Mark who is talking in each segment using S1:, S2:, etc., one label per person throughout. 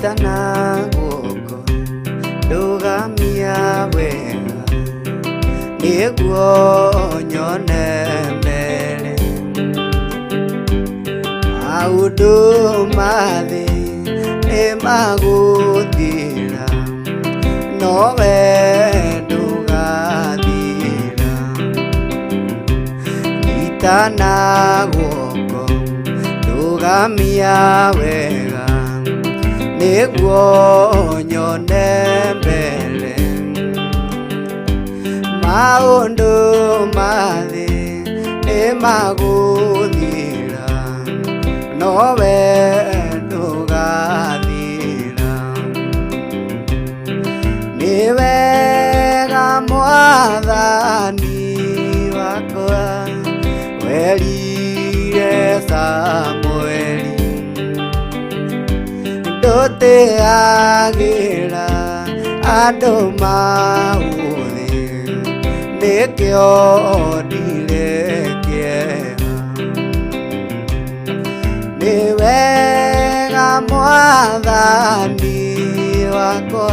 S1: Nyita na guoko ndũgamia wega nĩguo nyone mbere. Maũndũ ma thĩ nĩ magũthira, nowe ndũgathira. Nyita na guoko ndũgamia wega nĩguo nyone mbere. Maũndũ ma thĩ nĩ magũthira, nowe ndũgathira. Nĩ wega Mwathani wakwa werire Samueli ndũteagĩra andũ maũthĩ, nĩkĩo ndirĩ kĩeha. Nĩ wega Mwathani wakwa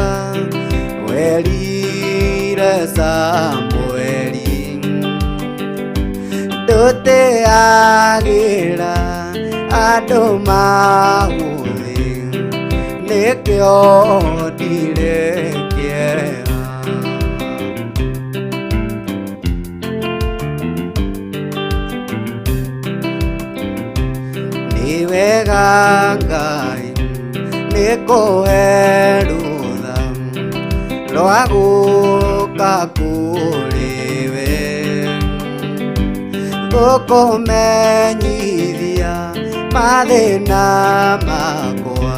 S1: werire Samueli ndũteagĩra andũ maũthĩ, nĩkĩo ndirĩ kĩeha. Nĩ wega Ngai nĩ kũhe rũtha rwa gũka kũrĩ we, gũkũmenyithia mathĩna makwa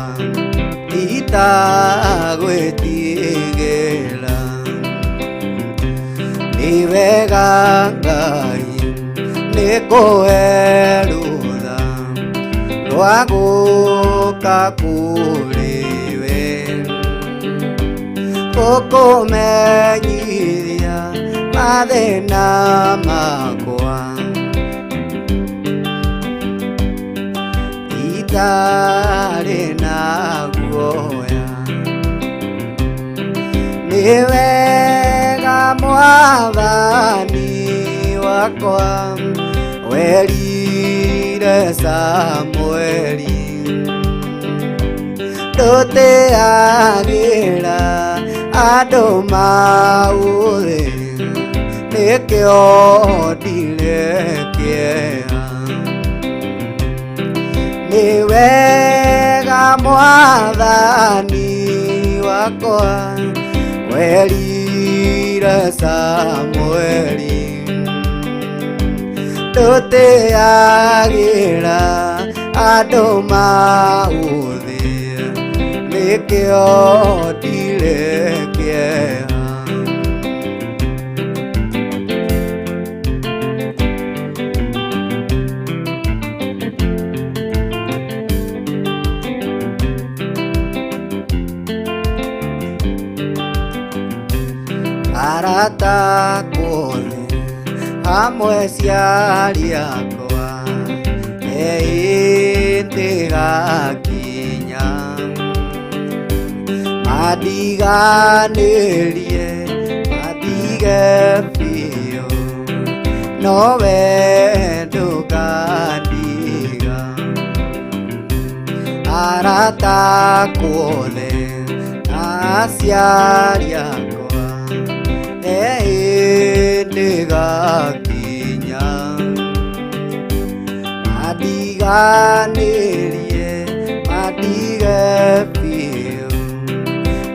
S1: itagwĩtigĩra. Nĩ wega Ngai nĩ kũhe rũtha rwa gũka kũrĩ we, gũkũmenyithia mathĩna makwa itarĩ na guoya. Nĩ wega Mwathani wakwa werire Samueli ndũteagĩra andũ maũthĩ, nĩkĩo ndirĩ kĩeha. Nĩ wega Mwathani wakwa werire Samueli ndũteagĩra andũ maũthĩ, nĩkĩo ndirĩ kĩeha. Arata akwa othe hamwe aciari akwa hĩndĩ gakinya mandiganĩrie mandige biũ, nowe ndũkandiga. Arata akwa othe na aciari akwa hĩndĩ gakinya mandiganĩrie mandige biũ,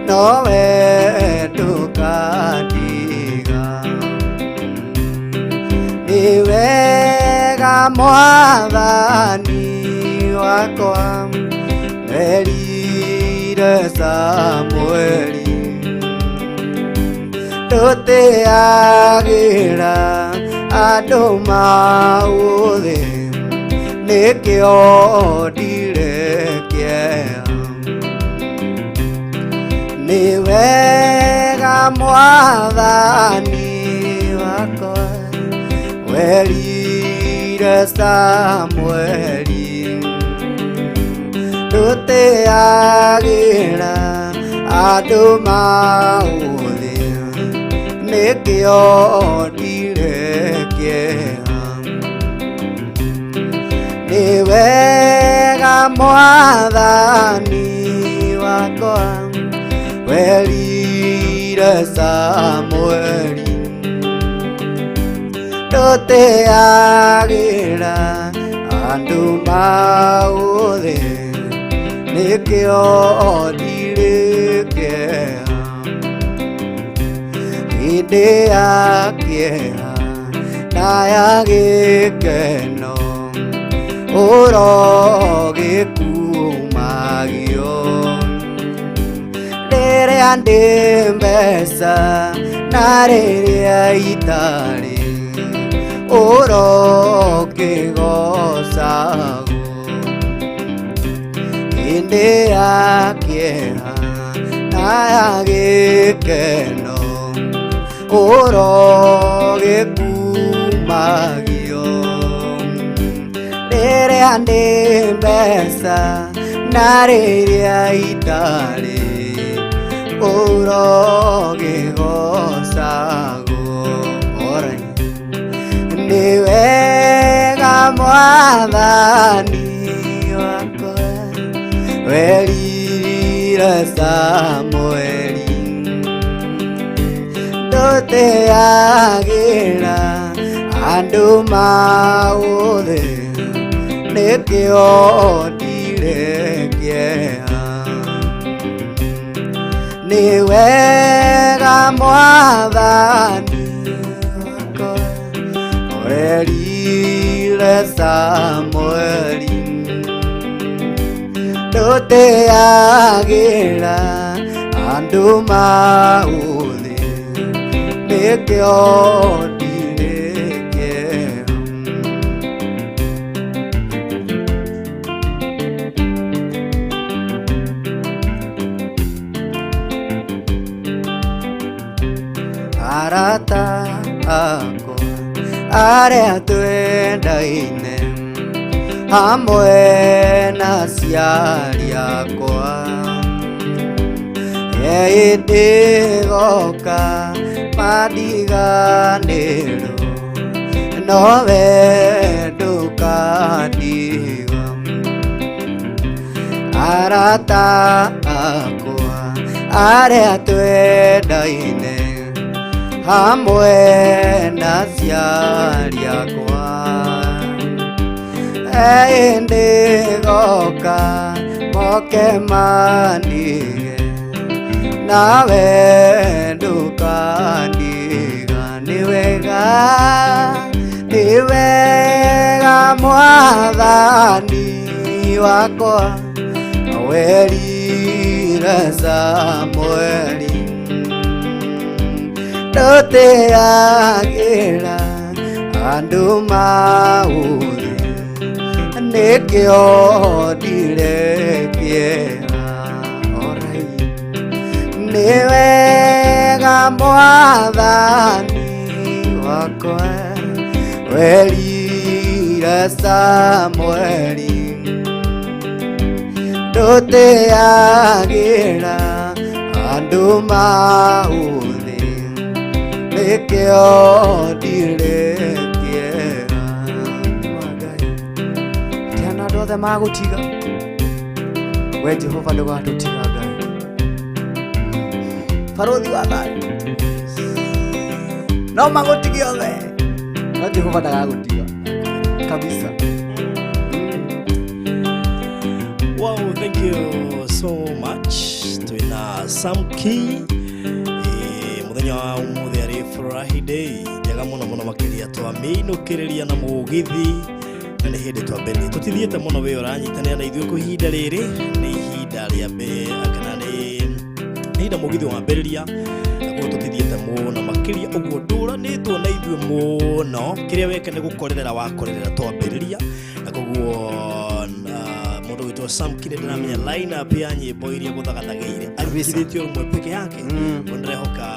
S1: nowe ndũkandiga. Nĩ wega Mwathani wakwa werire Samueli ndũteagĩra andũ maũthĩ, nĩkĩo ndirĩ kĩeha. Nĩ wega Mwathani wakwa werire Samueli ndũteagĩra Andũ maũthĩ nĩkĩo ndire kĩeha. Nĩ wega mwathani wakwa werire Samueli ndũteagĩra andũ maũthĩ nĩkĩo ndirĩ kĩeha. Hĩndĩ ya kĩeha na ya gĩkeno ũrogĩkumagio. Rĩrĩa ndĩ mbeca na rĩrĩa itarĩ ũrokĩgocagwo. Hĩndĩ ya kĩeha na ya gĩkeno ũrogĩkumagio. Rĩrĩa ndĩ mbeca na rĩrĩa itarĩ ũrogĩgocagwo. Alright. Nĩ wega mwathani wakwa werire Samueli ndũteagĩra andũ maũthĩ nĩkĩo ndirĩ kĩeha. Nĩ wega mwathani wakwa werire Samueli ndũteagĩra andũ maũthĩ nĩkĩo ndirĩ kĩeha. Arata akwa arĩa twendaine hamwe na aciari akwa hĩndĩ goka mandiganĩrwo nowe ndũkandiga. Arata akwa arĩa twendaine hamwe na aciari akwa hĩndĩ goka moke mandige nawe ndũkandiga. Nĩ wega nĩ wega mwathani wakwa werire Samueli ndũteagĩra andũ maũthĩ nĩkĩo ndirĩ kĩeha. Alright. Nĩ wega mwathani wakwa werire Samueli ndũteagĩra andũ maũthĩ nĩkĩo ndirĩ kĩeha. Ngai tiana andũ othe magũtiga we Jehova ndũgatũtiga Ngai barũthi wa thayũ no magũtige othe no Jehova ndagagũtiga kabisa.
S2: Wow, thank you so much. Twina Sam Key muthenya wa umuthi ari Friday njega muno muno makiria twamĩinũkĩrĩria na mũgithi na nĩ hĩndĩ twambĩrĩria tũtithiĩte mũno wĩ ũranyitanĩra na ithuĩ kwa ihinda rĩrĩ nĩ ihinda rĩa mbere kana nĩ ihinda mũgithi wambĩrĩria na koguo tũtithiĩte mũno makĩria ũguo ndũranĩtwo na ithuĩ mũno kĩrĩa weka nĩ gũkorerera wakorerera twambĩrĩria na koguo mũndũ wĩtwo Sam Kine ndĩramenya line up ya nyĩmbo iria gũthagathagĩire
S1: Kabisa.
S2: aringithĩtio rũmwe peke yake. Ko ndĩrehoka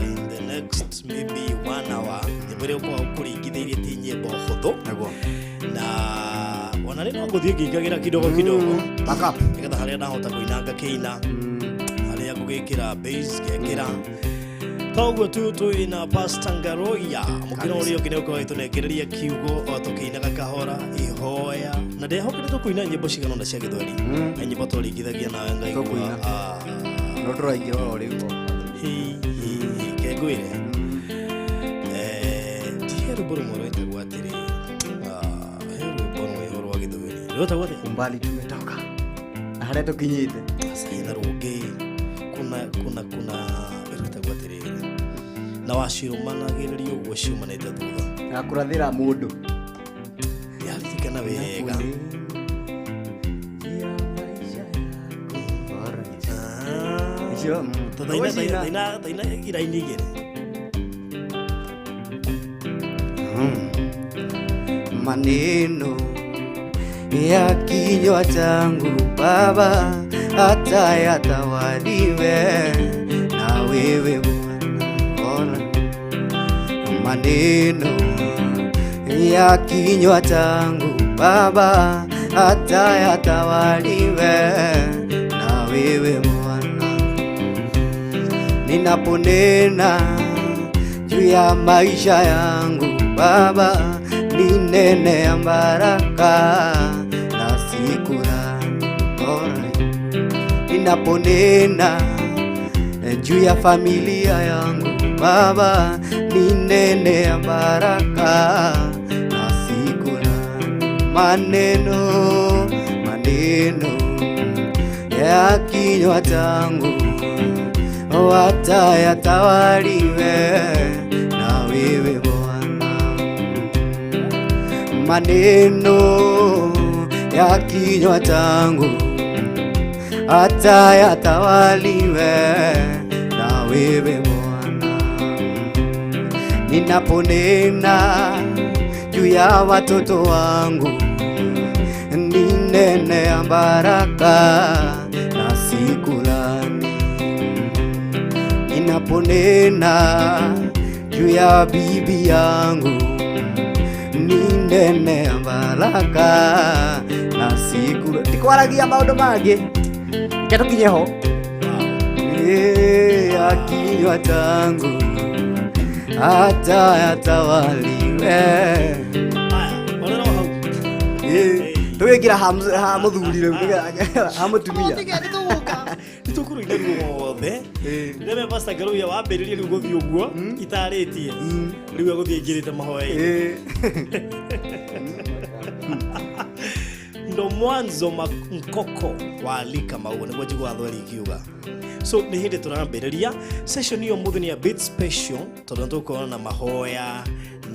S2: in the next maybe one hour nyĩmbo iria ũkoragwo ũkũringithĩirie ti nyĩmbo hũthũ
S1: Nĩguo.
S2: Na ona nĩ no ngũthiĩ ngĩingagĩra kidogo kidogo
S1: Back up.
S2: nĩgetha harĩa ndahota kũina ngakĩina. Gũgĩkĩra bass ngekĩra toguo tu twĩna Pastor Ngaruiya mũkĩra ũrĩa ũngĩ nĩũkorwo agĩtũnengereria kiugo o tũkĩinaga kahora ihoya na ndehokire tũkũina nyĩmbo cigana ũna cia gĩthweri na nyĩmbo tũringithagia nawe ngaigua.
S1: Tũkũina. No tũraingĩra oro rĩu.
S2: Hi hi hi kengwĩre ti he rwĩmbo rũmwe rwĩtagwo atĩrĩ, he rwĩmbo rwĩho rwa gĩthweri rwĩtagwo atĩa?
S1: Umbali tumetoka na harĩa tũkinyĩte.
S2: Sasa hena rũngĩ kuna rwĩtagwo atĩrĩrĩ na wacirũmanagĩrĩria ũguo ciumanĩte thutha.
S1: Na kũrathĩra mũndũ.
S2: Yaririkana wega.
S1: Icio.
S2: Ta thaina thaina thaina thaina iraini igĩrĩ.
S1: Maneno ya kinywa changu Baba hata yatawaliwe na wewe Bwana. Ona maneno ya kinywa changu Baba hata yatawaliwe na wewe Bwana. Ninaponena juu ya maisha yangu Baba, ninene ya baraka na sikurani. Ninaponena juu ya familia yangu Baba, ninene ya baraka na sikurani. Maneno maneno ya kinywa changu hata yatawaliwe na wewe Bwana. Maneno ya kinywa changu hata yatawaliwe na wewe Bwana. Ninaponena juu ya watoto wangu ninene ya baraka na sikulani. Ninaponena juu ya bibi yangu ninene ya baraka na siku ndikwaragia maũndũ mangĩ reke tũkinye ho ya kinywa changu hata yatawaliwe.
S2: Aya onera o hau.
S1: Tũgĩkĩra ha mũthuri rĩu nĩgetha ha mũtumia.
S2: Nĩtũkũrũina ruothe rĩrĩa me Pastor Ngaruiya wambĩrĩrie rĩu gũthiĩ ũguo itarĩtie rĩu egũthiĩ aingĩrĩte mahoya-inĩ. Ndo mwanzo mkoko waalika maua nĩguo njiguaga thweri ikiuga. So nĩ hĩndĩ tũrambĩrĩria session ĩyo mũthĩ nĩ a bit special tondũ nĩ tũgũkorwo na mahoya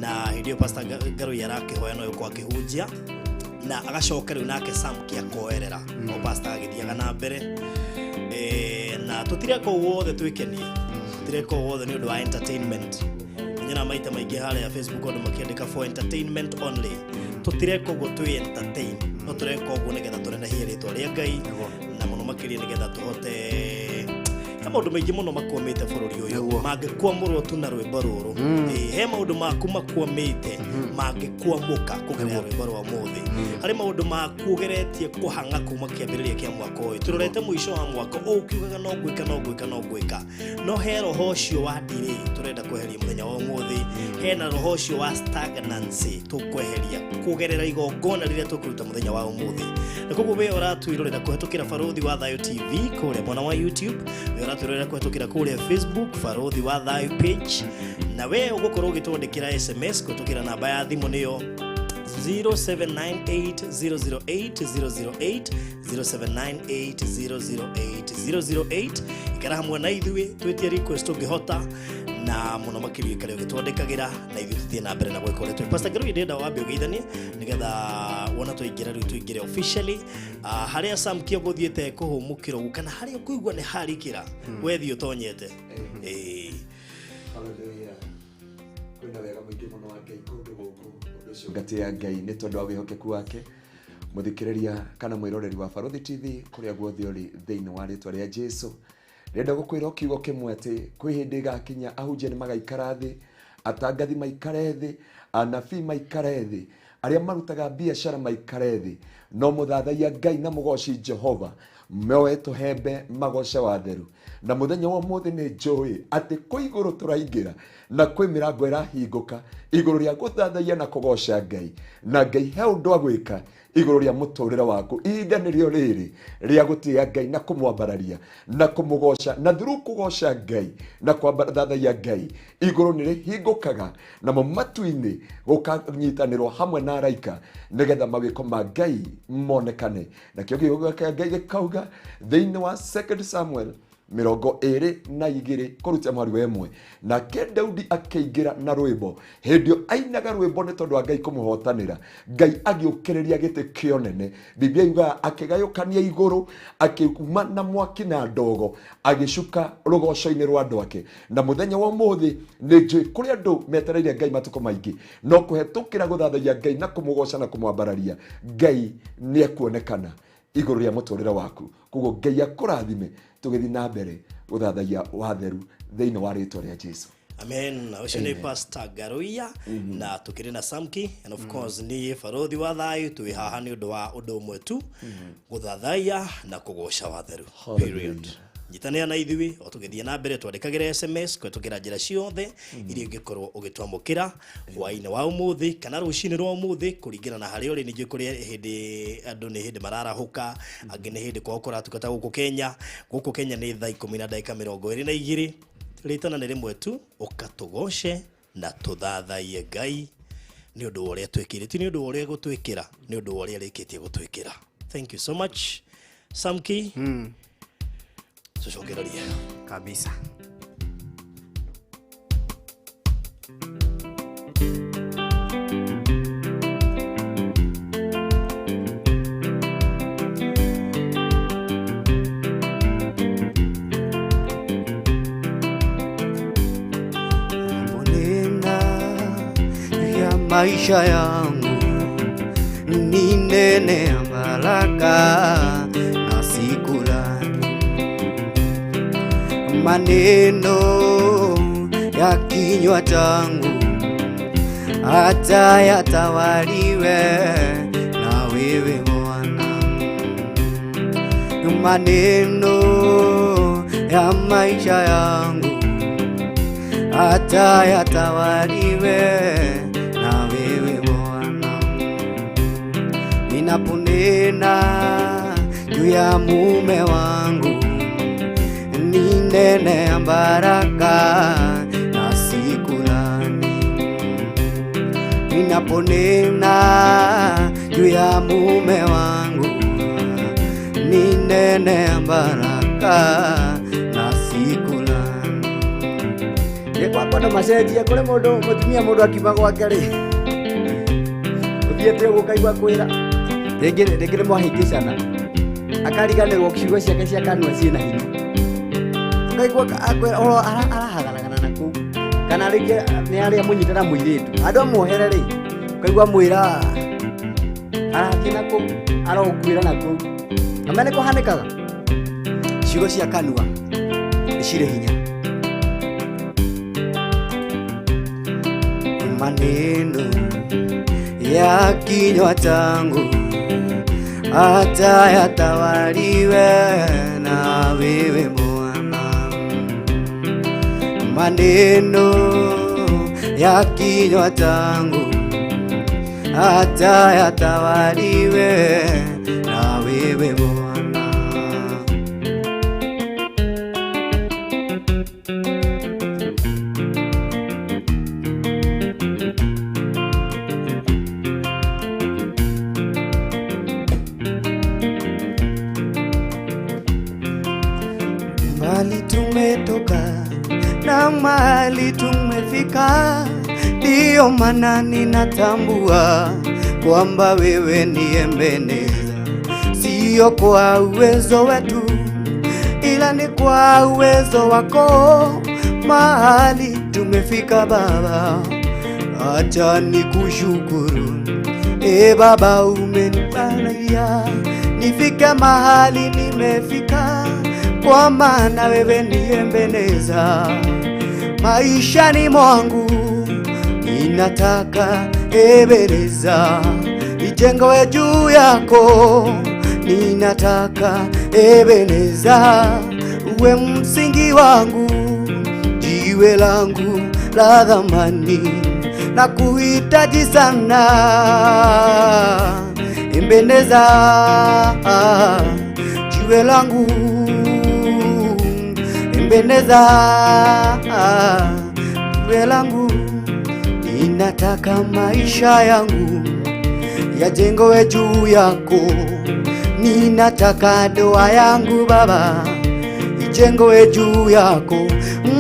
S2: na hĩndĩ ĩyo Pastor Ngaruiya arakĩhoya no gũkorwo akĩhunjia na agacoka rĩu nake Samki akoerera o pastor agĩthiaga na mbere. Na tũtireka ũũ wothe twĩkenie, tũtireka ũũ wothe nĩ ũndũ wa entertainment. Nyonaga maita maingĩ harĩa Facebook andũ makĩandĩka for entertainment only. Tũtireka ũguo twĩ entertain, no tũreka ũguo nĩgetha tũnenehie rĩtwa rĩa Ngai na mũno makĩria nĩgetha tũhote he maũndũ maingĩ mũno makwamĩte bũrũri ũyũ mangĩkwamũrwo tu na rwĩmbo rũrũ. He maũndũ maku makwamĩte mangĩkwamũka kũgerera rwĩmbo rwa ũmũthĩ. Harĩ maũndũ maku ũgeretie kũhang'a kuma kĩambĩrĩria kĩa mwaka ũyũ tũrorete mũico wa mwaka ũũ ũkiugaga no ngwĩka no ngwĩka no ngwĩka, no he roho ũcio wa delay tũrenda kweheria mũthenya wa ũmũthĩ. Hena roho ũcio wa stagnancy tũkweheria kũgerera igongona rĩrĩa tũkũruta mũthenya wa ũmũthĩ. Na koguo we ũratwĩrorera kũhetũkĩra Barũthi wa Thayũ TV kũrĩa mwena wa YouTube, we ũratwĩrorera kũhetũkĩra kũrĩa Facebook Barũthi wa Thayũ page, na we ũgũkorwo ũgĩtwandĩkĩra SMS kũhetũkĩra namba ya thimũ nĩyo 0798008008 0798008008. Ikara hamwe na ithuĩ twĩtie request ũngĩhota na mũno makĩria ikare ũgĩtwandĩkagĩra na ithuĩ tũthiĩ na mbere na gwĩka ũrĩa twĩ. Pastor Ngaruiya ndĩrenda wambe ũgeithanie nĩgetha wona twaingĩra rĩu tũingĩre officially harĩa Sam Kĩongo ũthiĩte kũhũmũkĩra ũguo kana harĩa ũkũigua nĩ harikĩra wethiĩ ũtonyete.
S3: Hallelujah. Kwĩna wega mũingĩ mũno wa Ngai kũndũ gũkũ. Ũndũ ũcio ngatĩa Ngai nĩ tondũ wa wĩhokeku wake. Mũthikĩrĩria kana mwĩroreri wa Barũthi TV kũrĩa guothe ũrĩ thĩinĩ wa rĩtwa rĩa Jesu. Ndĩrenda gũkwĩra o kiugo kĩmwe atĩ kwĩ hĩndĩ ĩgakinya ahunjia nĩ magaikara thĩ, atangathi maikare thĩ, anabii maikare thĩ, Arĩa marutaga biacara maikare thĩ, no mũthathaiya Ngai na mũgoci Jehova moe tũhembe magoce watheru. Na mũthenya wa ũmũthĩ nĩ njũĩ atĩ kwĩ igũrũ tũraingĩra na kwĩ mĩrango ĩrahingũka igũrũ rĩa gũthathaiya na kũgoca Ngai, na Ngai he ũndũ agwĩka igũrũ rĩa mũtũrĩre waku. Ihinda nĩrĩo rĩrĩ rĩa gũtĩĩa Ngai na kũmwambararia na kũmũgoca, na through kũgoca Ngai na kwambathathaiya Ngai, igũrũ nĩ rĩhingũkaga namo matu-inĩ gũkanyitanĩrwo hamwe na araika nĩgetha mawĩko ma Ngai monekane. Nakĩo kiugo kĩa Ngai gĩkauga thĩinĩ wa 2 Samuel 22 kũruta mwari wa 1, nake Daudi akĩingĩra na rwĩmbo. Hĩndĩ ĩyo ainaga rwĩmbo nĩ tondũ wa Ngai kũmũhotanĩra. Ngai agĩũkĩrĩria gĩtĩ kĩa ũnene. Biblia yugaga akĩgayũkania igũrũ, akĩuma na mwaki na ndogo, agĩcuka rũgoco-inĩ rwa andũ ake. Na mũthenya wa ũmũthĩ nĩ njũĩ kũrĩ andũ metereire Ngai matukũ maingĩ, no kũhetũkĩra gũthathaiya Ngai na kũmũgoca na kũmwambararia, Ngai nĩ ekuonekana igũrũ rĩa mũtũrĩre waku. Koguo Ngai akũrathime tũgĩthiĩ na mbere gũthathaiya watheru thĩinĩ wa rĩtwa rĩa Jesu.
S2: Amen. Ũcio nĩ Pastor Ngaruiya na tukĩrĩ na Samki, and of course nĩ barothi wa thayũ. Twĩ haha nĩ ũndũ wa ũndũ ũmwe tu, gũthathaiya na kũgoca watheru. Period. Nyitanĩra na ithuĩ o tũgĩthiĩ na mbere, twandĩkagĩre SMS kũhetũkĩra njĩra ciothe iria ũngĩkorwo ũgĩtwamũkĩra hwaĩ-inĩ wa ũmũthĩ kana rũcinĩ rwa ũmũthĩ kũringana na harĩa ũrĩ. Ningĩ kũrĩ hĩndĩ andũ nĩ hĩndĩ mararahũka, angĩ nĩ hĩndĩ kwao kũratuka ta gũkũ Kenya. Gũkũ Kenya nĩ thaa 10:22. Rĩtana nĩ rĩmwe tu, ũkatũgoce na tũthathaiye Ngai nĩ ũndũ wa ũrĩa twĩkĩire, ti nĩ ũndũ wa ũrĩa gũtwĩkĩra, nĩ ũndũ wa ũrĩa arĩkĩtie gũtwĩkĩra. Thank you so much, Samki. Tũcokererie
S1: kabisa. Naponena ya maisha yangu ni nene ya baraka na sikulani, maneno ya kinywa changu hata yatawaliwe na wewe Bwana, maneno ya maisha yangu hata yatawaliwe na wewe Bwana. Ninaponena juu ya mume wangu ni nene ya baraka na sikulani, ninaponena juu ya mume wangu ni nene ya baraka na sikulani. Nĩ kwakwa no macenjia kũrĩ mũndũ mũtumia mũndũ akiuma gwake rĩ, ũthiĩte ũguo ũkaigua kwĩra rĩngĩ rĩngĩ nĩ mwahĩngĩcana, akariganĩrwo ciugo ciake cia kanua ciĩna hinya, ũkaigua akwĩra oro arahagaragana na kũu, kana rĩngĩ nĩ arĩa mũnyite na mũirĩtu andũ amuohere rĩ, ũkaigua mwĩra arathiĩ na kũu, arokuĩra na kũu. Amene kũhanĩkaga ciugo cia kanua nĩ cirĩ hinya. Maneno ya kinywa changu hata yatawaliwe na wewe Bwana, maneno ya kinywa changu hata yatawaliwe na wewe Bwana. Mbali tumetoka na mahali tumefika, ndiyo maana ninatambua kwamba wewe ni Ebeneza, sio kwa uwezo wetu, ila ni kwa uwezo wako. Mahali tumefika Baba, acha nikushukuru. E Baba, umenibarikia nifike mahali nimefika, kwa maana wewe ni Ebeneza maishani mwangu. Ninataka Ebeneza ijengwe juu yako, ninataka Ebeneza uwe msingi wangu, jiwe langu la thamani, na kuhitaji sana Ebeneza, jiwe langu Ebeneza, jiwe langu. Ninataka maisha yangu yajengwe juu yako, ninataka ndoa yangu Baba ijengwe juu yako,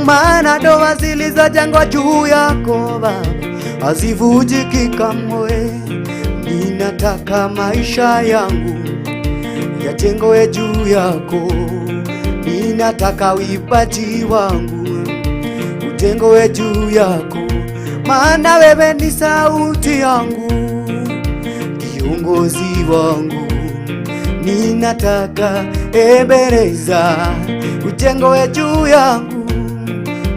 S1: maana ndoa zilizojengwa juu yako Baba hazivunjiki kamwe. Ninataka maisha yangu yajengwe juu yako, ninataka uipaji wangu ujengwe juu yako, maana wewe ni sauti yangu, kiongozi wangu. Ninataka Ebeneza ujengwe juu yangu,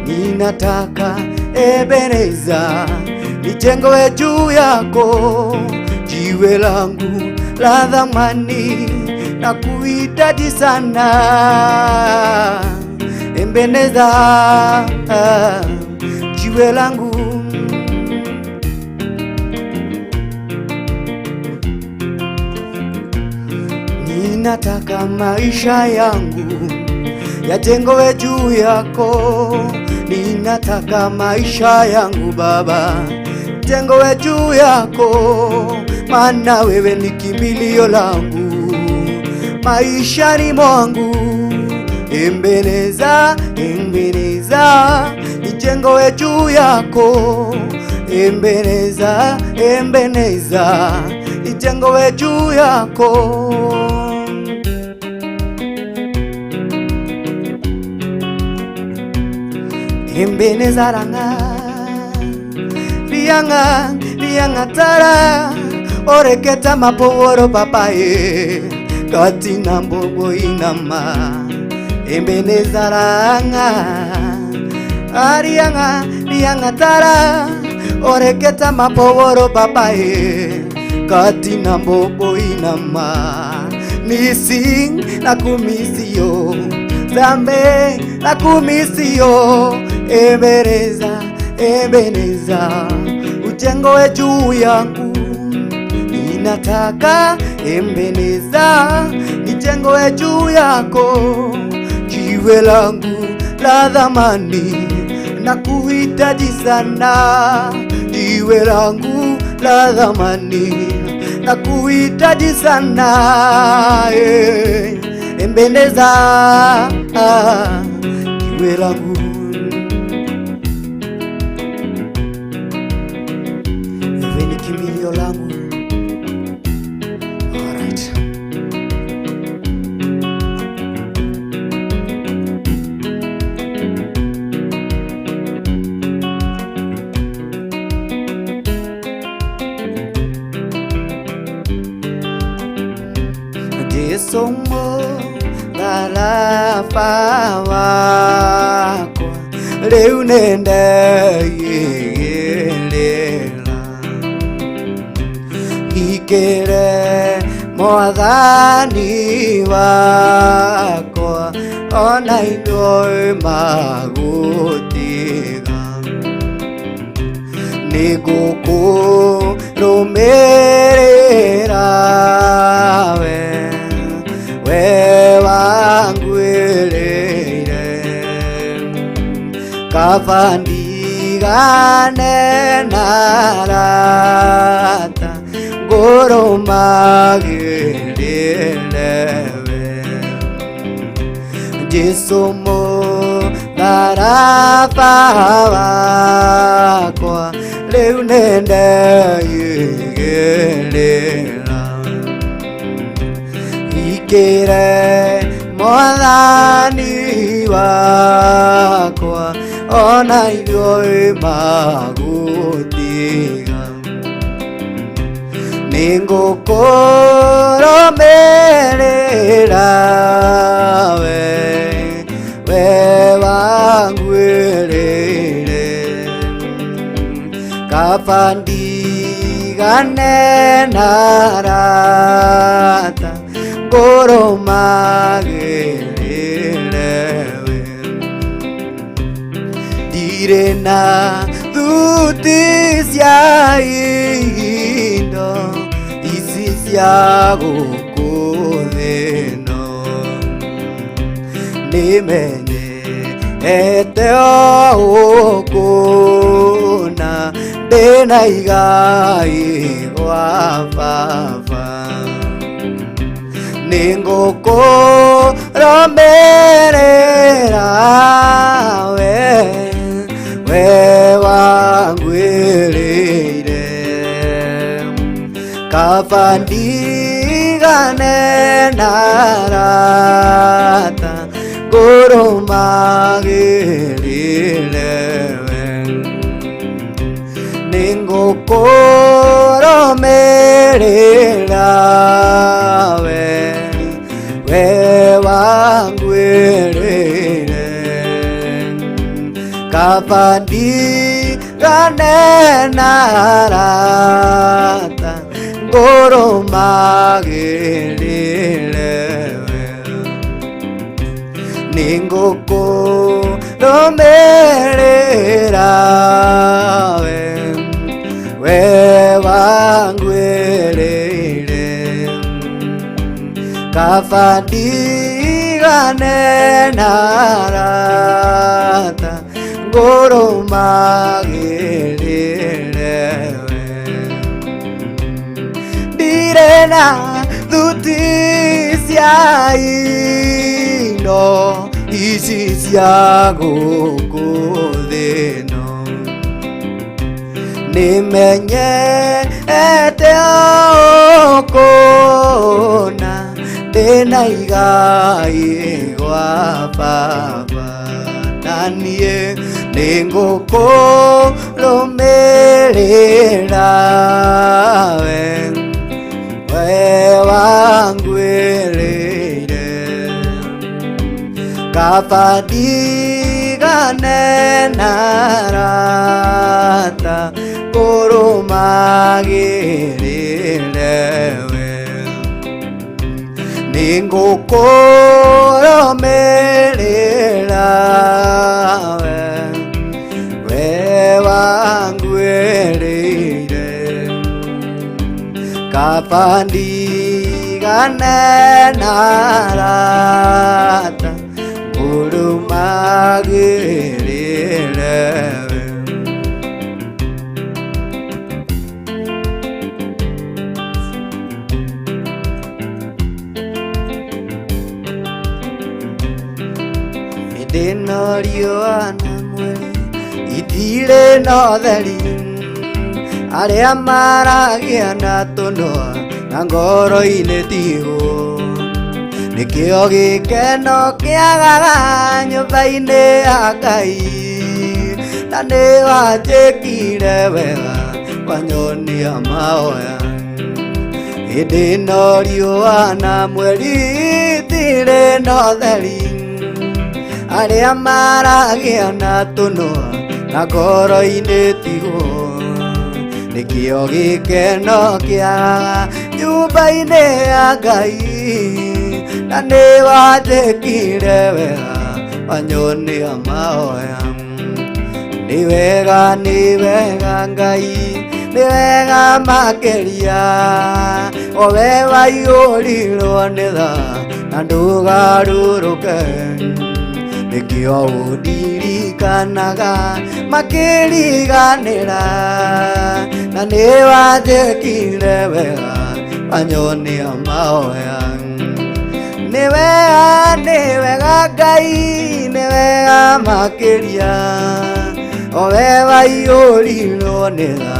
S1: ninataka Ebeneza nijengwe juu yako, jiwe langu la thamani, na kuhitaji sana Ebeneza, jiwe langu. Ninataka maisha yangu yajengwe juu yako, ninataka maisha yangu Baba jengwe juu yako, maana wewe ni kimbilio langu maishani mwangu. Ebeneza, Ebeneza nijengwe juu yako, Ebeneza, Ebeneza nijengwe juu yako. Ebeneza ranga rianga rianga tara oreketa mapoworo papaye katina mbogo inama Ebeneza ranga arianga rianga tara oreketa mapoworo papaye katina mbogo inama nising na kumisio zambe na kumisio Ebeneza, Ebeneza ujengwe juu yangu, ninataka Ebeneza nijengwe juu yako, jiwe langu la thamani, na kuhitaji sana, jiwe langu la thamani, na kuhitaji sana Ebeneza, jiwe langu. Wewe ni kimbilio langu. Alright. Jesu mũtharaba wakwa rĩu nĩndeigĩrĩra ikĩre mwathani wakwa ona inyuĩ magũtiga nĩngũkũrũmĩrĩra we we wangwĩrĩire kaba ndigane na arata ngũrũmagĩrĩre we Jesu mũtharaba wakwa rĩu nĩndeigĩrĩra ikĩre mwathani wakwa ona inyuĩ magũtiga nĩngũkũrũmĩrĩra we we wangwĩrĩire kaba ndigane ndigane na arata ngũrũmagĩrĩre we. Ndirĩ na thuti cia indo ici cia gũkũ thĩ ĩno. Nĩmenyete o ũkũna ndĩna igai gwa baba. Nĩngũkũrũmĩrĩra we, we wangwĩrĩire. Kaba ndigane na arata ngũrũmagĩrĩre we. Nĩngũkũrũmĩrĩra we, we wangwĩrĩire. Kaba ndigane na arata ngũrũmagĩrĩre we. Nĩngũkũrũmĩrĩra we, we wangwĩrĩire. Kaba ndigane na arata ngũrũmagĩrĩre we. Ndirĩ na thuti cia indo ici cia gũkũ thĩ ĩno. Nĩmenyete ũkũna ndĩna igai gwa baba. Na niĩ nĩngũkũrũmĩrĩra we, we wangwĩrĩire. Kaba ndigane na arata ngũrũmagĩrĩre we. Nĩngũkũrũmĩrĩra we, we wangwĩrĩire. Kaba ndigane na arata ngũrũmagĩrĩre we. Hĩndĩ ĩno riũa na mweri itirĩ na ũtheri, arĩa maragia na tũnua na ngoro-inĩ tiguo. Nĩkĩo gĩkeno kĩagaga nyũmba-inĩ ya Ngai, na nĩwanjĩkire wega wanyonia mahoya. Hĩndĩ ĩno riũa na mweri itirĩ na ũtheri, arĩa maragia na tũnua na ngoro-inĩ tiguo. Nĩkĩo gĩkeno kĩagaga nyũmba-inĩ ya Ngai, na nĩwanjĩkire wega wanyonia mahoya. Nĩ wega, nĩ wega Ngai, nĩ wega makĩria, o we waiyũrirwo nĩ tha na ndũgarũrũke. Nĩkĩo ũndirikanaga makĩriganĩra, na nĩwanjĩkire wega wanyonia mahoya. Nĩ wega, nĩ wega Ngai, nĩ wega makĩria, o we waiyũrirwo nĩ tha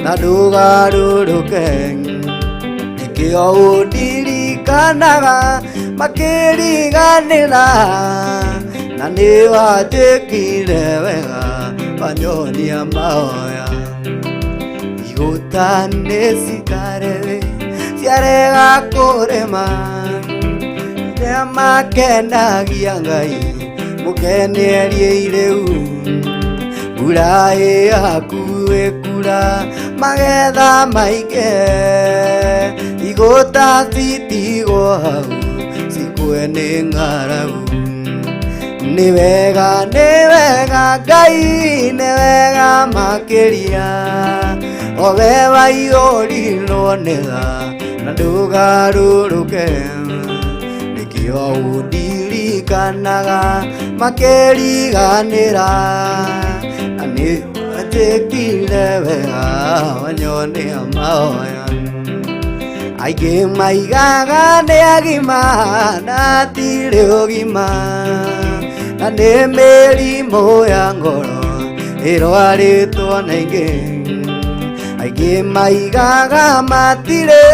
S1: na ndũgarũrũke. Nĩkĩo ũndirikanaga makĩriganĩra, na nĩwanjĩkire wega wanyonia mahoya. Igũta nĩcikarĩrĩ ciarega kũrĩma, arĩa makenagia Ngai mũkenerie rĩu. Mbura ĩhakuhĩ mbura magetha maingĩ igũta citigwo hau cikue nĩ ng'aragu. Nĩ wega nĩ wega Ngai nĩ wega makĩria o we waiyũrirwo nĩ tha na ndũgarũrũke nĩkĩo ũndirikanaga makĩriganĩra na nĩ wetĩkire wega wanyonia mahoya. Aingĩ maigaga nĩ agima na hatirĩ ũgima na nĩ mĩrimũ ya ngoro ĩrwarĩtwo na ingĩ. Aingĩ maigaga matirĩ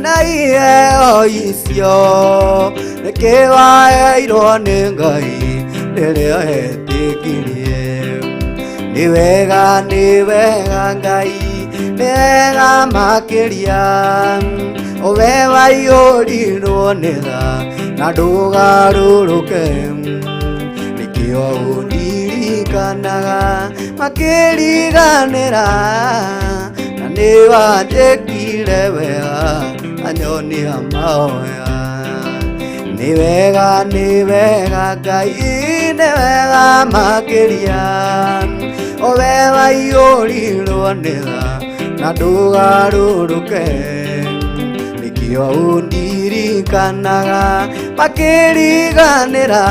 S1: na iheo icio nĩkĩ waheirwo nĩ Ngai rĩrĩa etĩkirie. Nĩ wega nĩ wega Ngai nĩ wega makĩria o we waiyũrirwo nĩ tha na ndũgarũrũke nĩkĩo ũndirikanaga makĩriganĩra na nĩ wanjĩkire wega anyonia mahoya. Nĩ wega nĩ wega Ngai nĩ wega makĩria o we waiyũrirwo nĩ tha na ndũgarũrũke nĩkĩo ũndirikanaga makĩriganĩra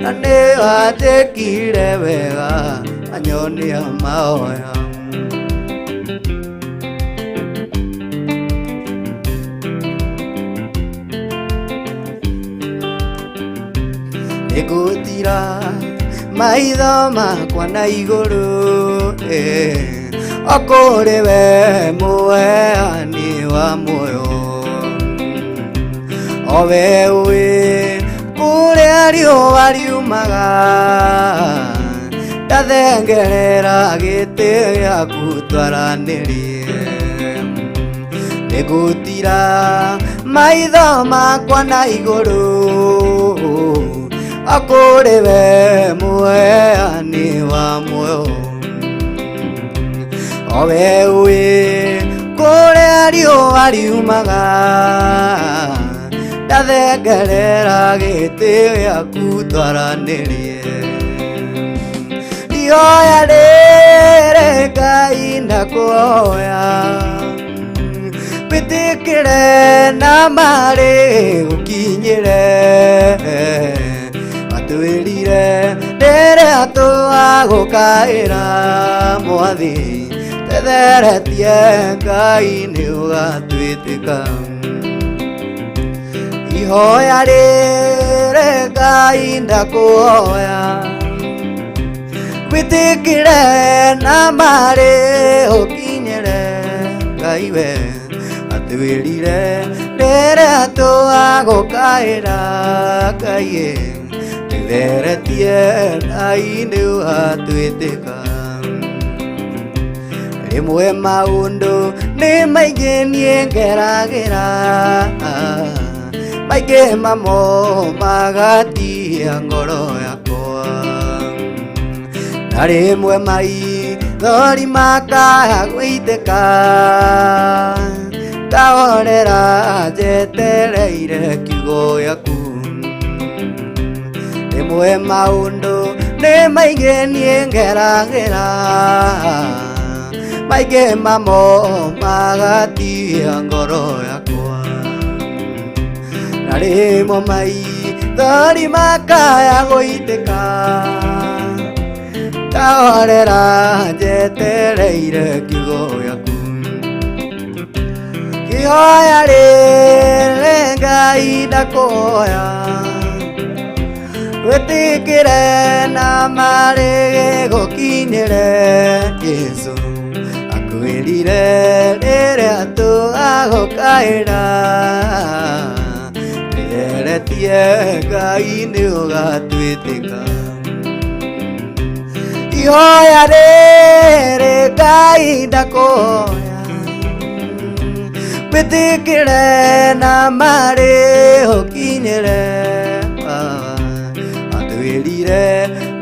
S1: na nĩ wanjĩkire wega anyonia mahoya. Nĩngũtira maitho makwa na igũrũ o kũrĩ we mũheani wa muoyo o we ũĩ kũrĩa riũa riumaga ndathengerera gĩtĩ gĩaku twaranĩrie. Nĩngũtira maitho makwa na igũrũ o kũrĩ we mũheani wa muoyo o we ũĩ kũrĩa riũa riumaga ndathengerera gĩtĩ gĩaku twaranĩrie. Ihoya rĩrĩ Ngai ndakũhoya wĩtĩkĩre na marĩ gũkinyĩre watwĩrire rĩrĩa twagũkaĩra Mwathi tetheretie Ngai nĩ ũgatwĩtĩka. Ihoya rĩrĩ Ngai ndakũhoya wĩtĩkĩre na marĩ ũkinyĩre Ngai we atwĩrire rĩrĩa twagũkaĩra Ngai tetheretie Ngai nĩ ũgatwĩtĩka. Rĩmwe maũndũ nĩ maingĩ niĩ ngeragĩra maingĩ mamo magatia ngoro yakwa na rĩmwe maithori makaya gũitĩka ngahorera njetereire kiugo gĩaku. Rĩmwe maũndũ nĩ maingĩ niĩ ngeragĩra maingĩ mamo magatia ngoro yakwa na rĩmwe maithori makaya gũitĩka ngahorera njetereire kiugo gĩaku. Ihoya rĩrĩ Ngai ndakũhoya wĩtĩkĩre na marĩ gũkinyĩre Jesũ akwĩrire rĩrĩa twagũkaĩra tetheretie Ngai nĩ ũgatwĩtĩka. Ihoya rĩrĩ Ngai ndakũhoya wĩtĩkĩre na marĩ ũkinyĩre atwĩrire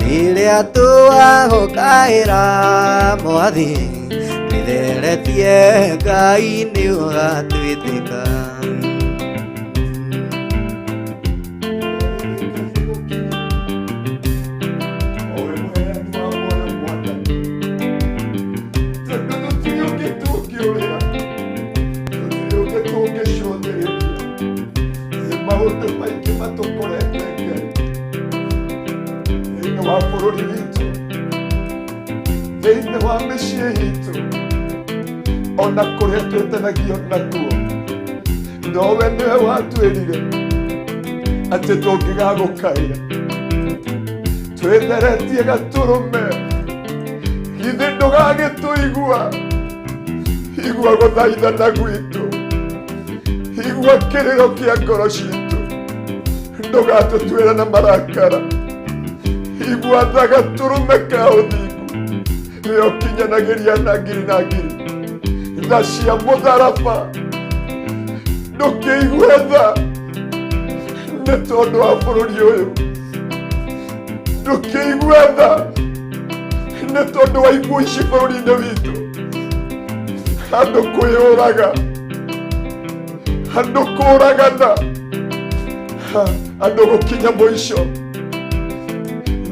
S1: rĩrĩa twagũkaĩra Mwathi Twĩtheretie Ngai nĩ ũgatwĩtĩka.
S3: Owe mũheani wa muoyo Mwathani, tondũ tũtirĩ ũngĩ tũngĩũrĩra, tũtirĩ ũngĩ tũngĩcũthĩrĩria. Nĩ maũndũ maingĩ matũkorete Ngai thĩinĩ wa bũrũri witũ, thĩinĩ wa mĩciĩ itũ, ona kũrĩa twĩtanagio nakuo, nowe nĩwe watwĩrire atĩ tũngĩgagũkaĩra twĩtheretie gatũrũme, githĩ ndũgagĩtũigua? Igua gũthaithana gwitũ, igua kĩrĩro kĩa ngoro citũ, ndũgatũtuĩre na marakara. Igua tha gatũrũme ka ũthingu nĩyo ũkinyanagĩria na ngiri na ngiri tha cia mũtharaba. Ndũkĩigue tha nĩ tondũ wa bũrũri ũyũ, ndũkĩigue tha nĩ tondũ wa ikuũ ici bũrũri-inĩ witũ, andũ kwĩyũraga, andũ kũragana, andũ gũkinya mũico.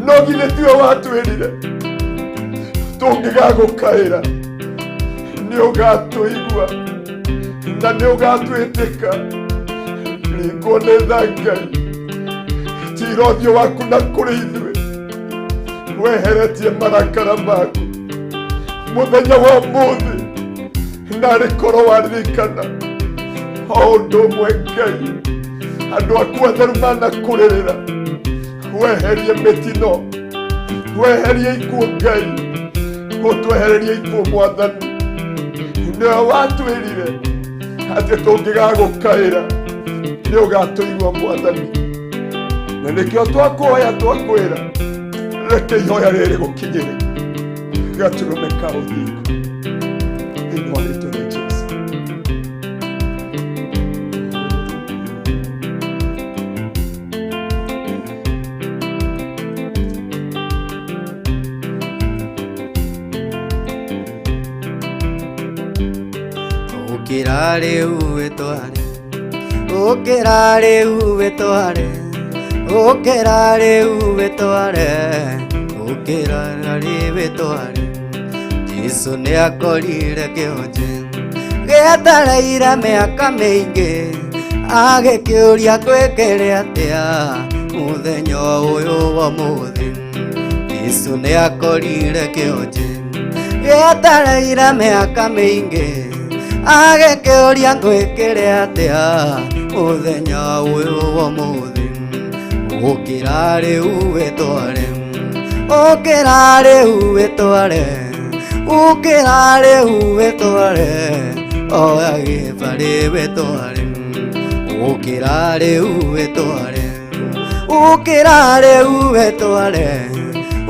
S3: No githĩ tiwe watwĩrire tũngĩgagũkaĩra nĩ ũgatũigua na nĩ ũgatwĩtĩka? Ringwo nĩ tha Ngai, tira ũthiũ waku na kũrĩ ithuĩ, weheretie marakara maku mũthenya wa ũmũthĩ. Narĩ korwo waririkana o ũndũ ũmwe Ngai, andũ aku atheru manakũrĩrĩra, weherie mĩtino, weherie ikuũ Ngai, ũtwehererie ikuũ Mwathani. Nĩwe watwĩrire atĩ tũngĩgagũkaĩra nĩ ũgatũigua Mwathani, na nĩkĩo twakuhoya, twakwĩra reke ihoya rĩrĩ gũkinyĩre gatũrũme ka ũthingu thĩinĩ wa rĩtwa rĩa Jesu.
S1: Ũkĩra rĩu wĩtware, ũkĩra rĩu wĩtware, ũkĩra rĩu wĩtware, ũkĩra rĩu wĩtware. Jesu nĩ akorire kĩonje gĩetereire mĩaka mĩingĩ, agĩkĩũria gwĩkĩre atĩa mũthenya ũyũ wa ũmũthĩ. Jesu nĩ akorire kĩonje gĩetereire mĩaka mĩingĩ, agĩkĩũria ngwĩkĩre atĩa mũthenya ũyũ wa ũmũthĩ. Ũkĩra rĩu wĩtware, ũkĩra rĩu wĩtware, ũkĩra rĩu wĩtware, oya gĩbarĩ wĩtware. Ũkĩra rĩu wĩtware, ũkĩra rĩu wĩtware,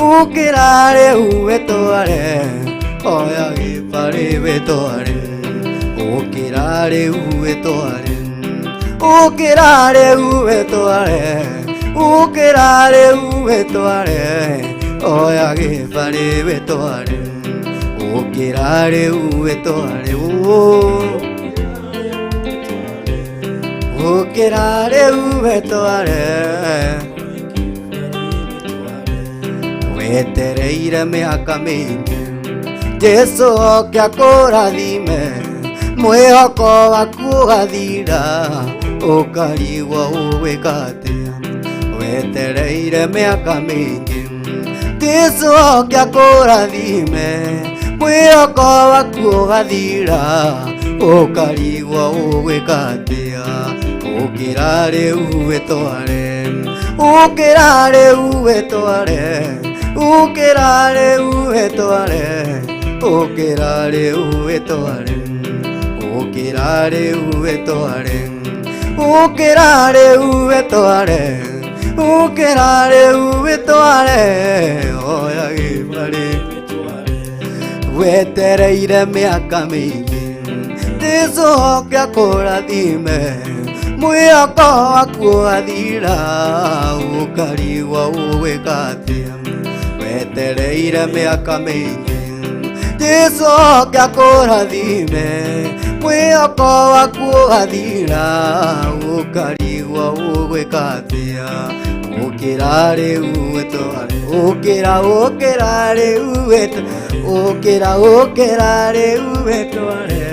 S1: ũkĩra rĩu wĩtware, oya gĩbarĩ wĩtware. Ũkĩra rĩu wĩtware, ũkĩra rĩu wĩtware, ũkĩra rĩu wĩtware, oya gĩbarĩ wĩtware. Ũkĩra rĩu wĩtware, ũkĩra rĩu wĩtware. Wetereire mĩaka mĩingĩ Jesu oke akũrathime, mwĩhoko waku ũgathira, ũkarigwo ũgwĩka atĩa. Wetereire mĩaka mĩingĩ Jesu oke akũrathime, mwĩhoko waku ũgathira, ũkarigwo ũgwĩka atĩa. Ũkĩra rĩu wĩtware, ũkĩra rĩu wĩtware, ũkĩra rĩu wĩtware, ũkĩra rĩu wĩtware, ũkĩra rĩu wĩtware, ũkĩra rĩu wĩtware, ũkĩra rĩu wĩtware, oya gĩbarĩ. Wetereire mĩaka mĩingĩ Jesu oke akũrathime, mwĩhoko waku ũgathira, ũkarigwo ũgwĩka atĩa. Wetereire mĩaka mĩingĩ Jesu oke akũrathime mwĩhoko waku ũgathira ũkarigwo ũgwĩka atĩa ũkĩra rĩu wĩtware ũkĩra ũkĩra rĩu wĩtware ũkĩra ũkĩra rĩu wĩtware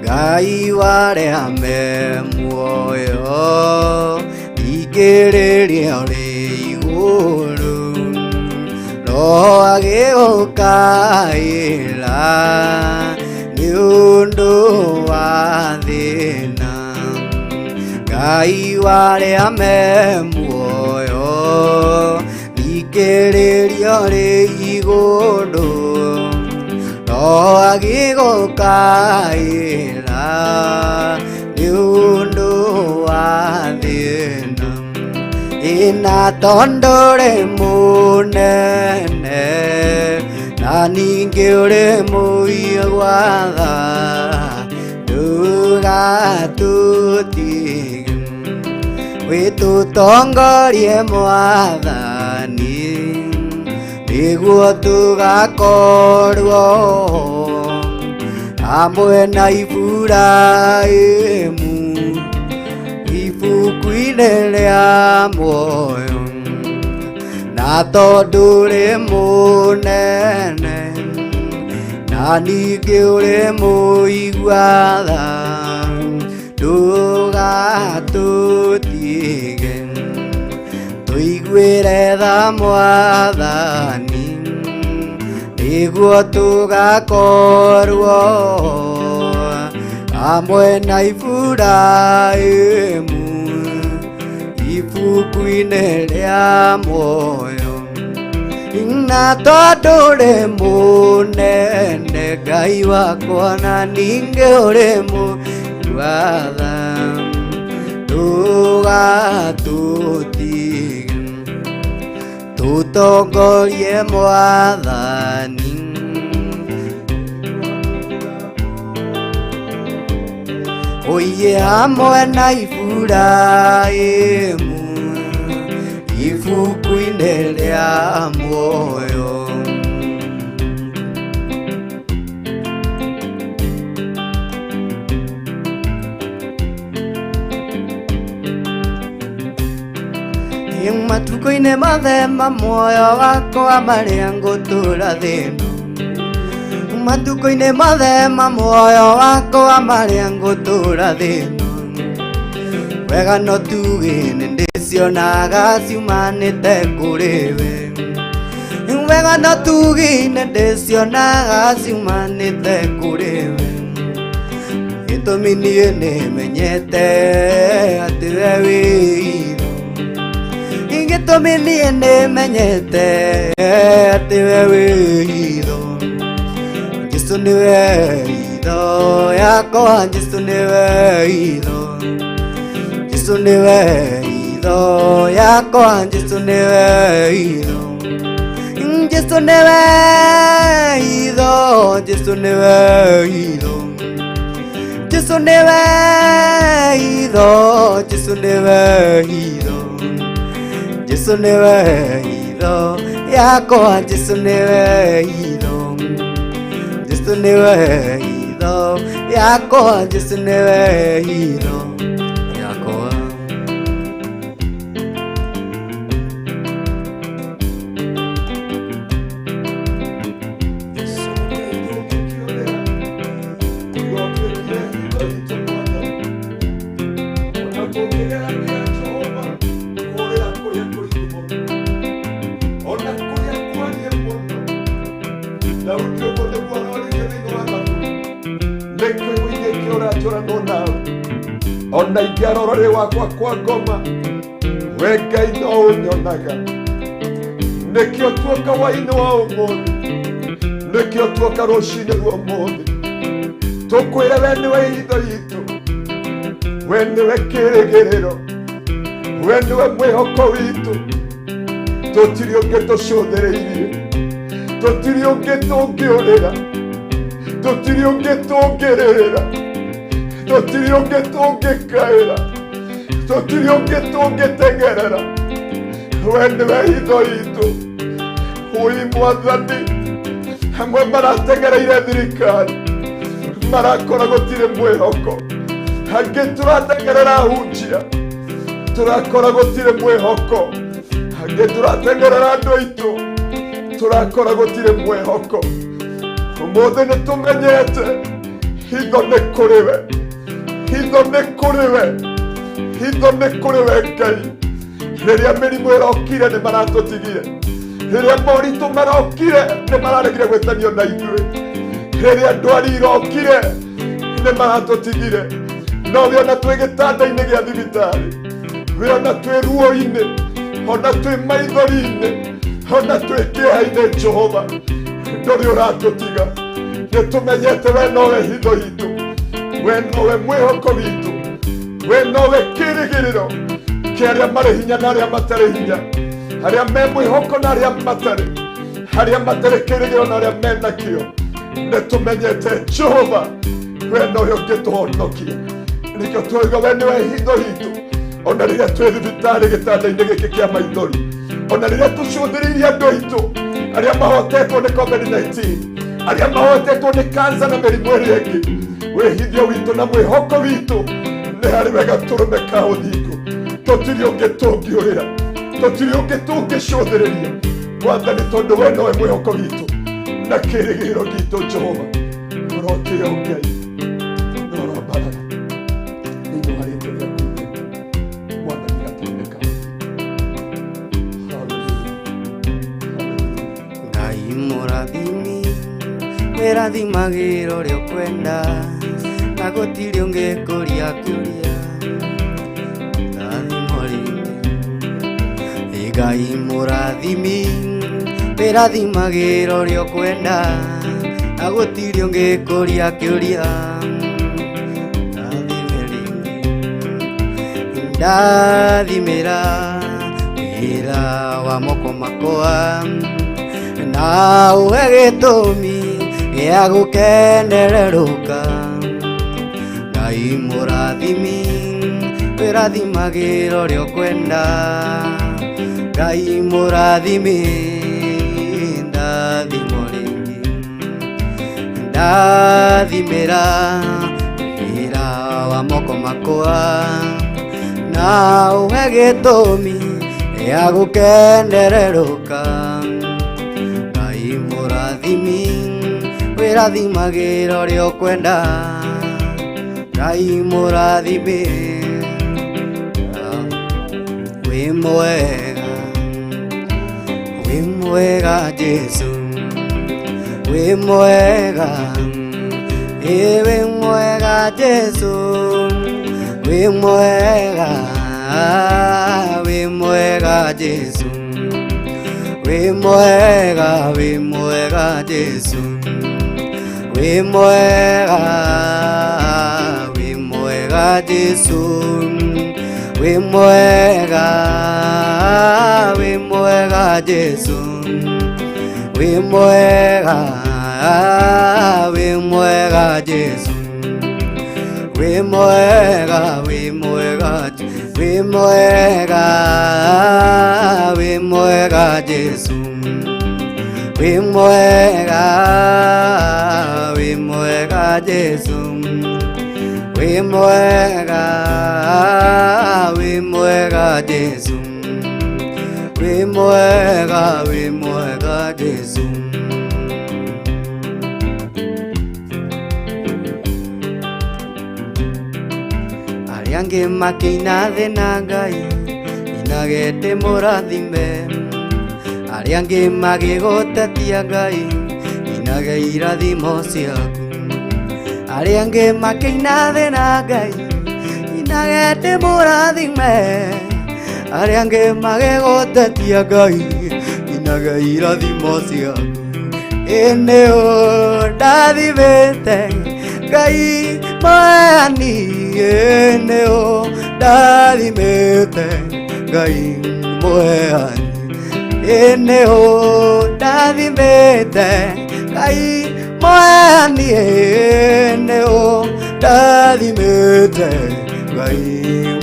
S1: Ngai warĩa me muoyo thikĩrĩria ũrĩ igũrũ Roho agĩgũkaĩra nĩ ũndũ wa thĩna Ngai warĩa me muoyo thikĩrĩria ũrĩ igũrũ Roho agĩgũkaĩra nĩ ũndũ wa thĩna ina tondũ ũrĩ mũnene na ningĩ ũrĩ mũigua tha ndũgatũtige wĩtũtongorie mwathani nĩguo tũgakorwo hamwe na Iburahĩmu ibuku-inĩ rĩa muoyo na tondũ ũrĩ mũnene na ningĩ ũrĩ mũigua tha ndũgatũtige tũiguĩre tha mwathani nĩguo tũgakorwo hamwe na Iburahĩmu ibuku-inĩ rĩa muoyo na tondũ ũrĩ mũnene Ngai wakwa na ningĩ ũrĩ mũigua tha ndũgatũtige tũtongorie mwathani Oye hamwe na Iburahĩmu ibuku-inĩ rĩa muoyo matukũ-inĩ mothe ma muoyo wakwa marĩa ngũtũũra thĩ ĩno matukũ-inĩ mothe ma muoyo wakwa marĩa ngũtũũra thĩ ĩno wega no tuge nĩ ndĩcionaga ciumanĩte kũrĩ we wega no tuge nĩ ndĩcionaga ciumanĩte kũrĩ we gĩtũmi niĩ nĩmenyete atĩ we wĩ itho gĩtũmi niĩ nĩmenyete atĩ we wĩ itho Jesu nĩwe itho yakwa Jesu nĩwe itho Jesu nĩwe itho yakwa Jesu nĩwe itho Jesu nĩwe itho Jesu nĩwe itho Jesu nĩwe itho Jesu nĩwe itho Jesu nĩwe itho yakwa Jesu nĩwe itho Jesu nĩwe itho yakwa Jesu nĩwe itho yakwa
S3: Ona ingĩarora wakwa kwa ngoma we Ngai no ũnyonaga nĩkĩo tuoka hwaĩ-inĩ wa ũmũthĩ nĩkĩo tuoka rũcinĩ rwa ũmũthĩ tũkwĩre we nĩwe hitho itũ we nĩwe kĩrĩgĩrĩro we nĩwe mwĩhoko witũ tũtirĩ ũngĩ tũcũthĩrĩirie tũtirĩ ũngĩ tũngĩũrĩra tũtirĩ ũngĩ tũngĩrĩrĩra tũtirĩ ũngĩ tũngĩkaĩra tũtirĩ ũngĩ tũngĩteng'erera we nĩwe hitho itũ Ũi Mwathani, amwe maratengereire thirikari marakora gũtirĩ mwĩhoko, angĩ tũratengerera ahunjia tũrakora gũtirĩ mwĩhoko, angĩ tũratengerera andũ aitũ tũrakora gũtirĩ mwĩhoko. Ũmũthĩ nĩ tũmenyete hitho nĩ kũrĩ we, hitho nĩ kũrĩ we, hitho nĩ kũrĩ we Ngai. Rĩrĩa mĩrimũ ĩrokire nĩ maratũtigire, rĩrĩa moritũ marokire nĩ mararegire gwĩtanio na ithuĩ, rĩrĩa ndwari irokire nĩ maratũtigire. No we ona twĩ gĩtanda-inĩ gĩa thibitarĩ, we ona twĩ ruo-inĩ, ona twĩ maithori-inĩ, ona twĩ kĩeha-inĩ, Jehova ndũrĩ ũratũtiga. Nĩ tũmenyete we nowe hitho itũ, we nowe mwĩhoko witũ, we nowe kĩrĩgĩrĩro kĩa arĩa marĩ hinya na arĩa matarĩ hinya, arĩa me mwĩhoko na arĩa matarĩ, arĩa matarĩ kĩrĩgĩrĩro na arĩa me nakĩo. Nĩ tũmenyete Jehova we nowe ũngĩtũhonokia, nĩkĩo twauga we nĩwe hitho itũ, ona rĩrĩa twĩ thibitarĩ gĩtanda-inĩ gĩkĩ kĩa maithori, ona rĩrĩa tũcũthĩrĩirie andũ aitũ arĩa mahotetwo nĩ COVID-19, arĩa mahotetwo nĩ kansa na mĩrimũ ĩrĩa ĩngĩ, wĩhithio witũ na mwĩhoko witũ nĩ harĩ we gatũrũme ka ũthingu. Tũtirĩ ũngĩ tũngĩũrĩra, tũtirĩ ũngĩ tũngĩcũthĩrĩria, Mwathani, tondũ we nowe mwĩhoko witũ na kĩrĩgĩrĩro gitũ. Jehova, ũrotĩo Ngai na ũroambarara thĩinĩ wa rĩtwa rĩaku itheru, Mwathani, gatũrũme ka ũthingu. Hallelujah. Hallelujah.
S1: Ngai mũrathimi, wĩrathimagĩra ũrĩa ũkwenda, na gũtirĩ ũngĩkũria kĩũria. Rathimo rĩngĩ. Ĩ Ngai mũrathimi, wĩrathimagĩra ũrĩa ũkwenda, na gũtirĩ ũngĩkũria kĩũria. Rathime rĩngĩ. Ndathimĩra wĩra wa moko makwa, na ũhe gĩtũmi gĩa gũkenererũka. Ngai mũrathimi, wĩrathimagĩra ũrĩa ũkwenda. Ngai mũrathimi, ndathimwo rĩngĩ. Ndathimĩra wĩra wa moko makwa, na ũhe gĩtũmi gĩa gũkenererũka. Ngai mũrathimi, wĩrathimagĩra ũrĩa ũkwenda. Ngai mũrathimi, wĩ mwega, wĩ mwega Jesu, wĩ mwega, ĩ wĩ mwega Jesu, wĩ mwega, wĩ mwega Jesu, wĩ mwega, wĩ mwega Jesu, wĩ mwega, wĩ mwega Jesu, wĩ mwega, wĩ mwega Jesu, wĩ mwega, wĩ mwega Jesu, wĩ mwega, wĩ mwega, wĩ mwega, wĩ mwega Jesu, wĩ mwega, wĩ mwega Jesu, wĩ mwega, wĩ mwega Jesu, wĩ mwega, wĩ mwega Jesu. Arĩa angĩ makĩina thĩ na Ngai inagete mũrathime, arĩa angĩ magĩgũtetia Ngai inage irathimo ciaku, arĩa angĩ makĩina thĩ na Ngai inagete mũrathime, arĩa angĩ magĩgũtetia Ngai inage irathimo ciaku. Ĩnĩ ũndathimĩte Ngai mwathani, ĩnĩ ũndathimĩte Ngai mwathani, ĩnĩ ũndathimĩte Ngai mwathani, ĩnĩ ũndathimĩte Ngai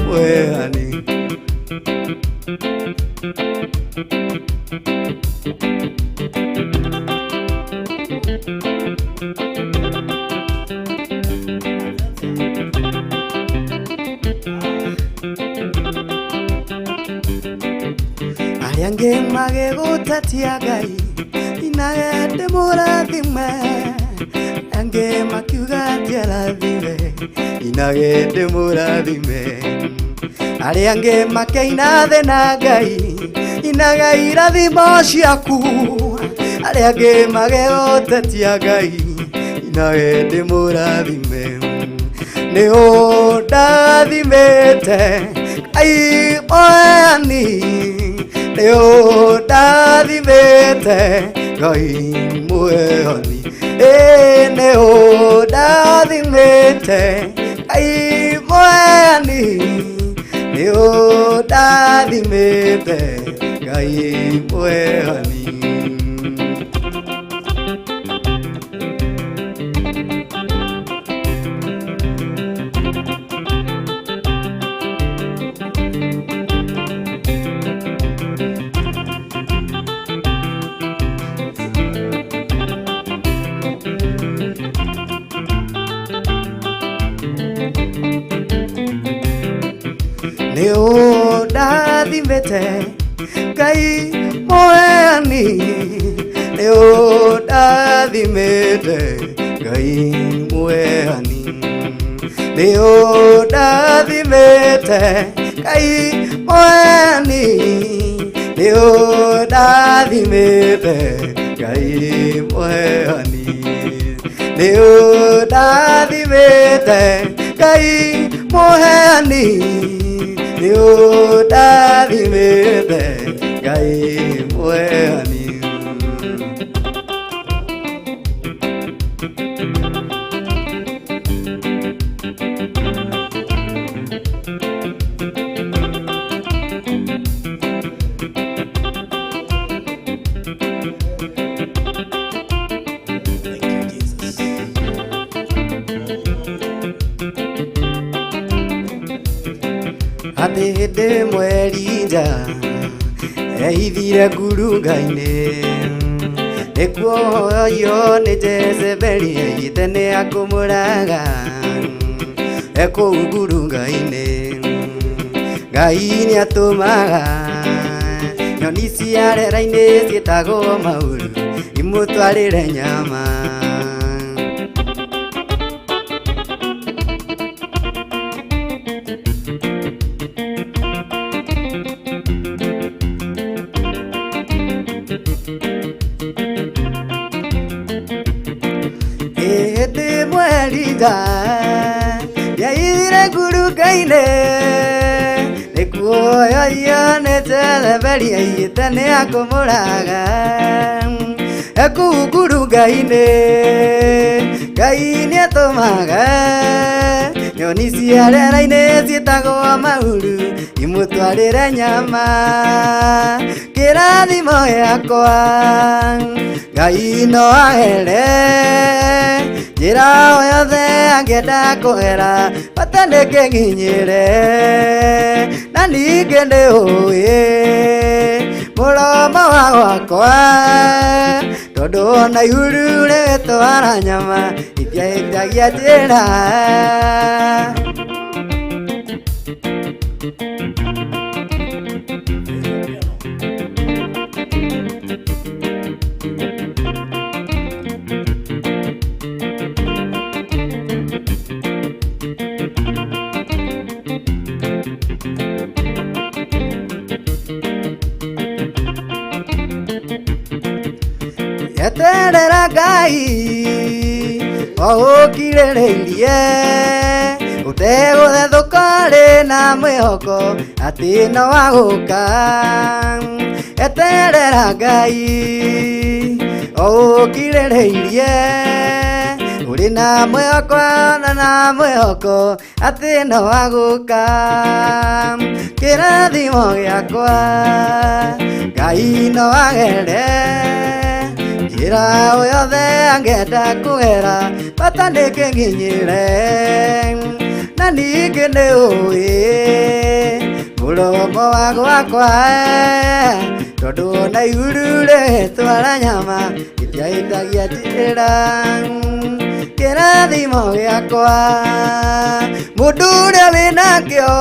S1: mwathani. Angĩ magĩgũtetia Ngai inage ndĩmũrathime, angĩ makiuga atiarathime inage ndĩmũrathime, arĩa angĩ makeina thĩ na Ngai inaga irathimo ciaku, arĩa angĩ magĩgũtetia Ngai inage ndĩmũrathime, nĩ ũndathimĩte Ngai mwathani, nĩ ũndathimĩte Ngai mwathani, ĩ nĩ ũndathimĩte Ngai mwathani, nĩ ũndathimĩte Ngai mwathani. Nĩ ũndathimĩte Ngai mwathani, nĩ ũndathimĩte Ngai mwathani, nĩ ũndathimĩte Ngai mwathani, nĩ ũndathimĩte Ngai mwathani, nĩ ũndathimĩte Ngai mwathani, nĩ ũndathimĩte Ngai mwathani.
S2: Thank you, Jesus.
S1: Atĩ hĩndĩ ĩmwe Elija ehithire ngurunga-inĩ, nĩkuoywo nĩ Jezebeli aigĩte nĩ akũmũraga ekũu ngurunga-inĩ. Ngai nĩatũmaga nyoni cia rĩera-inĩ ciĩtagwo mauru imũtwarĩre nyama. Hĩndĩ ĩmwe Elija yaire ngurunga-inĩ, nĩkuoyoio nĩ Jezebeli aigĩte nĩ akũmũraga ekũu ngurunga-inĩ. Ngai nĩatũmaga nyoni cia rĩera-inĩ ciĩtagwo mauru imũtwarĩre nyama. Kĩrathimo gĩakwa Ngai no ahere, njĩra o yothe angĩenda kũgera bata nĩ kĩnginyĩre, na ningĩ nĩ ũĩ mũromo wa gwakwa, tondũ ona ihuru rĩgĩtwara nyama itiahĩtagia njĩra. Eterera Ngai o ũkirĩrĩirie, ũtegũthethũka rĩ na mwĩhoko atĩ no agũka. Eterera Ngai o ũkirĩrĩirie, ũrĩ na mwĩhoko na mwĩhoko atĩ no agũka. Kĩrathimo gĩakwa Ngai no agere, njĩra o yothe angĩenda kũgera bata nĩ kĩnginyĩre, na ningĩ nĩ ũĩ mũromo wa gwakwa, tondũ ona ihuru rĩgĩtwara nyama itiahĩtagia njĩra. Kĩrathimo gĩakwa mũndũ ũrĩa wĩnakĩo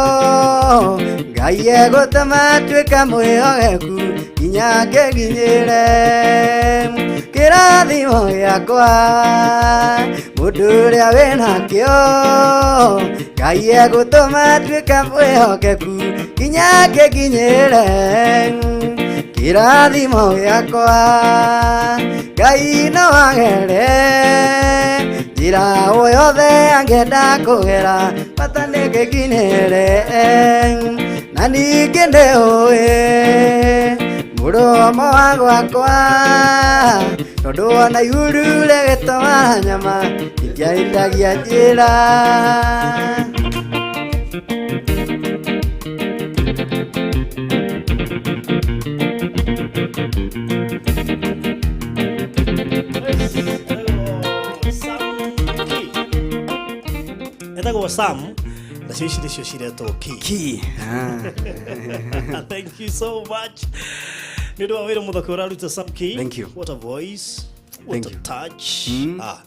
S1: Ngai egũtũma atuĩke mwĩhokeku Nginya ngĩkinyĩre kĩrathimo gĩakwa. Mũndũ ũrĩa wĩnakĩo Ngai egũtũma nduĩke mwĩhokeku nginya ngĩkinyĩre kĩrathimo gĩakwa. Ngai no agere njĩra o yothe angĩenda kũgera bata nĩ ngĩkinyĩre. Na ningĩ ndĩũĩ mũromo wa gwakwa tondũ ona iguru rĩgĩtwara nyama itiahĩtagia njĩra.
S2: Sam Key. Etagwo Sam nacio ici nĩcio ciretwo Key.
S1: Key.
S2: Thank you so much nĩ ũndũ wa wĩra mũthaka ũraruta Sam Key.
S1: Thank you.
S2: What a voice. What
S1: Thank
S2: a
S1: you.
S2: touch. Ah,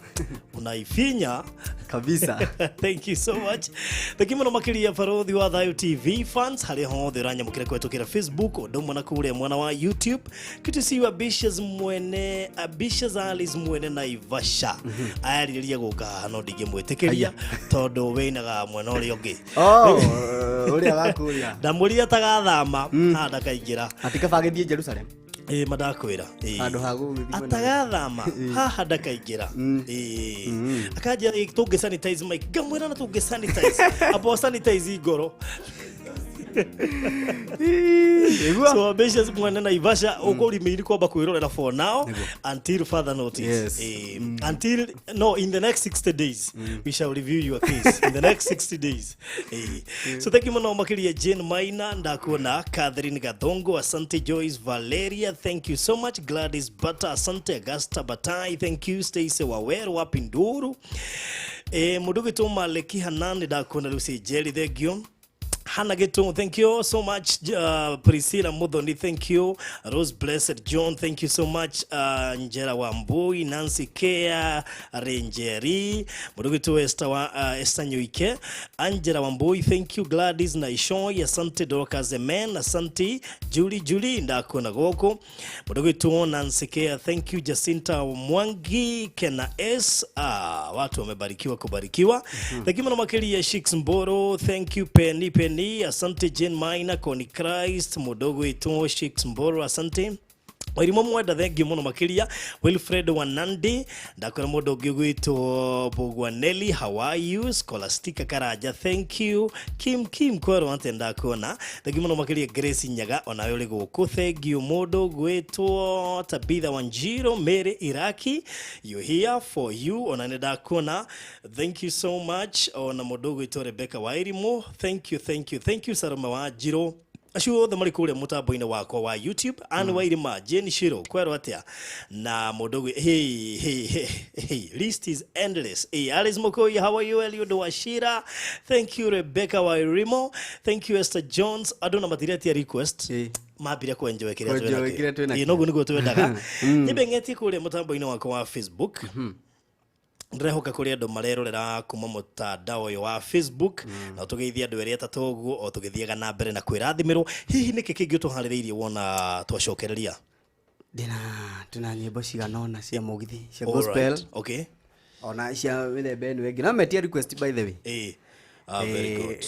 S2: unaifinya
S1: Kabisa.
S2: Thank you so much. Thank you mũno makĩria barothi wa Thayo TV fans harĩa hothe ũranyamũkĩra kũhetũkĩra Facebook ũndũ ũmwe na kũrĩa mwena wa YouTube. Good to see you Ambitious mwene Ambitious Alice mwene Naivasha. Ayarĩrĩria gũka haha no ndingĩmwĩtĩkĩria tondũ wĩinaga mwena ũrĩa ũngĩ.
S1: Oh, ũrĩa wakũrĩa.
S2: Ndamũrire atagathama haha ndakaingĩra.
S1: Atikaba gĩthiĩ Jerusalem.
S2: Ĩ ma ndakwĩra. Ĩ.
S1: Handũ ha gũgĩthiĩ mwena-
S2: Atagathama haha ndakaingĩra. Ĩ. Akanjĩra ĩ, tũngĩ sanitize mic ngamwĩra na tũngĩ sanitize amba sanitize ngoro.
S1: Nĩguo.
S2: So ambitious mwene Naivasha ũkũrimĩiri kwamba kwĩrorera for now until further notice.
S1: Yes.
S2: Until no in the next 60 days we shall review your case in the next 60 days. So thank you mũno makĩria Jane Maina ndakuona Catherine Gathongo asante Joyce Valeria thank you so much Gladys Butter asante Augusta Batai thank you Stacy Waweru wa Pinduru mũndũ ũgĩtwo Maleki Hanan ndakuona Lucy Jerry thank you Hannah Geto, thank you so much. Priscilla Muthoni, thank you. Rose Blessed John, thank you so much. Njera Wambui, Nancy Kea, Renjeri, Murugitu Esther, Esther Nyuike, Angela Wambui, thank you. Gladys Naishoi, asante. Dorcas Emen, asante. Julie Julie, ndakona goko. Murugitu Nancy Kea, thank you. Jacinta Mwangi, Kena S, watu wamebarikiwa kubarikiwa. Thank you mno makiria Shix Mboro, thank you Penny Penny, asante Jane Maina, Connie Christ, mudogo itu Shix Mboro, asante. Wairimo mwenda thengiå må no makä Wilfred Wanandi ndakwä ra må ndå å ngä gwitwo Bugwaneli how are you Scholastica Karanja thank you Kim Kim kwerwo ate ndakuona thengiå må no makä Grace Nyaga onawe å rä gå kå thengiå må ndå gwitwo Tabitha Wanjiro Mary Iraki you here for you ona nä ndakuona thank you so much ona må ndå gwitwo Rebecca Wairimu thank you thank you thank you Salome Wanjiro acio othe marĩ kũrĩa mũtambo-inĩ wakwa wa YouTube Anne Wairima Jane Shiro kwerwo atĩa na mũndũ ũgĩ hey, hey, hey, hey, list is endless hey, Alice Mokoi how are you Eliud Washira thank you Rebecca Wairimo thank you Esther Jones andũ na matiretia request mambire kwenjoe kĩrĩa
S1: Kwenjoe kĩrĩa twĩnakĩo.
S2: Ĩĩ, noguo nĩguo twendaga nyambe ng'etie kũrĩa mũtambo-inĩ wakwa wa Facebook ndĩrehoka kũrĩ andũ marerorera kuma mũtandao ũyũ wa Facebook na tũgeithie andũ erĩ atatũ ũguo o tũgĩthiaga na mbere na kwĩrathimĩrwo hihi nĩkĩ kĩngĩ ũtũharĩrĩirie wona twacokereria
S1: Ndĩna twĩna nyĩmbo cigana ũna cia mũgithi cia
S2: All
S1: gospel
S2: right. Okay.
S1: ona cia mĩthemba ĩno ĩngĩ no metie request by the way.
S2: Ĩĩ. Ah, very good.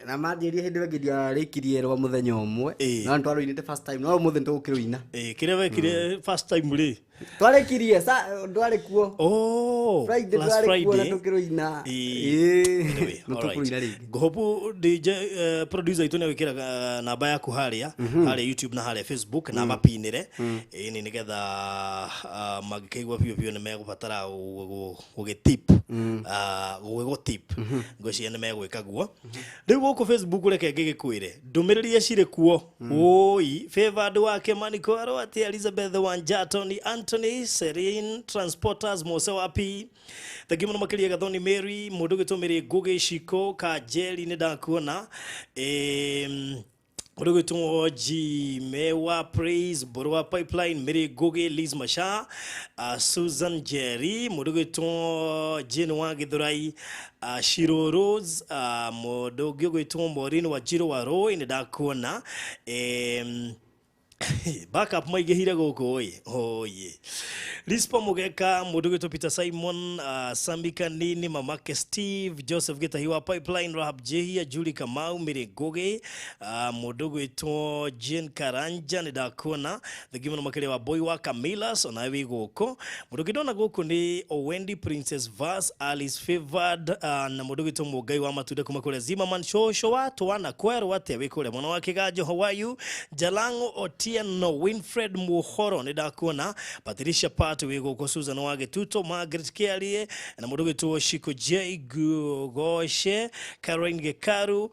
S1: Na manjĩrie hĩndĩ ĩyo ĩngĩ ndiarĩkirie rwa mũthenya ũmwe no nĩtwarũinĩte first time no ũmũthĩ nĩtũgũkĩrũina.
S2: Ĩĩ, kĩrĩa wekire first time rĩ
S1: twarĩkirie ndwarĩ kuo
S2: Oh,
S1: Friday
S2: last
S1: ndwarĩ kuo na
S2: Friday.
S1: tũkĩrũina.
S2: Ĩĩ. Anyway,
S1: No
S2: all right.
S1: tũkũrũina rĩngĩ.
S2: Ngũhopu DJ producer itũ nĩegwĩkĩra namba yaku harĩa harĩa YouTube na harĩa Facebook na mapinĩre ĩni nĩgetha mangĩkĩigua biũ biũ nĩ megũbatara gũgĩtip gũgĩgũtip ngwĩciria nĩ megwĩka guo rĩu gũkũ Facebook reke ngĩgĩkwĩre ndũmĩrĩri iria cirĩ kuo woi favored wake Manikwaro atĩ Elizabeth Wanja Tony Anthony Serene Transporters Mose wa P thengi mũno makĩria Gathoni Mary mũndũ ũgĩtũmĩrĩ Ngũgĩ Ciko Kanjeri nĩ ndakuona mũndũ ũgwĩtwo G Mewa Praise Borwa Pipeline Mary Ngũgĩ Liz Masha Susan Jerry mũndũ ũgwĩtwo Jane wa Gĩthũrai Shiro Rose mũndũ ũngĩ ũgwĩtwo Maureen Wanjiru wa Roy nĩ ndakuona Backup maingĩhire gũkũ ĩ oye. Rispo Mugeka, mũndũ gwĩtwo Peter Simon, Sami Kanini, Mamake Steve, Joseph Gĩtahi wa Pipeline, Rahab Jehia, Julie Kamau, Mary Ngugi, mũndũ gwĩtwo Jane Karanja nĩ ndakuona, thengi mũno makĩria wa Boy wa Camillus onawe wĩ gũkũ. Mũndũ ũngĩ ndona gũkũ nĩ Owendi Princess Vas, Alice Favored, na mũndũ gwĩtwo Mũngai wa Matunda kuma kũrĩa Zimmerman, Shosho wa Twana Kwerũ atĩa wĩ kũrĩa mwena wa Kĩganjo, how are you? Jalango Otieno, Winfred Muhoro nĩ ndakuona, Patricia Pat wĩ gũkũ, Susan wa Gĩtuto, Margaret Kĩarie na mũndũ gwĩtwo Shiko J Goshe, Caroline Gĩkaru,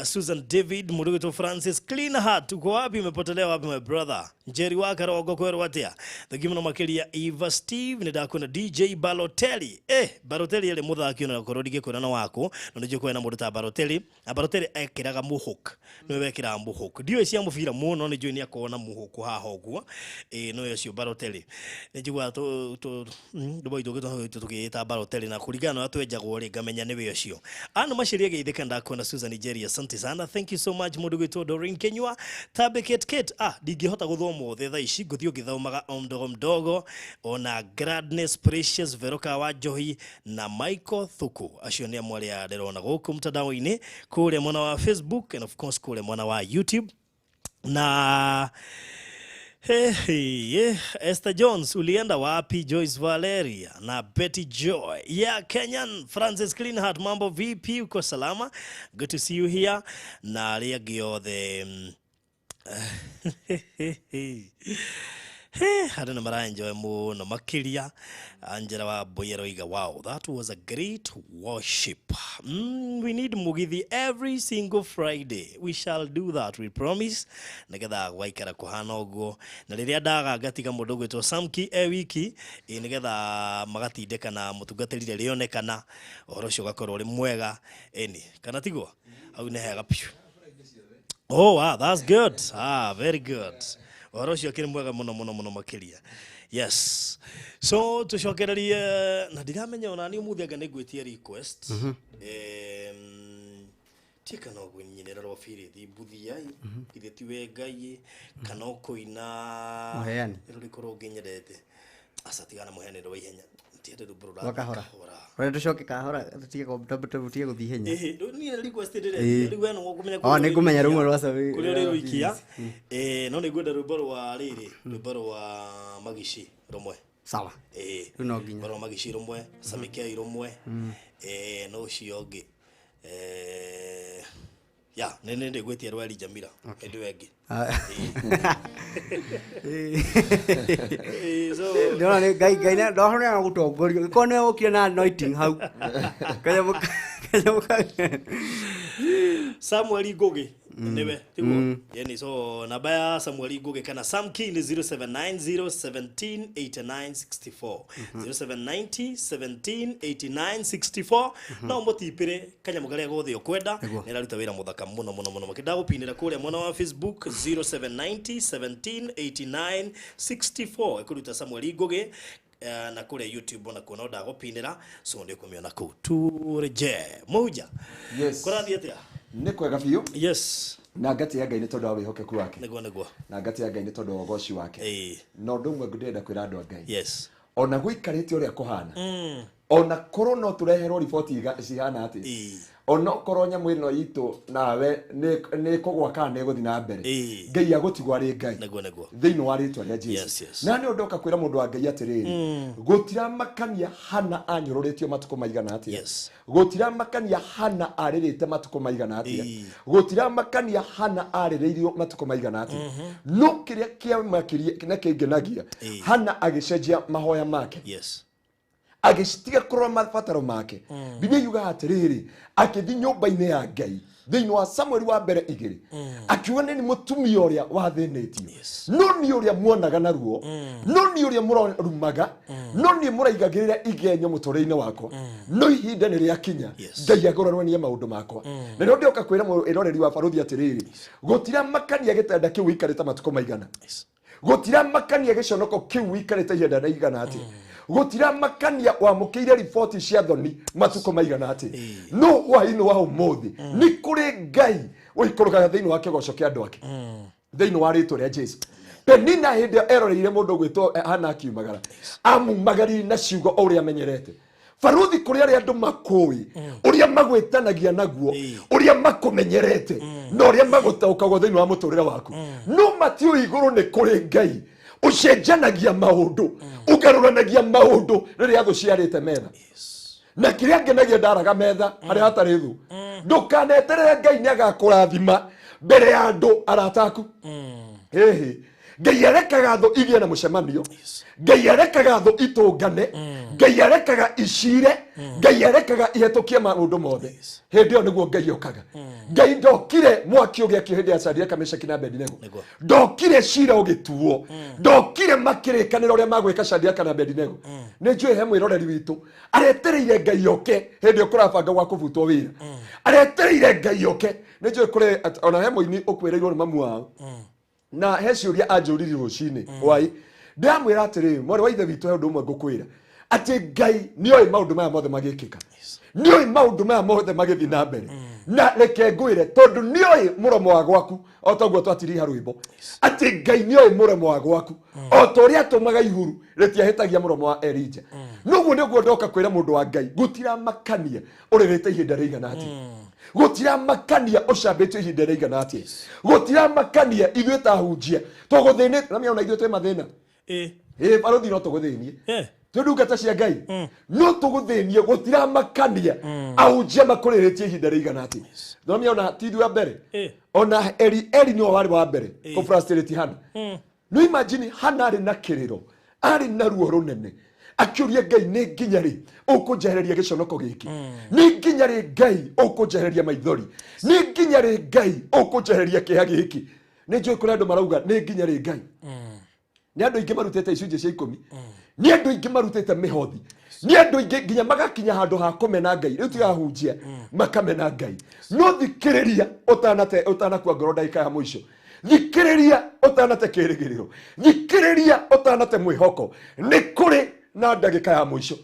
S2: Susan David, mũndũ gwĩtwo Francis Clean Heart, uko wapi? Umepotelea wapi my brother? Njeri wa Karongo kwerwo atĩa? Thengi mũno makĩria Eva Steve nĩ ndakuona, DJ Balotelli, Balotelli arĩ mũthaki ona korwo ndingĩkwĩra no waku, no nĩ njũĩ na mũndũ ta Balotelli. Na Balotelli ekĩraga mũhũk, nĩwe wekĩraga mũhũk, ndiũĩ cia mũbira mũno, nĩ njũĩ nĩ akoragwo na mũhũkũ haha ũguo. Ĩĩ, nĩwe ũcio Balotelli, nĩ njiguaga ndũmba itũ tũkĩĩta Balotelli, na kũringana na ũrĩa twenjagwo rĩ, ngamenya nĩwe ũcio. Ano maciria geithĩka, ndakuona Susan Njeri, asante sana, thank you so much. Mũndũ gwĩtwo Doreen Kenyua, Tabe Kate Kate, ndingĩhota gũthoma othe thaa ici, ngũthiĩ ũgĩthomaga o mdogo mdogo, ona Gladness Precious, Veroca wa Njohi na Michael Thuku, acio nĩ amwe arĩa ndĩrona gũkũ mtandao-inĩ, kũrĩa mwena wa Facebook and of course kũrĩa mwena wa YouTube. Na hey, hey, Esther Jones, ulienda wapi? Joyce Valeria na Betty Joy, yeah, Kenyan Francis Cleanheart, mambo vipi, uko salama? Good to see you here. Na arĩa angĩ othe, andũ nĩ maraenjoy mũno makĩria. Angela wa Mbui aroiga, "Wow, that was a great worship. We need Mugithi every single Friday." We shall do that, we promise, nĩgetha gwaikara kũhana ũguo. Na rĩrĩa ndaga ngatiga mũndũ ũgwĩtwo Samki e wiki, ĩ nĩgetha magatindĩka na mũtungatĩri rĩrĩonekana, ũhoro ũcio ũgakorwo ũrĩ mwega, ĩni kana tiguo? Hau nĩ hega piũ. Oh, wow, that's good. Ah, very good. Ũhoro ũcio ũkĩrĩ mwega mũno mũno mũno makĩria. Yes. So tũcokererie, na ndiramenya ona niĩ ũmũthĩ anga nĩ ngwĩtia request. Tie kana ũgwĩnyinĩra rwa Birithi Mbuthia ithe tiwe Ngai, kana ũkũina
S1: Mũheani.
S2: Rũrĩkũ rũngĩ nyendete? Aca, tigana mũheani rwa ihenya, tiende rwĩmbo
S1: Rwa
S2: rũrathiĩ
S1: kahora.
S2: Kahora.
S1: Ũrĩa tũcoke kahora, tũtige tũtige gũthiĩ ihenya.
S2: Ĩhĩ, rĩu niĩ request ndĩretia rĩu we nĩwe ũkũmenya.
S1: Oh, nĩ ngũmenya rũmwe rwa Sabi-
S2: kũrĩa
S1: rwa
S2: ũrĩrũikia. No nĩ ngwenda rwĩmbo rwa rĩrĩ, rwĩmbo rwa Magici rũmwe.
S1: Sawa.
S2: Ĩĩ.
S1: Rĩu no nginya.
S2: Rwĩmbo rwa Magici rũmwe, Samikei rũmwe, no ũcio ũngĩ, ya nĩ ndĩgwĩtia rwa Elijah Mira hĩndĩ ĩyo ĩngĩ. Ĩĩ, so
S1: Ndĩrona nĩ Ngai Ngai ndona nĩ agũtongoria gĩkorwo nĩ ũkire na anointing hau kanyamũ
S2: Samuel Ngugi niwe tiguo yani? So namba ya Samuel Ngugi kana Sam Key nĩ 0790 17 89 64, 0790 17 89 64. No mũtipĩre kanyamũ karĩa gothe ũkwenda.
S1: Nĩguo.
S2: Nĩ ĩraruta wĩra mũthaka mũno mũno mũno makĩria. Ndagũpinĩra kũrĩa mwena wa Facebook, 0790 17 89 64, ĩkũruta Samuel Ngugi, na kũrĩa YouTube ona kuo no ndagũpinĩra, so nĩ ũkũmĩona kũu. Turejee mũhunja.
S3: Yes.
S2: Kũrathiĩ atĩa?
S3: Nĩ kwega biũ. Na ngati ya Ngai nĩ tondũ wa wĩhokeku wake.
S2: Nĩguo.
S3: Na ngati ya Ngai nĩ tondũ wa ũgoci wake. Na ũndũ ũmwe ndĩrenda kwĩra andũ a Ngai, ona gũikarĩte ũrĩa kũhana, ona korwo no tũreherwo riboti cihana atĩa, ona okorwo nyamũ ĩno itũ nawe nĩ ĩkũgwa kana nĩ ĩgũthiĩ na mbere, Ngai agũtigwo arĩ Ngai
S2: Nĩguo.
S3: thĩinĩ wa rĩtwa rĩa Jesu. Na nĩ ũndoka kwĩra mũndũ wa Ngai atĩrĩrĩ, gũtiramakania Hana anyũrũrĩtio matukũ maigana atĩa, gũtiramakania Hana arĩrĩte matukũ maigana atĩa, gũtiramakania Hana arĩrĩirio matukũ maigana atĩa, no kĩrĩa kĩamakirie na kĩngenagia, Hana agĩcenjia mahoya make, agĩtiga kũrora mabataro make. Biblia yugaga atĩrĩrĩ, akĩthi nyũmba-inĩ ya Ngai thĩinĩ wa Samueli wa mbere 2, akiuga, nĩ mũtumia ũrĩa wathĩnĩtio, no nĩ ũrĩa muonaga naruo, no nĩ ũrĩa mũrarumaga, no nĩ mũraigagĩrĩra igenyo mũtũrĩre-inĩ wakwa, no ihinda nĩ rĩakinya Ngai agũraranie maũndũ makwa. Na nĩo ndĩoka kwĩra mwĩroreri wa Barũthi atĩrĩrĩ, gũtiramakania gĩtanda kĩu ũikarĩte matukũ maigana, gũtiramakania gĩconoko kĩu ũikarĩte ihinda rĩigana atĩa, gũtiramakania wamũkĩire riboti cia thoni matukũ maigana atĩa, no hwaĩ-inĩ wa ũmũthĩ nĩ kũrĩ Ngai ũikũrũkaga thĩinĩ wa kĩgoco kĩa andũ ake thĩinĩ wa rĩtwa rĩa Jesu. Penina hĩndĩ ĩyo eroreire mũndũ ũgwĩtwo Hana akiumagara, amumagaririe na ciugo o ũrĩa amenyerete. Baruthi kũrĩ arĩa andũ makũĩ, ũrĩa magwĩtanagia naguo, ũrĩa makũmenyerete na ũrĩa magũtaũkagwo thĩinĩ wa mũtũrĩre waku, no matiũĩ igũrũ nĩ kũrĩ Ngai ũcenjanagia maũndũ, ũgarũranagia maũndũ rĩrĩa thũ ciarĩte metha. Na kĩrĩa ngenagia, ndaraga metha harĩa hatarĩ thũ. Ndũkaneterere Ngai nĩ agakũrathima mbere ya andũ arata aku. Hĩhĩ, Ngai arekaga thũ igĩe na mũcemanio, Ngai arekaga thũ itũngane, Ngai arekaga icire, Ngai arekaga ihetũkie maũndũ mothe. Hĩndĩ ĩyo nĩguo Ngai okaga. Ngai ndokire mwaki ũgĩakio hĩndĩ ya Shadraka, Meshaki na Abednego. Ndokire cira ũgĩtuo, ndokire makĩrĩkanĩra ũrĩa magwĩka Shadraka na Abednego. Nĩ njũĩ he mwĩroreri witũ aretereire Ngai oke hĩndĩ ĩyo kũrabanga gwa kũbutwo wĩra, aretereire Ngai oke. Nĩ njũĩ kũrĩ ona he mũini ũkwĩrĩirwo nĩ mamu wao, na he ciũria anjũririe rũcinĩ hwaĩ. Ndĩramwĩra atĩrĩrĩ, mwarĩ wa ithe witũ, he ũndũ ũmwe ngũkwĩra, atĩ Ngai nĩoĩ maũndũ maya mothe magĩkĩka, nĩoĩ maũndũ maya mothe magĩthiĩ na mbere. Na reke ngwĩre, tondũ nĩoĩ mũromo wa gwaku, o ta ũguo twatiriha rwĩmbo atĩ Ngai nĩoĩ mũromo wa gwaku, o ta ũrĩa atũmaga ihuru rĩtiahĩtagia mũromo wa Elija, noguo nĩguo ndoka kwĩra mũndũ wa Ngai, gũtiramakania ũrĩrĩte ihinda rĩigana atĩa, gũtiramakania ũcambĩtio ihinda rĩigana atĩa, gũtiramakania ithuĩ ta hunjia tũgũthĩnĩte na mĩona ithuĩ twĩ mathĩna. Ĩ barũthi, no tũgũthĩnie. Twĩ ndungata cia Ngai, no tũgũthĩnie. Gũtiramakania ahunjia makũrĩrĩtie ihinda rĩigana atĩa. No mĩona ti ithuĩ a mbere. Ona Eli, Eli nĩwe warĩ wa mbere kũ frustrate Hana. No imagine, Hana arĩ na kĩrĩro, arĩ na ruo rũnene, akĩũria Ngai, nĩ nginya rĩ ũkũnjehereria gĩconoko gĩkĩ? Nĩ nginya rĩ, Ngai, ũkũnjehereria maithori? Nĩ nginya rĩ, Ngai, ũkũnjehereria kĩeha gĩkĩ? Nĩ njũĩ kũrĩ andũ marauga, nĩ nginya rĩ, Ngai? Nĩ andũ aingĩ marutĩte icunjĩ cia 10, nĩ andũ aingĩ marutĩte mĩhothi, nĩ andũ aingĩ nginya magakinya handũ ha kũmena Ngai. Rĩu tigahunjia makamena Ngai. No thikĩrĩria ũtanate, ũtanakua ngoro ndagĩka ya mũico, thikĩrĩria ũtanate kĩrĩgĩrĩro, thikĩrĩria ũtanate mwĩhoko. Nĩ kũrĩ na ndagĩka ya mũico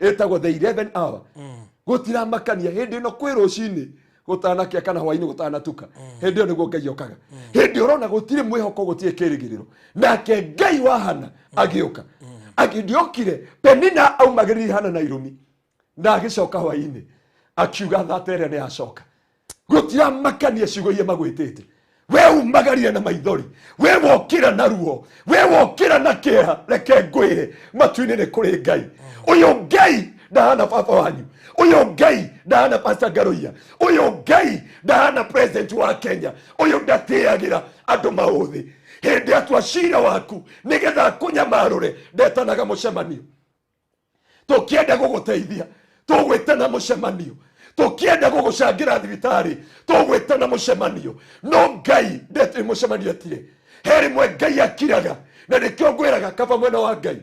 S3: ĩtagwo the 11 hour. Gũtiramakania hĩndĩ ĩno kwĩ rũcinĩ gũtanakĩa kana hwainĩ gũtanatuka, hĩndĩ ĩyo nĩguo Ngai okaga. Hĩndĩ ũrona gũtirĩ mwĩhoko, gũtirĩ kĩrĩgĩrĩro, nake Ngai wa Hana agĩũka. Agĩndĩokire, Penina aumagĩrĩria Hana na irũmi, na agĩcoka hwainĩ akiuga thata ĩrĩa nĩ yacoka. Gũtiramakania ciugo iria magwĩtĩte, we umagarire na maithori, we wokĩra na ruo, we wokĩra na kĩeha, reke ngwĩre, matu-inĩ nĩ kũrĩ Ngai. Ũyũ Ngai ndahana baba wanyu, ũyũ Ngai ndahana Pastor Ngaruiya, ũyũ Ngai ndahana president wa Kenya, ũyũ ndatĩagĩra andũ maũthĩ. Hĩndĩ atua cira waku nĩgetha akũnyamarũre, ndetanaga mũcemanio. Tũkĩenda gũgũteithia, tũgwĩtana mũcemanio. Tũkĩenda gũgũcangĩra thibitarĩ, tũgwĩtana mũcemanio. No Ngai ndetĩ mũcemanio, etire he rĩmwe Ngai akiraga. Na nĩkĩo ngwĩraga, kaba mwena wa Ngai,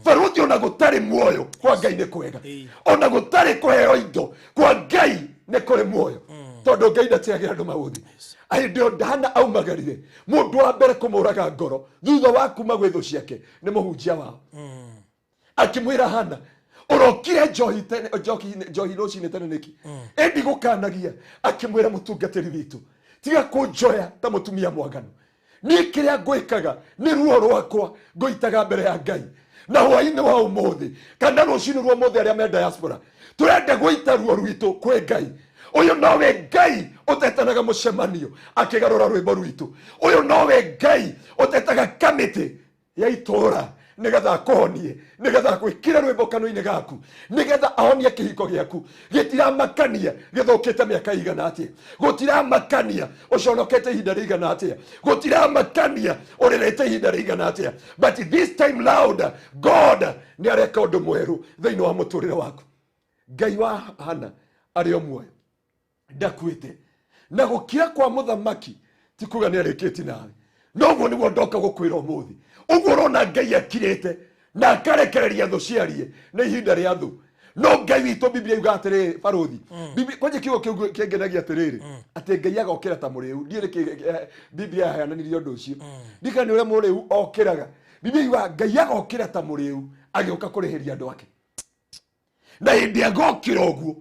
S3: barũthi, ona gũtarĩ muoyo, kwa Ngai nĩ kwega. Ona gũtarĩ kũheo indo, kwa Ngai nĩ kũrĩ muoyo, tondũ Ngai ndatigagĩra andũ maũthĩ. Hĩndĩ ĩyo Hana aumagarire, mũndũ wa mbere kũmũraga ngoro thutha wa kuma gwĩ thũ ciake nĩ mũhunjia wao, akĩmwĩra, "Hana, ũrokire njohi tene, njohi njohi rũcinĩ tene nĩkĩ?" Ĩndi gũkanagia, akĩmwĩra, "Mũtungatĩri witũ, tiga kũnjoya ta mũtumia mwaganu. Niĩ kĩrĩa ngwĩkaga nĩ ruo rwakwa ngũitaga mbere ya Ngai. Na hwainĩ wa ũmũthĩ kana rũcinĩ rwa ũmũthĩ, arĩa me diaspora, tũrenda gũita ruo rwitũ kwĩ Ngai. Ũyũ nowe Ngai ũtetanaga mũcemanio akĩgarũra rwĩmbo rwitũ. Ũyũ nowe Ngai ũtetaga kamĩtĩ ya itũra nigetha akũhonie, nigetha agwĩkĩre rwĩmbo kanua-inĩ gaku, nigetha ahonie kĩhiko gĩaku. Gĩtiramakania gĩthũkĩte mĩaka igana atĩa, gũtiramakania ũconokete ihinda rĩigana atĩa, gũtiramakania ũrĩrĩte ihinda rĩigana atĩa, but this time round God nĩ areka ũndũ mwerũ thĩinĩ wa mũtũrĩre waku. Ngai wa Hana arĩ o muoyo, ndakuĩte. Na gũkira kwa mũthamaki ti kuga nĩ arĩkĩtie nawe. Noguo nĩguo ndoka gũkwĩra ũmũthĩ. Ũguo ũrona Ngai akirĩte na akarekereria thũ ciarie, nĩ ihinda rĩa thũ. No Ngai witũ, Biblia yuga atĩrĩrĩ, barũthi, kwanja kiugo kĩu kĩngenagia atĩrĩrĩ, atĩ Ngai agokĩra ta mũrĩu. Ndiũĩ nĩkĩ Biblia yaheananirie ũndũ ũcio, ndikana nĩ ũrĩa mũrĩu okĩraga. Biblia yuga Ngai agokĩra ta mũrĩu agĩũka kũrĩhĩria andũ ake. Na hĩndĩ agokĩra ũguo,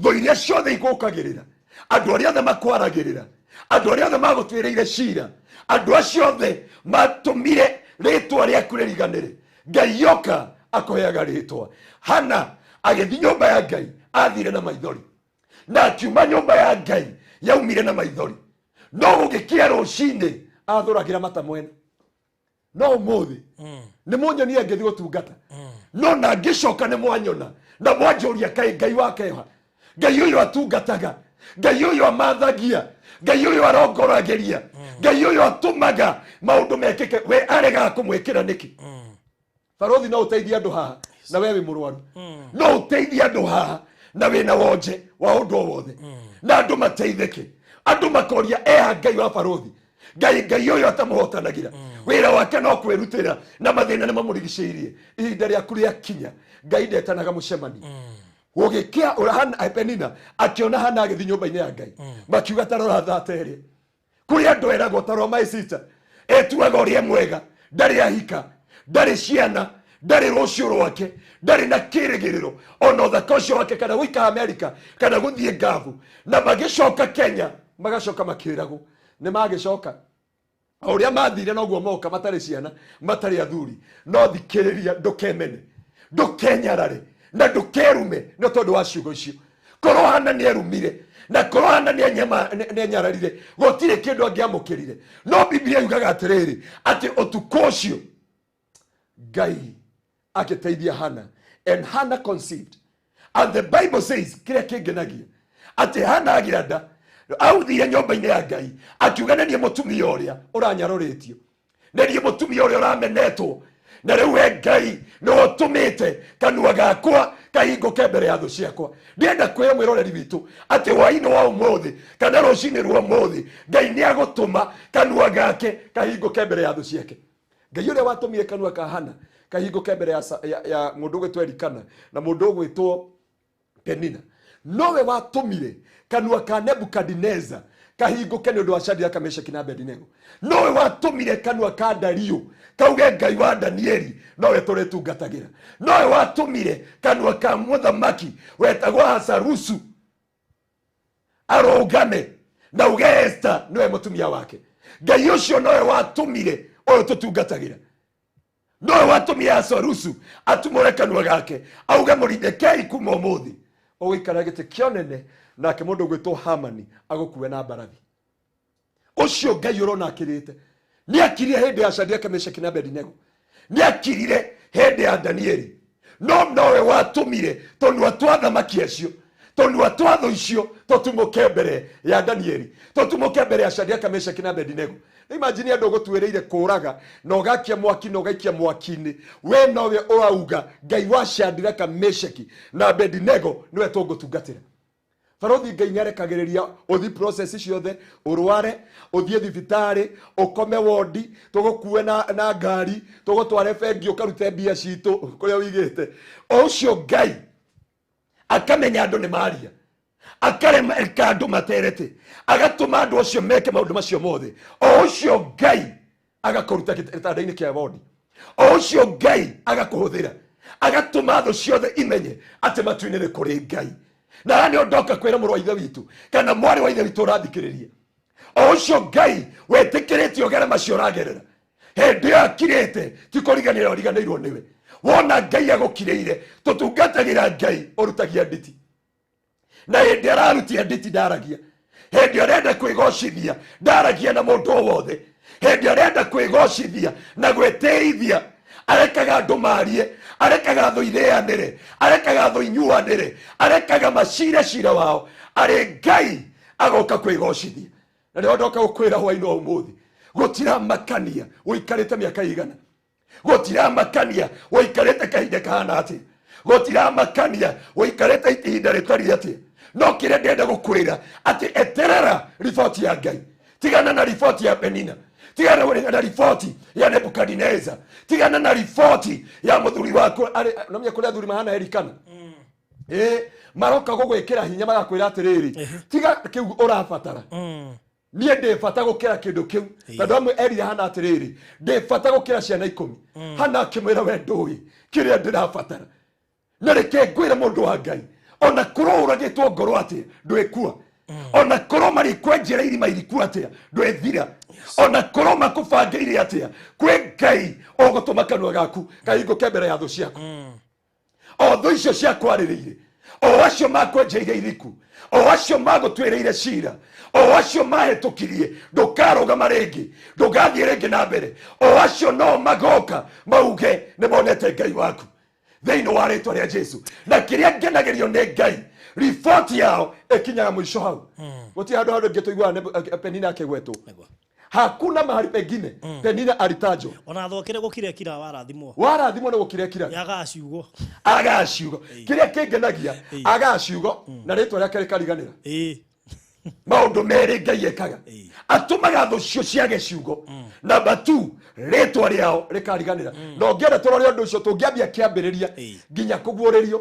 S3: thũ iria ciothe igũkagĩrĩra, andũ arĩa othe makwaragĩrĩra,
S4: Andũ arĩa othe magũtuĩrĩire cira, andũ acio othe matũmire rĩtwa rĩaku rĩriganĩre, Ngai yoka akũheaga rĩtwa. Hana agĩthiĩ nyũmba ya Ngai athire na maithori, na akiuma nyũmba ya Ngai yaumire na maithori, no gũgĩkĩa rũcinĩ athũragĩra mata mwena. No ũmũthĩ nĩ mũnyonie ngĩthiĩ gũtungata, no na ngĩcoka nĩ mwanyona na mwanjũria, kaĩ Ngai wakeha? Ngai ũyũ atungataga, Ngai ũyũ amathagia, Ngai ũyũ arongoragĩria, Ngai ũyũ atũmaga maũndũ mekĩke, we aregaga kũmwĩkĩra nĩkĩ? Barothi, no ũteithie andũ haha na we wĩ mũrwaru, no ũteithie andũ haha na wĩna wonje wa ũndũ o wothe, na andũ mateithĩke, andũ makoria, eha Ngai wa barothi? Ngai, Ngai ũyũ atamũhotanagĩra, wĩra wake no kwĩrutĩra na mathĩna nĩ mamũrigicĩirie. Ihinda rĩaku rĩakinya, Ngai ndetanaga mũcemanio. Gũgĩkĩa, Penina akĩona Hana agĩthiĩ nyũmba-inĩ ya Ngai, makiuga, tarora thata ĩrĩa kũrĩ andũ eragwo, tarora my sister etuaga ũrĩa mwega, ndarĩ ahika, ndarĩ ciana, ndarĩ rũciũ rwake, ndarĩ na kĩrĩgĩrĩro ona ũthaka ũcio wake, kana gũikara Amerika kana gũthiĩ ngabu. Na magĩcoka Kenya, magacoka makĩragwo nĩ magĩcoka o ũrĩa mathire noguo moka, matarĩ ciana, matarĩ athuri. No thikĩrĩria, ndũkemene, ndũkenyarare na ndũkerume nĩ tondũ wa ciugo icio. Korwo Hana nĩ erumire na korwo Hana nĩ enyararire, gũtirĩ kĩndũ angĩamũkĩrire. No Biblia yugaga atĩrĩrĩ, atĩ ũtukũ ũcio Ngai agĩteithia Hana, and Hana conceived. And the Bible says, kĩrĩa kĩngenagia, atĩ Hana agĩa nda, authire nyũmba-inĩ ya Ngai akiuga, nĩ niĩ mũtumia ũrĩa ũranyarũrĩtio, nĩ niĩ mũtumia ũrĩa ũramenetwo, na rĩu we Ngai nĩwe ũtũmĩte kanua gakwa kahingũke mbere ya thũ ciakwa. Ndĩrenda kwĩra mwĩroreri witũ atĩ hwainĩ wa ũmũthĩ kana rũcinĩ rwa ũmũthĩ, Ngai nĩ agũtũma kanua gake kahingũke mbere ya thũ ciake. Ngai ũrĩa watũmire kanua ka Hana kahingũke mbere ya mũndũ ũgwĩtwo Elikana na mũndũ ũgwĩtwo Penina, nowe watũmire kanua ka Nebukadineza kahingũke nĩ ũndũ wa Shadraka, Meshaki na Abedinego, nowe watũmire kanua ka Dario kauge, Ngai wa Danieli nowe tũrĩtungatagĩra, nowe watũmire kanua ka mũthamaki wetagwo Hasarusu arũgame na uge Esta niwe mũtumia wake. Ngai ũcio nowe watũmire, ũyũ tũtungatagĩra, nowe watũmire Asorusu atumũre kanua gake auge, Mũridekei kuma ũmũthĩ ũgũikara gĩtĩ kĩa ũnene, nake mũndũ ũgwĩtwo Hamani agũkue na mbarathi. Ũcio Ngai ũrona akĩrĩte nĩ akirire hĩndĩ ya Shadraka, Meshaki na Abedinego, nĩ akirire hĩndĩ ya Danieli, no nowe watũmire tũnua twa thamaki acio, tũnua twa thũ icio tũtumũke mbere ya Danieli, tũtumũke mbere ya Shadraka, Meshaki na Abedinego. Nĩ imagine andũ ũgũtuĩrĩire kũraga na ũgakia mwaki na ũgaikia mwaki-inĩ, we nowe ũrauga, Ngai wa Shadraka, Meshaki na Abedinego nĩwe tũngũtungatĩra. Barothi, Ngai nĩ arekagĩrĩria ũthi process ciothe, ũrware, ũthiĩ thibitarĩ, ũkome wondi, tũgũkue na ngari, tũgũtware bengi ũkarute mbia citũ kũrĩa ũigĩte. O ũcio Ngai akamenya andũ nĩ maria, akareka andũ materete, agatũma andũ acio meke maũndũ macio mothe. O ũcio Ngai agakũruta gĩtanda-inĩ kĩa wondi, o ũcio Ngai agakũhũthĩra, agatũma thũ ciothe imenye atĩ matu-inĩ nĩ kũrĩ Ngai. Na haha nĩho ndoka kwĩra mũrũ wa ithe witũ kana mwarĩ wa ithe witũ ũrathikĩrĩria, o ũcio Ngai wetĩkĩrĩtie ũgere macio ũragerera, hĩndĩ ĩyo akirĩte, ti kũriganĩra ũriganĩirwo nĩwe. Wona Ngai agũkirĩire, tũtungatagĩra Ngai ũrutagia nditi, na hĩndĩ ararutia nditi ndaragia, hĩndĩ arenda kwĩgocithia ndaragia na mũndũ o wothe, hĩndĩ arenda kwĩgocithia na gwĩtĩithia arekaga andũ marie, arekaga thũ irĩanĩre, arekaga thũ inyuanĩre, arekaga macire cira wao, arĩ Ngai agoka kwĩgocithia. Na nĩho ndoka gũkwĩra hwainĩ wa ũmũthĩ, gũtiramakania ũikarĩte mĩaka igana, gũtiramakania ũikarĩte kahinda kahana atĩa, gũtiramakania ũikarĩte ihinda rĩtariĩ atĩa, no kĩrĩa ndĩrenda gũkwĩra atĩ eterera riboti ya Ngai. Tigana na riboti ya Penina, tigana na riboti ya Nebukadineza, tigana na riboti ya mũthuri waku. Nomenya kũrĩ athuri mahana Elikana, ĩ maroka gũgwĩkĩra hinya, magakwĩra atĩrĩrĩ, tiga kĩu ũrabatara, niĩ ndĩ bata gũkĩra kĩndũ kĩu. Tondũ amwe erire Hana atĩrĩrĩ, ndĩ bata gũkĩra ciana 10. Hana akĩmwĩra, we ndũĩ kĩrĩa ndĩrabatara. Na reke ngwĩre, mũndũ wa Ngai, ona korwo ũragĩtwo ngoro atĩ ndwĩkua. Ona korwo marĩkwenjera irima iriku atĩa, ndwĩthira. Ona korwo makũbangĩire atĩa, kwĩ Ngai ũgũtũma kanua gaku kahingũke mbere ya thũ ciaku. O thũ icio ciakwarĩrĩire, o acio makwenjeire iriku, o acio magũtuĩrĩire cira, o acio mahĩtũkirie, ndũkarũgama rĩngĩ, ndũgathiĩ rĩngĩ na mbere. O acio no magoka mauge nĩ monete Ngai waku thĩinĩ wa rĩtwa rĩa Jesu. Na kĩrĩa ngenagĩrio nĩ Ngai, riboti yao ĩkinyaga mũico hau. Gũtirĩ handũ handũ ĩngĩ tũiguaga nĩ Penina akĩgwetwo. Hakuna mahali pengine Penina alitajwa.
S2: Ona thokire gũkira kira warathimwo.
S4: Warathimwo nĩ gũkira kira.
S2: Yagaga ciugo.
S4: Agaga ciugo. Kĩrĩa kĩngenagia, agaga ciugo na rĩtwa rĩake rĩkariganĩra. Maũndũ merĩ Ngai ekaga. Atũmaga thũ cio ciage ciugo. Number 2, rĩtwa rĩao rĩkariganĩra. Na ũngĩenda tũrore ũndũ ũcio, tũngĩambia kĩambĩrĩria nginya kũguũrĩrio.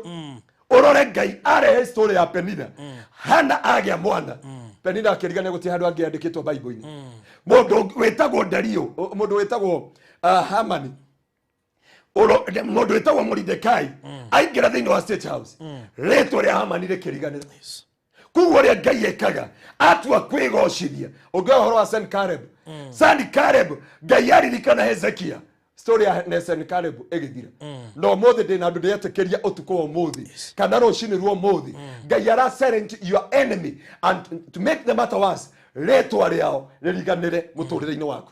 S4: Ũrore Ngai arehe story ya Penina. Hana agĩa mwana. Penina akĩriganĩra gũtirĩ handũ angĩ andĩkĩtwo Bible-inĩ. Mũndũ wĩtagwo Dario, mũndũ wĩtagwo Hamani, mũndũ wĩtagwo Moridekai aingĩra thĩinĩ wa State House, rĩtwa rĩa Hamani rĩkĩriganĩra. Koguo ũrĩa Ngai ekaga, atua kwĩgocithia. Ũngĩoya ũhoro wa Sennacherib, Sennacherib, Ngai aririkana Hezekia, story ya Sennacherib ĩgĩthira. Na ũmũthĩ ndĩna andũ ndĩretĩkĩria ũtukũ wa ũmũthĩ kana rũcinĩ rwa ũmũthĩ, Ngai ara silent your enemy, and to make the matter worse, rĩtwa rĩao rĩriganĩre mũtũrĩre-inĩ waku.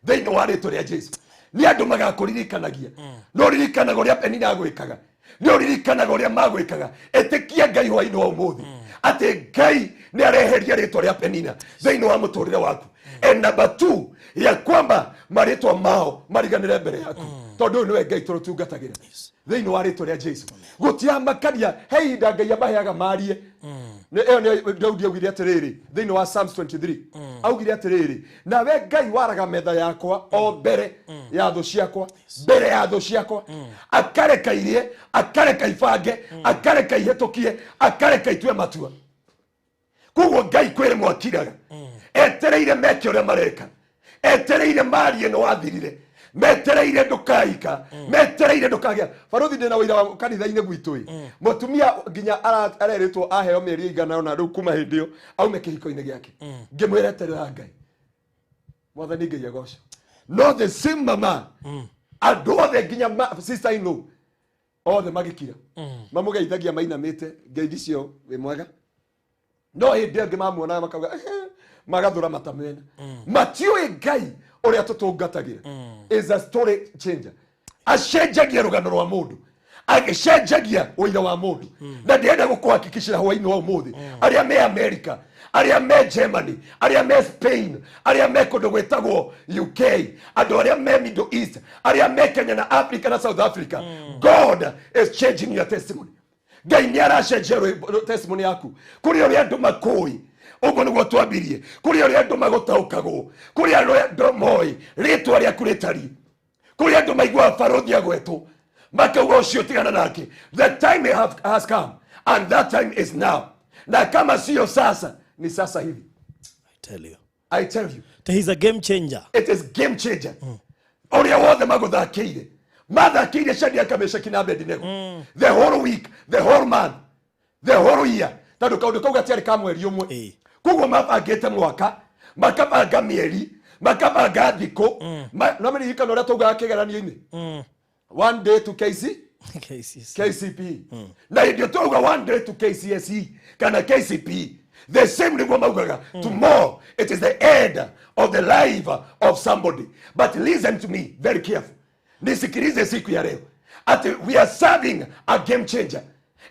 S4: Thĩinĩ wa rĩtwa rĩa Jesu. Nĩ andũ magakũririkanagia. Nĩ ũririkanaga ũrĩa Penina agwĩkaga, nĩ ũririkanaga ũrĩa magwĩkaga. Ĩtĩkia Ngai hwaĩ-inĩ wa ũmũthĩ atĩ Ngai nĩ areheria rĩtwa rĩa Penina thĩinĩ wa mũtũrĩre waku. And number 2, ya kwamba marĩtwa mao mariganĩre mbere yaku, tondũ ũyũ nĩwe Ngai tũrũtungatagĩra. Thĩinĩ wa rĩtwa rĩa Jesu. Gũtiramakania, he ihinda Ngai amaheaga marie. Nĩ ĩyo nĩyo Daudi augire atĩrĩrĩ thĩinĩ wa Psalms 23. Augire atĩrĩrĩ, nawe Ngai waraga metha yakwa o mbere ya thũ ciakwa, mbere ya thũ ciakwa. Akareka irie, akareka ibange, akareka ihĩtũkie, akareka itue matua. Koguo Ngai kwĩrĩ mwakiraga. Etereire meke ũrĩa mareka. Etereire marie nĩ wathirire. Metereire ndũkaika. Metereire ndũkagĩa. Baruthi ndĩna wĩira wa kanitha-inĩ gwitũ ĩ. Mũtumia nginya arerĩtwo aheo mĩeri ĩigana ũna rĩu kuma hĩndĩ ĩyo aume kĩhiko-inĩ gĩake. Ngĩmwĩra eterera Ngai. Mwathani Ngai agocwo. No the same mama, andũ othe nginya sister in law othe magĩkira. Mamũgeithagia mainamĩte, ngeithi cio wĩ mwega. No hĩndĩ ĩngĩ mamuonaga makauga, magathũra mata mena. Matiũĩ Ngai ũrĩa tũtungatagĩra. Is a story changer. Acenjagia rũgano rwa mũndũ, agĩcenjagia ũira wa mũndũ. Na ndĩrenda gũkũhakikicĩra hwaĩ-inĩ wa ũmũthĩ, arĩa me America, arĩa me Germany, arĩa me Spain, arĩa me kũndũ gwĩtagwo UK, andũ arĩa me Middle East, arĩa me Kenya na Africa na South Africa, God is changing your testimony. Ngai nĩ aracenjia testimony yaku. Kũrĩ ũrĩa andũ makũĩ, ũguo nĩguo twambirie. Kũrĩ ũrĩa andũ magũtaũkagwo, kũrĩ arĩa andũ moĩ rĩtwa rĩaku rĩtariĩ, kũrĩ andũ maiguaga barothi agwetwo makauga ũcio tigana nake. The time has come and that time is now. Na kama sio sasa, ni sasa hivi.
S2: I tell you.
S4: I tell you.
S2: He's a game changer.
S4: It is game changer. Ũrĩa wothe magũthakĩire, mathakĩire Shadrach, Meshaki na Abednego. The whole week, the whole month, the whole year. Tondũ kaũndũ kau gatiarĩ ka mweri ũmwe. Koguo mabangĩte mwaka, makabanga mĩeri, makabanga thikũ. No maririkana ũrĩa twaugaga kĩgeranio-inĩ? 1 day to KC?
S2: KCC.
S4: KCPE. Na hĩndĩ ĩyo twauga 1 day to KCSE kana KCPE. The same nĩguo maugaga. Tomorrow it is the end of the life of somebody. But listen to me very careful. Nisikilize siku ya leo. Ati we are serving a game changer.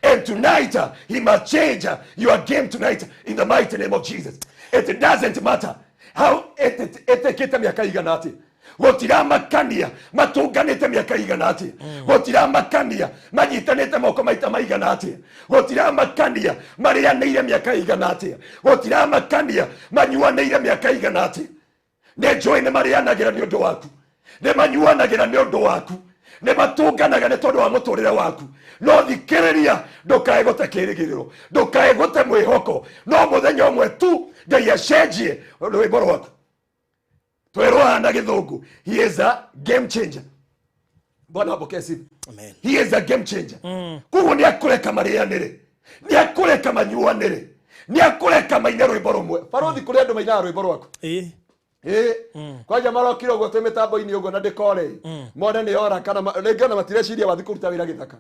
S4: And tonight, he must change your game tonight in the mighty name of Jesus. It doesn't matter how etekete miaka igana atia. Gũtiramakania matũnganĩte mĩaka igana atĩa. Gũtiramakania manyitanĩte moko maita maigana atĩa. Gũtiramakania marĩanĩire mĩaka igana atĩa. Gũtiramakania manyuanĩire mĩaka igana atĩa. Nĩ njũĩ nĩ marĩanagĩra nĩ ũndũ waku, nĩ manyuanagĩra nĩ ũndũ waku, nĩ matũnganaga nĩ tondũ wa mũtũrĩre waku. No thikĩrĩria, ndũkae gũte kĩĩrĩgĩrĩro, ndũkae gũte mwĩhoko. No mũthenya ũmwe tu Ngai acenjie rwĩmbo rwaku. Twĩrwo na gĩthũngũ, he is a game changer. Bwana apokee sifa.
S2: Amen.
S4: He is a game changer. Koguo nĩ akũreka marĩanĩre, nĩ akũreka manyuanĩre, Nĩ akũreka maine rwĩmbo rũmwe. Barothi, kũrĩ andũ mainaga rwĩmbo rwaku. Ĩ kwanja marokire ũguo twĩ mĩtambo-inĩ ũguo na ndĩkore mone nĩ ora kana rĩngĩ ona matireciria wathi kũruta wĩra gĩthaka.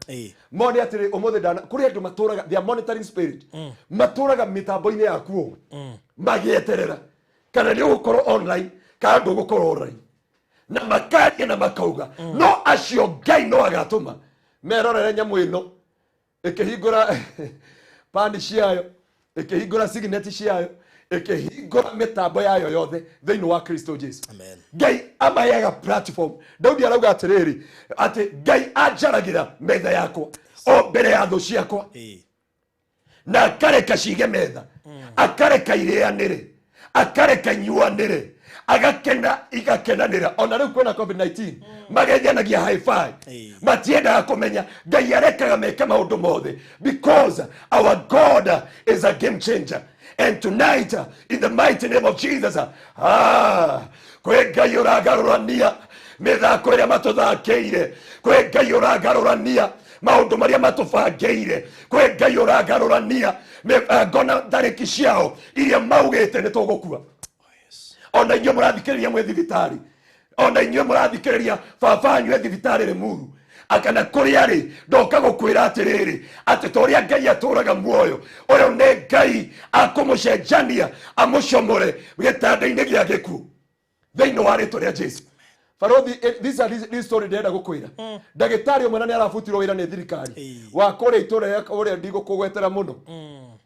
S4: Mone atĩrĩ ũmũthĩ ndana kũrĩ andũ matũraga, they are monitoring spirit, matũraga mĩtambo-inĩ yaku ũũ magĩeterera kana nĩ ũgũkorwo online kana ndũgũkorwo online, na makaria na makauga. No acio Ngai no agatũma merorere nyamũ ĩno ĩkĩhingũra pani ciayo, ĩkĩhingũra signeti ciayo, ĩkĩhingũra mĩtambo yayo yothe thĩinĩ wa Kristo Jesu.
S2: Amen.
S4: Ngai amaheaga platform. Daudi arauga atĩrĩrĩ, atĩ Ngai anjaragĩra metha yakwa o mbere ya thũ ciakwa, na akareka cige metha, akareka irĩanĩre, akareka inyuanĩre, agakena igakenanĩra. Ona rĩu kwĩna COVID-19, mageithanagia high five. Matiendaga kũmenya Ngai arekaga meke maũndũ mothe, because our God is a game changer. And tonight, in the mighty name of Jesus, ah, kwĩ Ngai ũragarũrania mĩthako ĩrĩa matũthakĩire, kwĩ Ngai ũragarũrania maũndũ marĩa matũbangĩire, kwĩ Ngai ũragarũrania mĩbango na tarĩki ciao iria maugĩte nĩ tũgũkua. Ona inyuĩ mũrathikĩrĩria mwĩ thibitarĩ, ona inyuĩ mũrathikĩrĩria baba wanyu e thibitarĩ Rĩmuru akana kũrĩa rĩ, ndoka gũkwĩra atĩrĩrĩ, atĩ ta ũrĩa Ngai atũraga muoyo, ũyũ nĩ Ngai akũmũcenjania amũcomore gĩtanda-inĩ gĩa gĩkuũ thĩinĩ wa rĩtwa rĩa Jesu. Barothi, this is this story ndĩrenda gũkwĩra. Ndagĩtarĩ ũmwe na nĩ arabutirwo wĩra nĩ thirikari wa kũrĩa itũra ũrĩa ndigũkũgwetera mũno,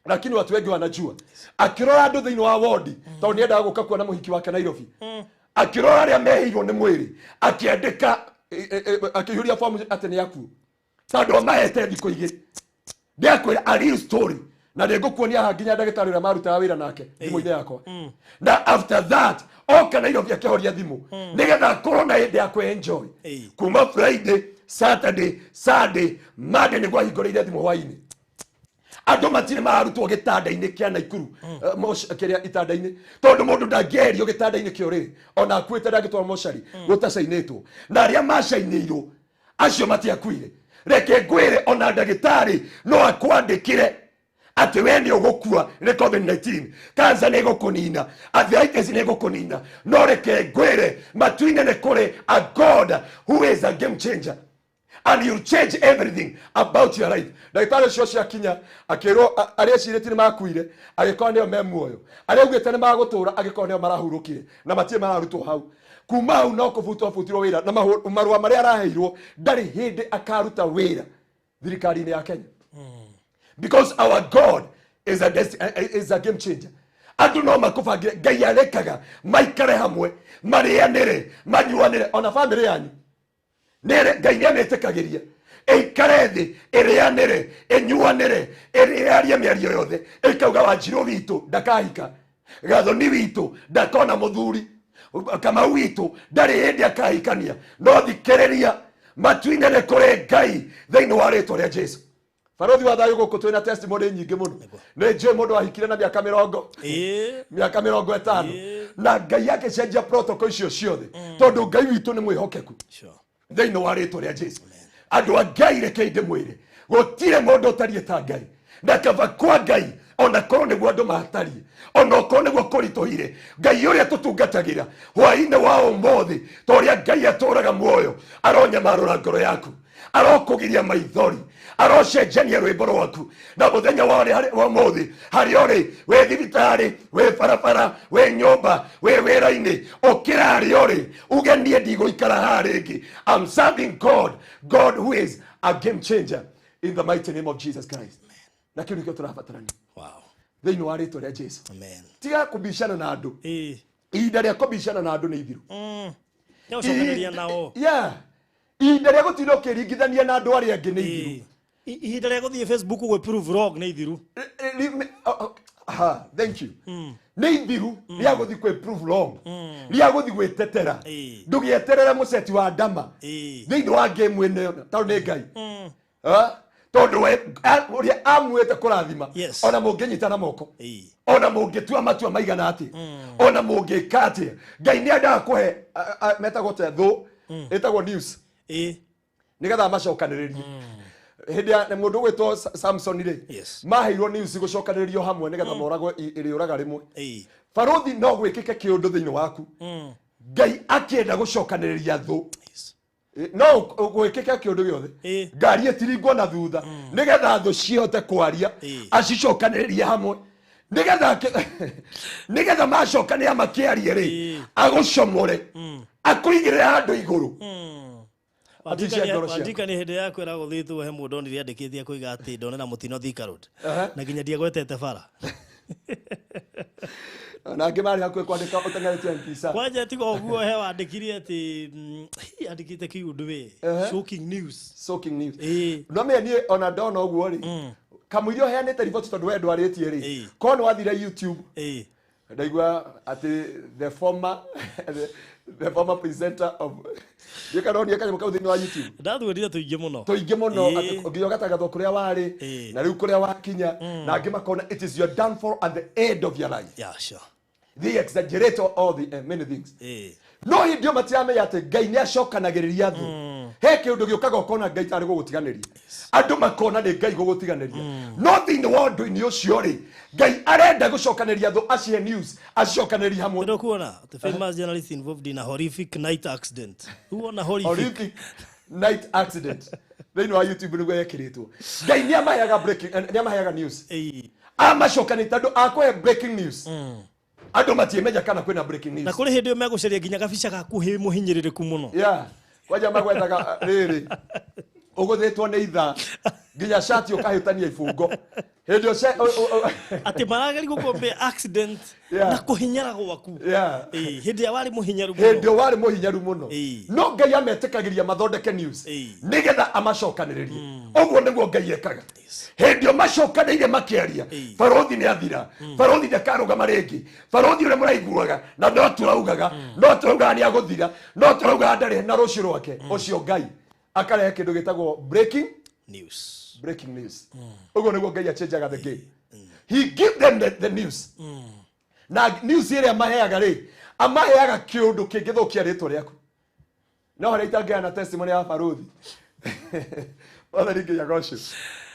S4: lakini watu wengi wanajua. Akĩrora andũ thĩinĩ wa wodi, tondũ nĩ endaga gũka kuona mũhiki wake Nairobi, akĩrora arĩa mehĩirwo nĩ mwĩrĩ, akĩandĩka, akĩihũria fomu atĩ nĩ akuo, tondũ amahete thikũ 2. Ndĩakwĩra a real story, na nĩngũkuonia haha nginya ndagĩtarĩ ũrĩa marutaga wĩra nake thimũ-inĩ yakwa. Na after that oka Nairobi akĩhoria thimũ nĩgetha akorwo na hĩndĩ ya kwĩ-enjoy. Kuma Friday, Saturday, Sunday, Monday nĩguo ahingũrĩire thimũ hwainĩ. Andũ matirĩ mararutwo gĩtanda-inĩ kĩa Naikuru, kĩrĩa itanda-inĩ, tondũ mũndũ ndangĩeherio gĩtanda-inĩ kĩa ũrĩrĩ ona akuĩte, ndangĩtwarwo mocarĩ gũtacainĩtwo, na arĩa macainĩirwo acio matiakuire. Reke ngwĩre, ona ndagĩtarĩ no akwandĩkĩre atĩ we nĩ ũgũkua nĩ COVID-19, cancer nĩ ĩgũkũnina, arthritis nĩ ĩgũkũnina, no reke ngwĩre, matu-inĩ nĩ kũrĩ a God who is a game changer, and you'll change everything about your life. Ndagĩtarĩ ũcio ciakinya akĩrwo arĩa ecirĩtie nĩ makuire agĩkorwo nĩo me muoyo, arĩa augĩte nĩ magũtũra agĩkorwo nĩo marahurũkire, na matirĩ mararutwo hau. Kuma hau no kũbutwo abutirwo wĩra, na marũa marĩa araheirwo, ndarĩ hĩndĩ akaruta wĩra thirikari-inĩ ya Kenya, because our God is a game changer. Andũ no makũbangĩre, Ngai arekaga maikare hamwe, marĩanĩre, manyuanĩre. Ona bamĩrĩ yanyu nĩ Ngai nĩ amĩtĩkagĩria ĩikare thĩ, ĩrĩanĩre, ĩnyuanĩre, ĩrĩarie mĩario yothe, ĩkauga Wanjirũ witũ ndakahika, Gathoni witũ ndakona mũthuri, Kamau witũ ndarĩ hĩndĩ akahikania. No thikĩrĩria, matu-inĩ nĩ kũrĩ Ngai thĩinĩ wa rĩtwa rĩa Jesu. Barothi wa thayũ, gũkũ twĩna testimony nyingĩ mũno. Nĩ njũĩ mũndũ wahikire na mĩaka 40, mĩaka 50, na Ngai agĩcenjia protocol icio ciothe, tondũ Ngai witũ nĩ mwĩhokeku thĩinĩ wa rĩtwa rĩa Jesu. Andũ a Ngai, rekei ndĩmwĩre, gũtirĩ mũndũ ũtariĩ ta Ngai. Na kaba kwa Ngai, ona korwo nĩguo andũ matariĩ, ona okorwo nĩguo kũritũhire, Ngai ũrĩa tũtungatagĩra hwaĩ-inĩ wa ũmũthĩ, ta ũrĩa Ngai atũraga muoyo, aronyamarũra ngoro yaku, arokũgiria maithori, arocenjania rwĩmbo rwaku na mũthenya wa wa ũmũthĩ. Harĩa ũrĩ, wĩ thibitarĩ, wĩ barabara, wĩ nyũmba, wĩ wĩra-inĩ, ũkĩra harĩa ũrĩ uge, "Niĩ ndigũikara haha rĩngĩ. I'm serving God, God who is a game changer," in the mighty name of Jesus Christ. Na kĩu nĩkĩo tũrabatarania thĩinĩ wa rĩtwa rĩa Jesu.
S2: Amen.
S4: Tiga kũbicana na andũ. Ihinda rĩa kũbicana na andũ nĩ ithiru.
S2: Nĩgũcokanĩria nao.
S4: Yeah, ihinda rĩa gũtinda ũkĩringithania na andũ arĩa angĩ nĩ ithiru.
S2: Ihinda rĩa gũthiĩ Facebook gwĩ prove wrong nĩ ithiru.
S4: Ha, thank you. Nĩ ithiru rĩa gũthiĩ kwĩ prove wrong, rĩa gũthiĩ gwĩtetera. Ndũgĩeterere mũceti wa ndama thĩinĩ wa game ĩno, tondũ nĩ Ngai. Ah, tondũ we ũrĩa amuĩte kũrathima, ona mũngĩnyitana moko, ona mũngĩtua matua maigana atĩa, ona mũngĩka atĩa, Ngai nĩ endaga kũhe metagwo te thũ ĩtagwo news, nĩgetha amacokanĩrĩrie. Hĩndĩ ya mũndũ ũgwĩtwo Samson rĩ,
S2: Yes.
S4: maheirwo news gũcokanĩrĩrio hamwe nĩgetha moragwo ĩrĩũraga rĩmwe.
S2: Ĩĩ.
S4: Barothi, no gwĩkĩke kĩũndũ thĩinĩ waku, Ngai akĩenda gũcokanĩrĩria thũ.
S2: Yes.
S4: No gwĩkĩke kĩũndũ gĩothe, ngari ĩtiringwo na thutha nĩgetha thũ cihote kwaria, acicokanĩrĩrie hamwe nĩgetha macokanĩra makĩarie rĩ, agũcomore, akũigĩrĩre handũ igũrũ. Ati cia ngoro ciaku.
S2: Wandika nĩ hĩndĩ ya kwĩra gũthĩtwo he mũndũ onire andĩkĩtie kũiga atĩ ndonera mũtino Thika Road na nginya ndiagwetete bara.
S4: Na angĩ marĩ hakuhĩ kwandĩka ũteng'eretie mpisa.
S2: Kwanja tiga ũguo, he wandĩkire atĩ hi, andĩkĩte kiũndũ we shocking news.
S4: Shocking news.
S2: Ĩĩ.
S4: No mĩa niĩ ona ndona ũguo rĩ, kamũiria ũheanĩte riboti tondũ we ndwarĩtie rĩ, korwo nĩ wathire YouTube, ndaigua atĩ the former presenter of ndiĩ kana onire kanyamũ kau thĩinĩ wa YouTube.
S2: Ndathuurire tũingĩ mũno.
S4: Tũingĩ mũno. Atĩ nginya ũgatangathwo kũrĩa warĩ na rĩu kũrĩa wakinya, na angĩ makona it is your downfall and the end of your life. They exaggerate all the many things. No hĩndĩ ĩyo matiramenya atĩ Ngai nĩ acokanagĩrĩria thũ. He kĩũndũ gĩũkaga ũkona Ngai tarĩ gũgũtiganĩria, andũ makona nĩ Ngai gũgũtiganĩria, no thĩinĩ wa ũndũ-inĩ ũcio rĩ, Ngai arenda gũcokanĩria thũ, acihe news, acicokanĩrie hamwe.
S2: Ndio kuona the famous journalist involved in a horrific night accident. Uona horrific.
S4: Horrific night accident thĩinĩ wa YouTube nĩguo yekĩrĩtwo. Ngai nĩ amaheaga breaking, nĩ amaheaga news, amacokanĩte andũ akũhe breaking news, andũ matiĩmenya kana kwĩna breaking
S2: Na
S4: news.
S2: kũrĩ hĩndĩ ĩyo megũcaria nginya gabica gaku hĩ mũhinyĩrĩrĩku mũno.
S4: Yeah, kwanja magwethaga rĩrĩ ũgũthĩtwo nĩ ithaa nginya cati ũkahĩtania ibungo hĩndĩ ĩyo
S2: Atĩ marageria gũkũmbĩa accident na kũhinyara gwaku. Ĩĩ, hĩndĩ ĩrĩa warĩ mũhinyaru
S4: Hĩndĩ
S2: mũno.
S4: ĩyo warĩ mũhinyaru mũno. No Ngai ametĩkagĩria mathondeke news nĩgetha amacokanĩrĩrie. Ũguo nĩguo Ngai ekaga. Hĩndĩ ĩyo macokanĩire makĩaria, barothi nĩ athira, barothi ndakarũgama rĩngĩ, barothi ũrĩa mũraiguaga na no tũraugaga nĩ agũthira, no tũraugaga ndarĩ na rũciũ rwake, ũcio Ngai akarehe kĩndũ gĩtagwo breaking
S2: news.
S4: Breaking news. Ũguo nĩguo Ngai achenjaga the game. He give them the news, na news ĩrĩa maheaga rĩ, amaheaga kĩũndũ kĩngĩthũkia rĩtwa rĩaku. No harĩa itangĩana testimony ya barothi, Mwathani nginya gocio.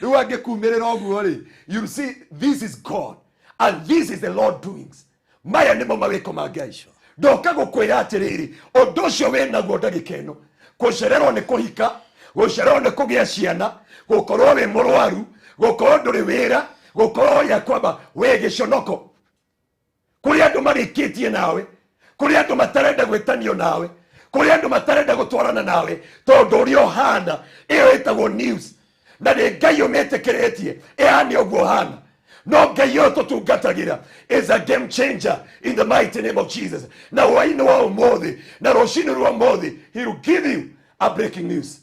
S4: Rĩu angĩkumĩrĩra ũguo rĩ, you see this is God and this is the Lord doings. Maya nĩmo mawĩko ma Ngai. Ndoka gũkwĩra atĩrĩrĩ, ũndũ ũcio wĩ naguo ndagĩka ĩno, gũcererwo nĩ kũhika, gũcererwo nĩ kũgĩa ciana, gũkorwo wĩ mũrwaru, gũkorwo ndũrĩ wĩra, gũkorwo ya kwamba wĩ gĩconoko kũrĩ andũ marĩkĩtie nawe, kũrĩ andũ matarenda gwĩtanio nawe, kũrĩ andũ matarenda gũtwarana nawe tondũ ũrĩa ũhana. Ĩyo ĩtagwo news, na nĩ Ngai ũmĩtĩkĩrĩtie ĩhane ũguo ũhana. No Ngai ũyũ tũtungatagĩra is a game changer in the mighty name of Jesus. Na hwainĩ wa ũmũthĩ na rũcinĩ rwa ũmũthĩ, he will give you a breaking news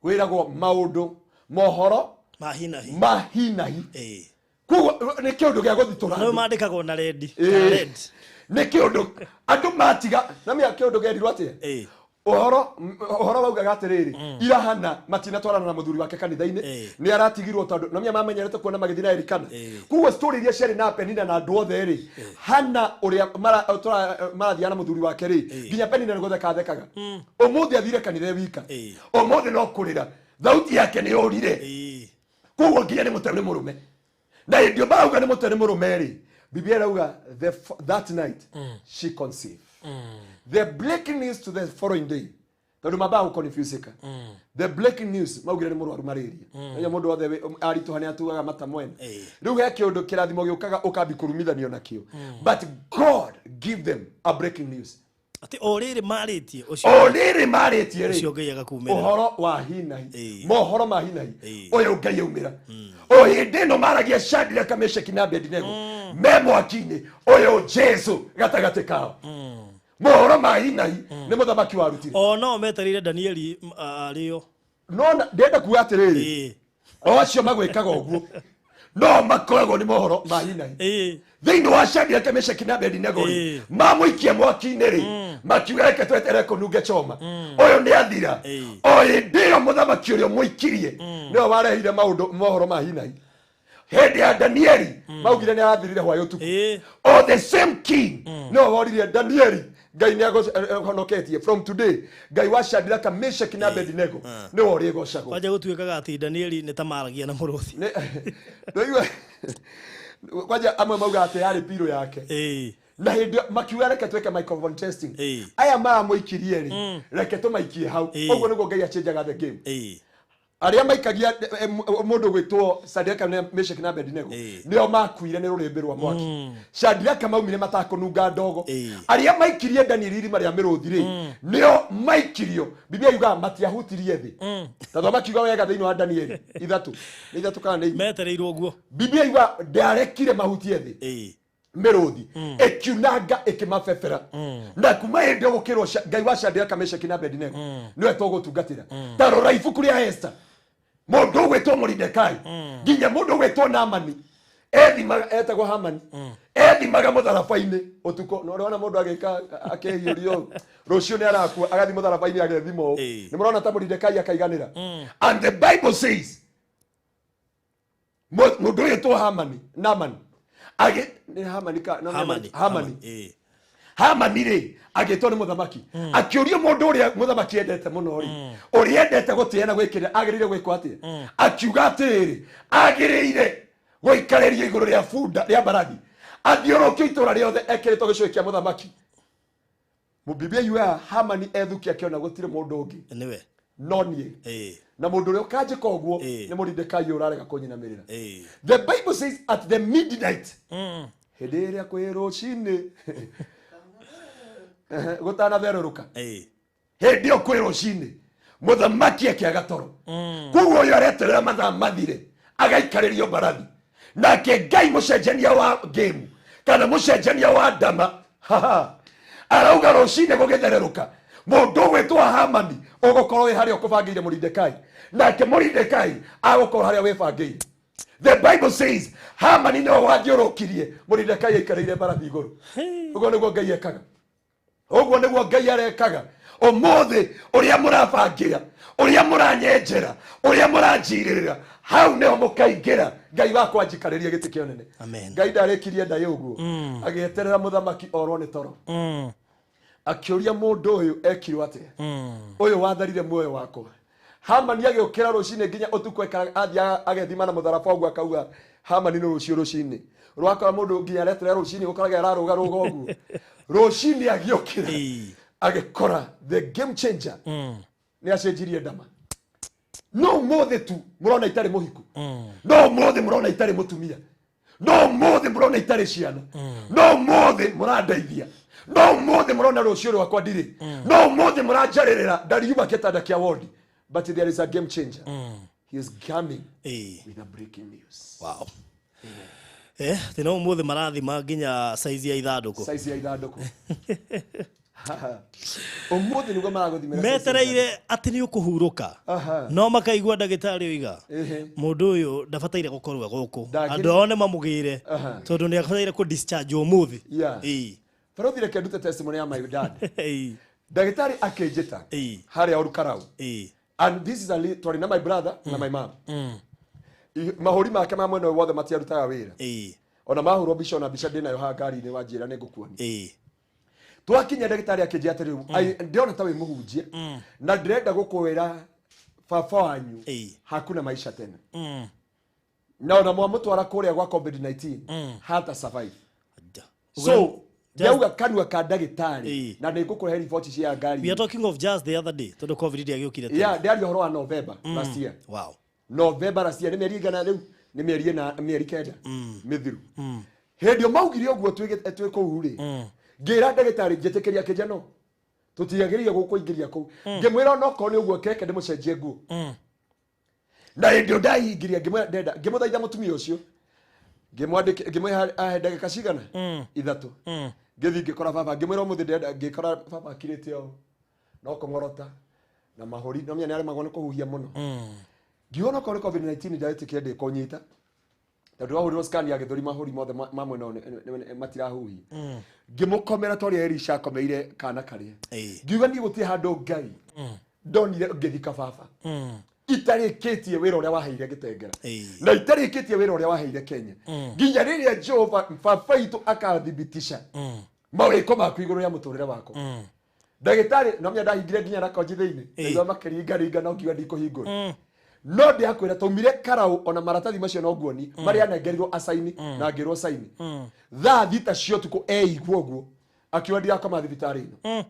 S4: wĩragwo maũndũ mohoro
S2: Mahinahi.
S4: Mahinahi. Koguo nĩ kĩũndũ gĩa gũthitũra
S2: No
S4: andũ.
S2: mandĩkagwo na red. Kana red.
S4: Nĩ kĩũndũ andũ matiga na mĩa kĩũndũ gerirwo atĩa. Ũhoro waugaga atĩrĩrĩ, ira Hana matinatwarana na mũthuri wake kanitha-inĩ, nĩ aratigirwo tondũ nomia mamenyerete kuona magĩthiĩ na Elikana. Koguo story iria ciarĩ na Penina na andũ othe rĩ, Hana ũrĩa marathiaga na mũthuri wake rĩ, nginya Penina nĩ gũtheka athekaga. Ũmũthĩ athire kanitha e wika, ũmũthĩ no kũrĩra, thauti yake nĩ yũrire. Koguo nginya nĩ mũte nĩ mũrũme, na hĩndĩ ĩyo marauga nĩ mũte nĩ mũrũme rĩ, Biblia ĩrauga that night she conceived. The breaking news to the following day, tondũ mambaga gũconfusika, the breaking news maugire nĩ mũrwaru malaria. Nĩyo mũndũ wothe aritũha nĩ atuaga mata mwena. Rĩu he kĩũndũ kĩrathimo gĩũkaga ũkambi kũrumithanio nakĩo, but God give them a breaking news.
S2: Atĩ o rĩrĩ marĩtie ũcio
S4: O rĩrĩ marĩtie
S2: ũcio
S4: rĩ,
S2: Ngai agakumĩrĩra.
S4: Ũhoro wa hinahi, mohoro ma hinahi, ũyũ Ngai aumĩra. O hĩndĩ ĩno maragia Shadraka, Meshaki na Abednego me mwaki-inĩ, ũyũ Jesu gatagatĩ kao. Mohoro ma hinahi nĩ mũthamaki warutire.
S2: O no metereire Danieli arĩo.
S4: No ndĩrenda kuga atĩrĩrĩ, o acio magwĩkaga ũguo no makoragwo nĩ mohoro ma hinahi thĩinĩ wa Shadraka, Meshaki na Abednego rĩ, mamũikia mwaki-inĩ rĩ, makiuga reke twetere kũnunge choma, ũyũ nĩ athira. O hĩndĩ ĩyo mũthamaki ũrĩa ũmũikirie nĩwe warehire maũndũ mohoro ma hinahi. Hĩndĩ ya Danieli maugire nĩ arathirire hwaĩ ũtukũ. O the same king no woririe Danieli, Ngai nĩ agũhonoketie from today, Ngai wa Shadraka, Meshaki na Abednego nĩwe ũrĩgocagwo.
S2: Kwanja gũtuĩkaga atĩ Danieli nĩ ta maragia na mũrũthi.
S4: Ndũigua kwanja amwe mauga atĩ yarĩ pillow yake. Na hĩndĩ ĩyo makiuga, "Reke twĩke microphone testing. Aya maramũikirie rĩ, reke tũmaikie hau." Ũguo nĩguo Ngai achenjaga the game. Arĩa maikagia mũndũ gwĩtwo Shadraka na Meshaki na Abednego nĩo makuire nĩ rũrĩmbĩ rwa mwaki. Shadraka maumire matakũnunga ndogo. Arĩa maikirie Danieli irima rĩa mĩrũthi rĩ, nĩo maikirio. Biblia yugaga matiahutirie thĩ. Tondũ makiuga wega thĩinĩ wa Danieli 3, nĩ 3 kana nĩ 4?
S2: Metereirwo ũguo.
S4: Biblia yugaga ndarekire mahutie thĩ. Mĩrũthi ĩkiunanga, ĩkĩmabebera. Na kuma hĩndĩ ĩyo gũkĩrwo Ngai wa Shadraka, Meshaki na Abednego nĩwe tũgũtungatĩra. Ta rora ibuku rĩa Esther, mũndũ ũgwĩtwo Moridekai nginya mũndũ ũgwĩtwo Namani ethimaga, etagwo Hamani, ethimaga mũtharaba-inĩ ũtukũ. No ũrona mũndũ agĩka akĩhiũrio ũũ, rũciũ nĩ arakua, agathiĩ mũtharaba-inĩ agethima ũũ. Nĩ mũrona ta Moridekai akaiganĩra? And the Bible says mũndũ ũyũ two Hamani, Namani agĩ nĩ Hamani ka no, nĩ
S2: Hamani.
S4: Hamani. Hamani rĩ, agĩtwo nĩ mũthamaki, akĩũrio, mũndũ ũrĩa mũthamaki endete mũno rĩ, ũrĩa endete gũtĩĩa na gwĩkĩrĩra, agĩrĩire gwĩkwo atĩa? Akiuga atĩrĩrĩ, agĩrĩire gũikarĩrio igũrũ rĩa bunda rĩa mbarathi, athiũrũkio itũũra rĩothe ekĩrĩtwo gĩcũhĩ kĩa mũthamaki. Biblia yugaga Hamani ethukia akĩona gũtirĩ mũndũ ũngĩ
S2: nĩwe
S4: no niĩ. Na mũndũ ũrĩa ũkanjĩka ũguo nĩ Mũridekai ũrarega kũnyinamĩrĩra. The Bible says at the midnight, hĩndĩ ĩrĩa kwĩ rũcinĩ gũtanatherũrũka, hĩndĩ ĩyo kwĩ rũcinĩ, mũthamaki akĩaga toro. Koguo ũyũ areterera mathaa mathire agaikarĩrio mbarathi. Nake Ngai mũcenjania wa game kana mũcenjania wa ndama, haha arauga rũcinĩ gũgĩthererũka, mũndũ ũgwĩtwo Hamani ũgũkorwo wĩ harĩa ũkũbangĩire Mũridekai, nake Mũridekai agũkorwo harĩa wĩbangĩire. The Bible says Hamani nĩwe wathiũrũkirie Mũridekai aikarĩire mbarathi igũrũ. Ũguo nĩguo Ngai ekaga, ũguo nĩguo Ngai arekaga ũmũthĩ. Ũrĩa mũrabangĩra, ũrĩa mũranyenjera, ũrĩa mũranjirĩrĩra, hau nĩho mũkaingĩra. Ngai wakwa njikarĩrie gĩtĩ kĩa ũnene.
S2: Amen.
S4: Ngai ndarĩkirie ndaĩ ũguo, agĩeterera mũthamaki orwo nĩ toro, akĩũria, mũndũ ũyũ ekirwo atĩa, ũyũ watharire muoyo wakwa? Hamani agĩũkĩra rũcinĩ, nginya ũtukũ aikaraga athiaga agethima na mũtharaba ũguo, akauga Hamani nĩ rũciũ rũcinĩ rwakora. Mũndũ nginya areterera rũcinĩ, gũkoraga ararũga rũga ũguo. Rũcinĩ agĩũkĩra, agĩkora the game changer nĩ acenjirie ndama. No ũmũthĩ tu mũrona itarĩ mũhiku, no ũmũthĩ mũrona itarĩ mũtumia, no ũmũthĩ mũrona itarĩ ciana, no ũmũthĩ mũrandeithia, no ũmũthĩ mũrona rũciũ rwakwa ndirĩ, no ũmũthĩ mũranjarĩrĩra ndariuma kĩtanda kĩa wodi, but there is a game changer. He is coming with a breaking news.
S2: Wow. Tĩ no ũmũthĩ marathima nginya size ya ithandũkũ.
S4: Size ya ithandũkũ. Ũmũthĩ nĩguo maragũthimĩra size ya.
S2: Metereire atĩ nĩ ũkũhurũka, no makaigua ndagĩtarĩ oiga mũndũ ũyũ ndabataire gũkorwo e gũkũ. Andũ ao nĩ mamũgĩre tondũ nĩ abataire kũ discharge ũmũthĩ.
S4: Barothi, reke ndute testimony ya my dad. Ndagĩtarĩ akĩnjĩta harĩa Orukarau. And this is a twarĩ na my brother na my mom. Mahũri make ma mwena ũyũ wothe matiarutaga wĩra. Ona mahũrwo mbica, ona mbica ndĩnayo haha ngari-inĩ, wanjĩra nĩ ngũkuonia. Twakinya, ndagĩtarĩ akĩnjĩra atĩrĩrĩ, "Ndĩrona ta wĩ mũhunjia na ndĩrenda gũkwĩra baba wanyu hakuna maisha tena, na ona mwamũtwara kũrĩa gwa COVID-19 hata survive." So ndauga kanua ka ndagĩtarĩ na nĩ ngũkũhe riboti cia ngari.
S2: We are talking of just the other day, tondũ COVID ndĩagĩũkire tene.
S4: Yeah, ndĩaria ũhoro wa November last year. November last year, nĩ mĩeri igana rĩu, nĩ mĩeri 4, mĩeri 9 mĩthiru. Hĩndĩ ĩyo maugire ũguo, twĩ kũu rĩ, ngĩra ndagĩtarĩ njĩtĩkĩria, akĩnjia no tũtiagĩrĩire gũkũingĩria kũu. Ngĩmwĩra onokorwo nĩ ũguo, keke ndĩmũcenjie nguo. Na hĩndĩ ĩyo ndaingĩria, ngĩmwĩra ndenda, ngĩmũthaitha mũtumia ũcio, ngĩmwandĩke, ngĩmwĩra ahe ndagĩka cigana, 3. Ngĩthiĩ ngĩkora baba, ngĩmwĩra ũmũthĩ ndĩrenda. Ngĩkora baba akirĩte o no kũng'orota na mahũri, no menya nĩ aremagwo nĩ kũhuhia mũno. Ngiuga onokorwo nĩ COVID-19 ndetĩkire ndĩkũnyita, tondũ wahũrirwo scan ya gĩthũri, mahũri mothe ma mwena ũyũ matirahuhia. Ngĩmũkomera ta ũrĩa Elisha akomeire kana karĩa. Ngiuga niĩ gũtirĩ handũ Ngai ndonire ngĩthika baba. Itarĩkĩtie wĩra ũrĩa waheire Gĩtengera
S2: Ĩĩ.
S4: na itarĩkĩtie wĩra ũrĩa waheire Kenya, nginya rĩrĩa Jehova baba witũ akathibitisha mawĩko maku igũrũ rĩa mũtũrĩre wakwa. Ndagĩtarĩ no menya ndahingire nginya na konji thĩinĩ, ndaigua makĩringaringa no ngiuga ndikũhingũra, no ndĩakwĩra taumire karau ona maratathi macio no nguoni marĩa anengerirwo acaini na ngĩrwo caini thaa 6 cia ũtukũ. Eigua ũguo akiuga ndirakoma thibitarĩ ĩno.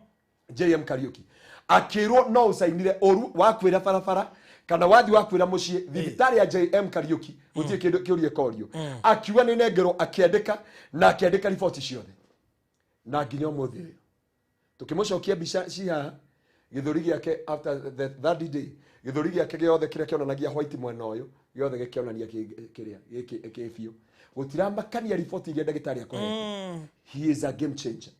S4: JM Kariuki akĩrwo no ũcainire ũru wakwĩra barabara kana wathi wakwĩra mũciĩ thibitarĩ ya JM Kariuki gũtirĩ kĩndũ kĩũria korio. Akiuga nĩ nengerwo, akĩandĩka na akĩandĩka riboti ciothe, na nginya ũmũthĩ ũyũ tukĩmũcokia mbica ci haha, gĩthũri gĩake after the third day, gĩthũri gĩake gĩothe kĩrĩa kĩonanagia white mwena ũyũ gĩothe gĩkĩonania kĩrĩa gĩkĩ kĩ biũ. Gũtiramakania riboti iria ndagĩtarĩ akũhete. He is a game changer.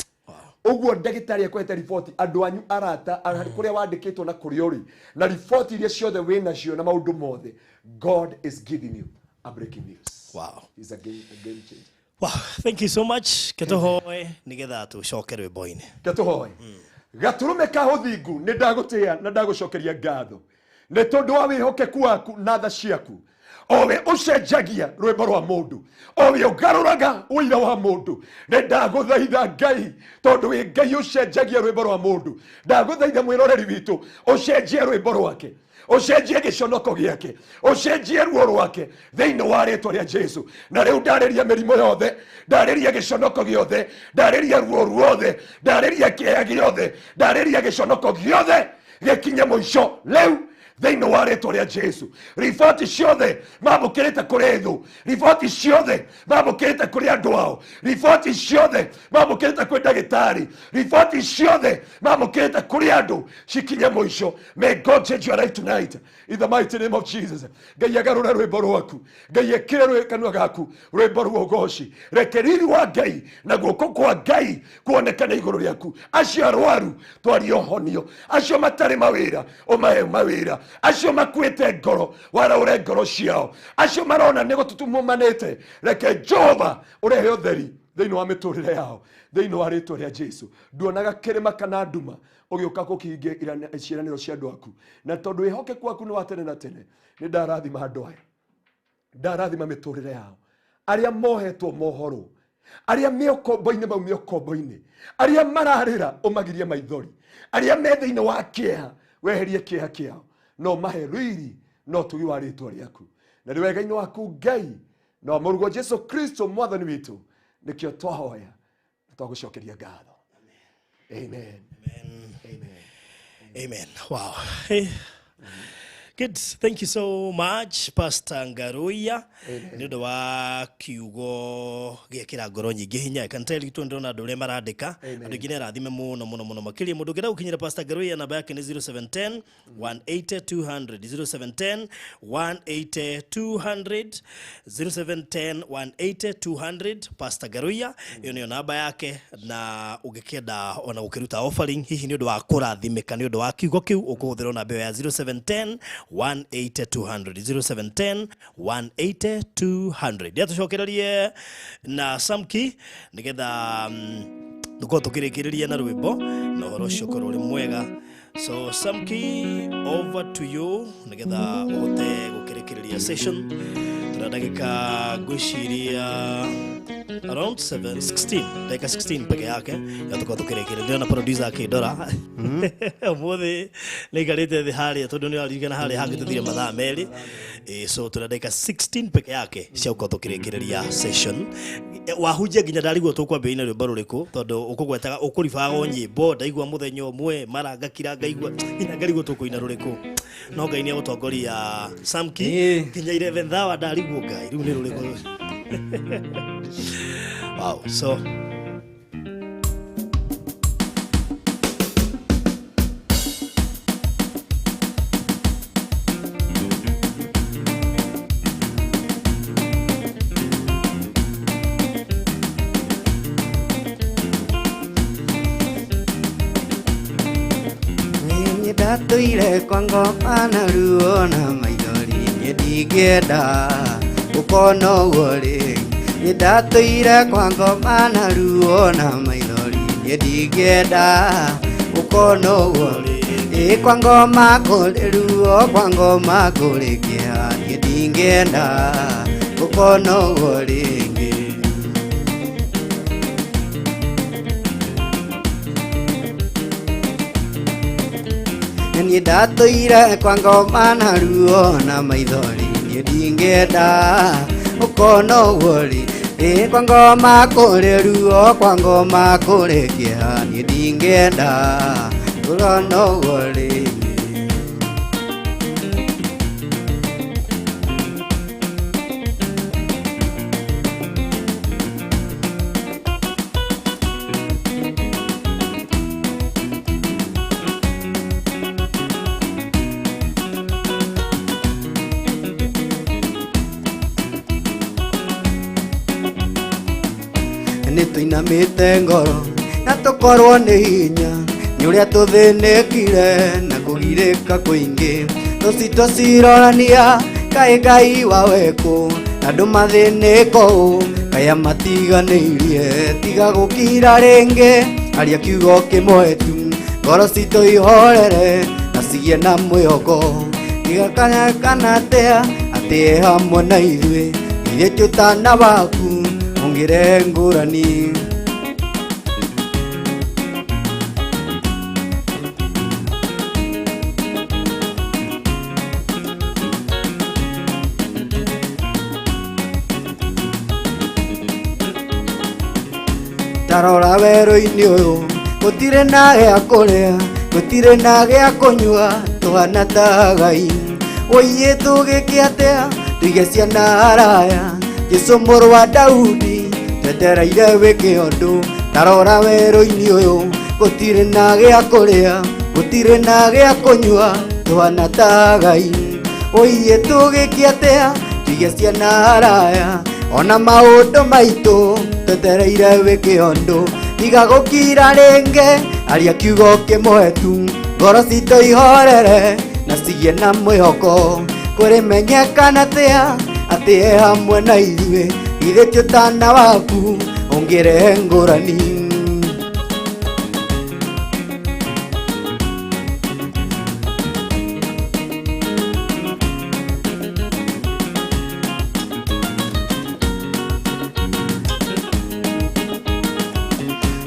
S4: Ũguo ndagĩtarĩ akũhete riboti, andũ anyu, arata, kũrĩa wandĩkĩtwo na kũrĩa ũrĩ na riboti iria ciothe wĩ nacio na maũndũ mothe, God is giving you a breaking news. He's a game changer.
S2: Wow, thank you so much. Ketuhoe nigetha tucoke rwĩmbo-inĩ.
S4: Ketũhoe. Gatũrũme ka ũthingu, nĩ ndagũtĩĩa na ndagũcokeria ngatho nĩ tondũ wa wĩhokeku waku na tha ciaku, o we ũcenjagia rwĩmbo rwa mũndũ, o we ũgarũraga ũira wa mũndũ. Nĩ ndagũthaitha Ngai, tondũ wĩ Ngai ũcenjagia rwĩmbo rwa mũndũ, ndagũthaitha mwĩroreri witũ ũcenjie rwĩmbo rwake, ũcenjie gĩconoko gĩake, ũcenjie ruo rwake thĩinĩ wa rĩtwa rĩa Jesu. Na rĩu ndarĩria mĩrimũ yothe, ndarĩria gĩconoko gĩothe, ndarĩria ruo ruothe, ndarĩria kĩeha gĩothe, ndarĩria gĩconoko gĩothe gĩkinye mũico rĩu thĩinĩ wa rĩtwa rĩa Jesu. Riboti ciothe mamũkĩrĩte kũrĩ thũ, riboti ciothe mamũkĩrĩte kũrĩ andũ ao, riboti ciothe mamũkĩrĩte kwĩ ndagĩtarĩ, riboti ciothe mamũkĩrĩte kũrĩ andũ cikinye mũico. May God change your life tonight in the mighty name of Jesus. Ngai agarũre rwĩmbo rwaku, Ngai ekĩre kanua gaku rwĩmbo rwa ũgoci. Reke riri wa Ngai na guoko kwa Ngai kuonekane igũrũ rĩaku. Acio arwaru twarie ũhonio, acio matarĩ mawĩra ũmahe mawĩra, acio makuĩte ngoro waraũre ngoro ciao, acio marona nĩ gũtutumumanĩte, reke Jehova ũrehe ũtheri thĩinĩ wa mĩtũrĩre yao thĩinĩ wa rĩtwa rĩa Jesu. Nduonaga kĩrĩma kana nduma ũgĩũka gũkĩhingia ciĩranĩro cia andũ aku, na tondũ wĩhokeku waku nĩ wa tene na tene, nĩ ndarathima andũ aya, ndarathima mĩtũrĩre yao. Arĩa mohetwo mohorwo, arĩa me ũkombo-inĩ maumie ũkombo-inĩ, arĩa mararĩra ũmagirie maithori, arĩa me thĩinĩ wa kĩeha weherie kĩeha kĩao, no mahe riri no ũtugi wa rĩtwa rĩaku na nĩ wega-inĩ waku Ngai na wa mũrugo Jesu Kristo mwathani witũ nĩkĩo twahoya na twagũcokeria ngatho. Amen. Amen.
S2: Amen. Wow. Hey. Good. Thank you so much, Pastor Ngaruiya. Nĩ ũndũ wa kiugo gĩekĩra ngoro nyingĩ hinya. I can tell you ndĩrona andũ ũrĩa marandĩka. Andũ aingĩ nĩ arathime mũno mũno mũno makĩria. Mũndũ ũngĩenda gũkinyĩra Pastor Ngaruiya, namba yake nĩ 0710 180 200, 0710 180 200, 0710 180 200. Pastor Ngaruiya, ĩyo nĩyo namba yake, na ũngĩkĩenda ona gũkĩruta offering hihi nĩ ũndũ wa kũrathimĩka nĩ ũndũ wa kiugo kĩu, ũkũhũthĩra namba ĩyo ya 0710 180 200, 0710 180 200. Ndĩatũcokererie na Samki nĩgetha tũkorwo tũkĩrĩkĩrĩria na rwĩmbo na ũhoro ũcio ũkorwo ũrĩ mwega. So Samki, over to you nĩgetha ũhote gũkĩrĩkĩrĩria session. Tũna ndagĩka ngwĩciria around 7 16, ndagĩka 16 peke yake ya tũkorwo tũkĩrĩkĩrĩria. Ndĩrona producer akĩndora ũmũthĩ nĩ aikarĩte thĩ harĩa tondũ nĩ aririkana harĩa hangĩ tũthire mathaa 2. So tũna ndagĩka 16 peke yake cia gũkorwo tũkĩrĩkĩrĩria session. Wahunjia nginya ndarigwo tũkwambĩrĩria na rwĩmbo rũrĩkũ, tondũ ũkũgwetaga ũkũribaga o nyĩmbo. Ndaigua mũthenya ũmwe mara ngakira ngaigua nginya ngarigwo tũkũina rũrĩkũ, no Ngai nĩ egũtongoria, Samki. Nginya 11th hour ndarigwo Ngai rĩu nĩ rũrĩkũ. Wow, so
S1: Niĩ ndatũire kwa ngoma na ruo na maithori, niĩ ndingĩenda gũkona ũguo rĩngĩ. Niĩ ndatũire kwa ngoma na ruo na maithori, niĩ ndingĩenda gũkona ũguo rĩngĩ. Ĩ kwa ngoma kũrĩ ruo kwa ngoma kũrĩ kĩeha niĩ ndingĩenda gũkona ũguo rĩngĩ. Niĩ ndatũire kwa ngoma na ruo na maithori niĩ ndingĩenda gũkona ũguo rĩngĩ. Ĩ kwa ngoma kũrĩ ruo kwa ngoma kũrĩ kĩeha niĩ ndingĩenda gũkona ũguo rĩngĩ. Nĩ tũinamĩte ngoro na tũkorwo nĩ hinya nĩ ũrĩa tũthĩnĩkire na kũgirĩka kũingĩ tũcitũ cirorania kaĩ Ngai wawekũ andũ mathĩnĩko ũũ kaya matiganĩirie tiga gũkira rĩngĩ aria kiugo kĩmwe tu ngoro citũ ihorere na cigĩe na mwĩhoko tiga kana kana atĩa atĩ e hamwe na ithuĩ ithuĩ tũtana waku ũngĩre ngũrani. Tarora werũ-inĩ ũyũ gũtirĩ na gĩa kũrĩa gũtirĩ na gĩa kũnyua tũhana ta Ngai ũiĩ tũgĩke atĩa tũige ciana haraya Jesũ mũrũ wa Daudi twetereire wĩke ũndũ tarora werũ-inĩ ũyũ gũtirĩ na gĩa kũrĩa gũtirĩ na gĩa kũnyua tũhana ta Ngai ũiĩ tũgĩke atĩa tũige ciana haraya ona maũndũ maitũ twetereire wĩke ũndũ tiga gũkira rĩngĩ aria kiugo kĩmwe tu ngoro citũ ihorere na cigĩe na mwĩhoko kũrĩmenyekana atĩa atĩ e hamwe na ithuĩ ithuĩ ti ũtana waku ũngĩrehe ngũrani.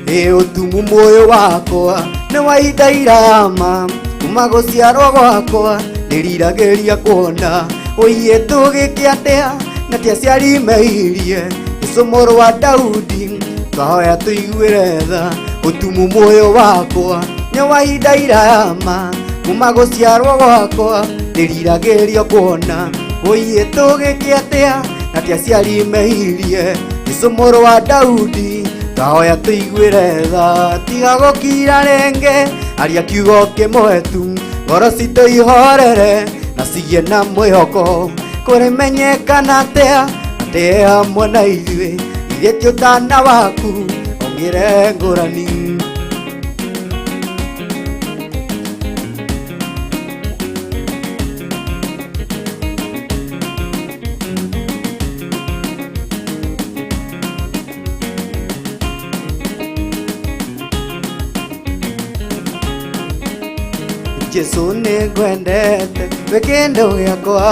S1: Ĩ ũtumu muoyo wakwa nĩ wa ihinda irama kuma gũciarwo gwakwa ndĩriragĩria kuona ũiĩ tũgĩke atĩa na ti aciari meirie Jesũ mũrũ wa Daudi twahoya tũiguĩre tha ũtumu muoyo wakwa nĩ wa ihinda irama kuma gũciarwo gwakwa ndĩriragĩria kuona ũiĩ tũgĩke atĩa na ti aciari meirie Jesũ mũrũ wa Daudi twahoya tũiguĩre tha tiga gũkira rĩngĩ aria kiugo kĩmwe tu ngoro citũ ihorere na cigĩe na mwĩhoko kũrĩmenyekana atĩa atĩ e hamwe na ithuĩ ithuĩ ti ũtana waku ũngĩre ngũrani. Jesũ nĩ ngwendete wĩ kĩndũ gĩakwa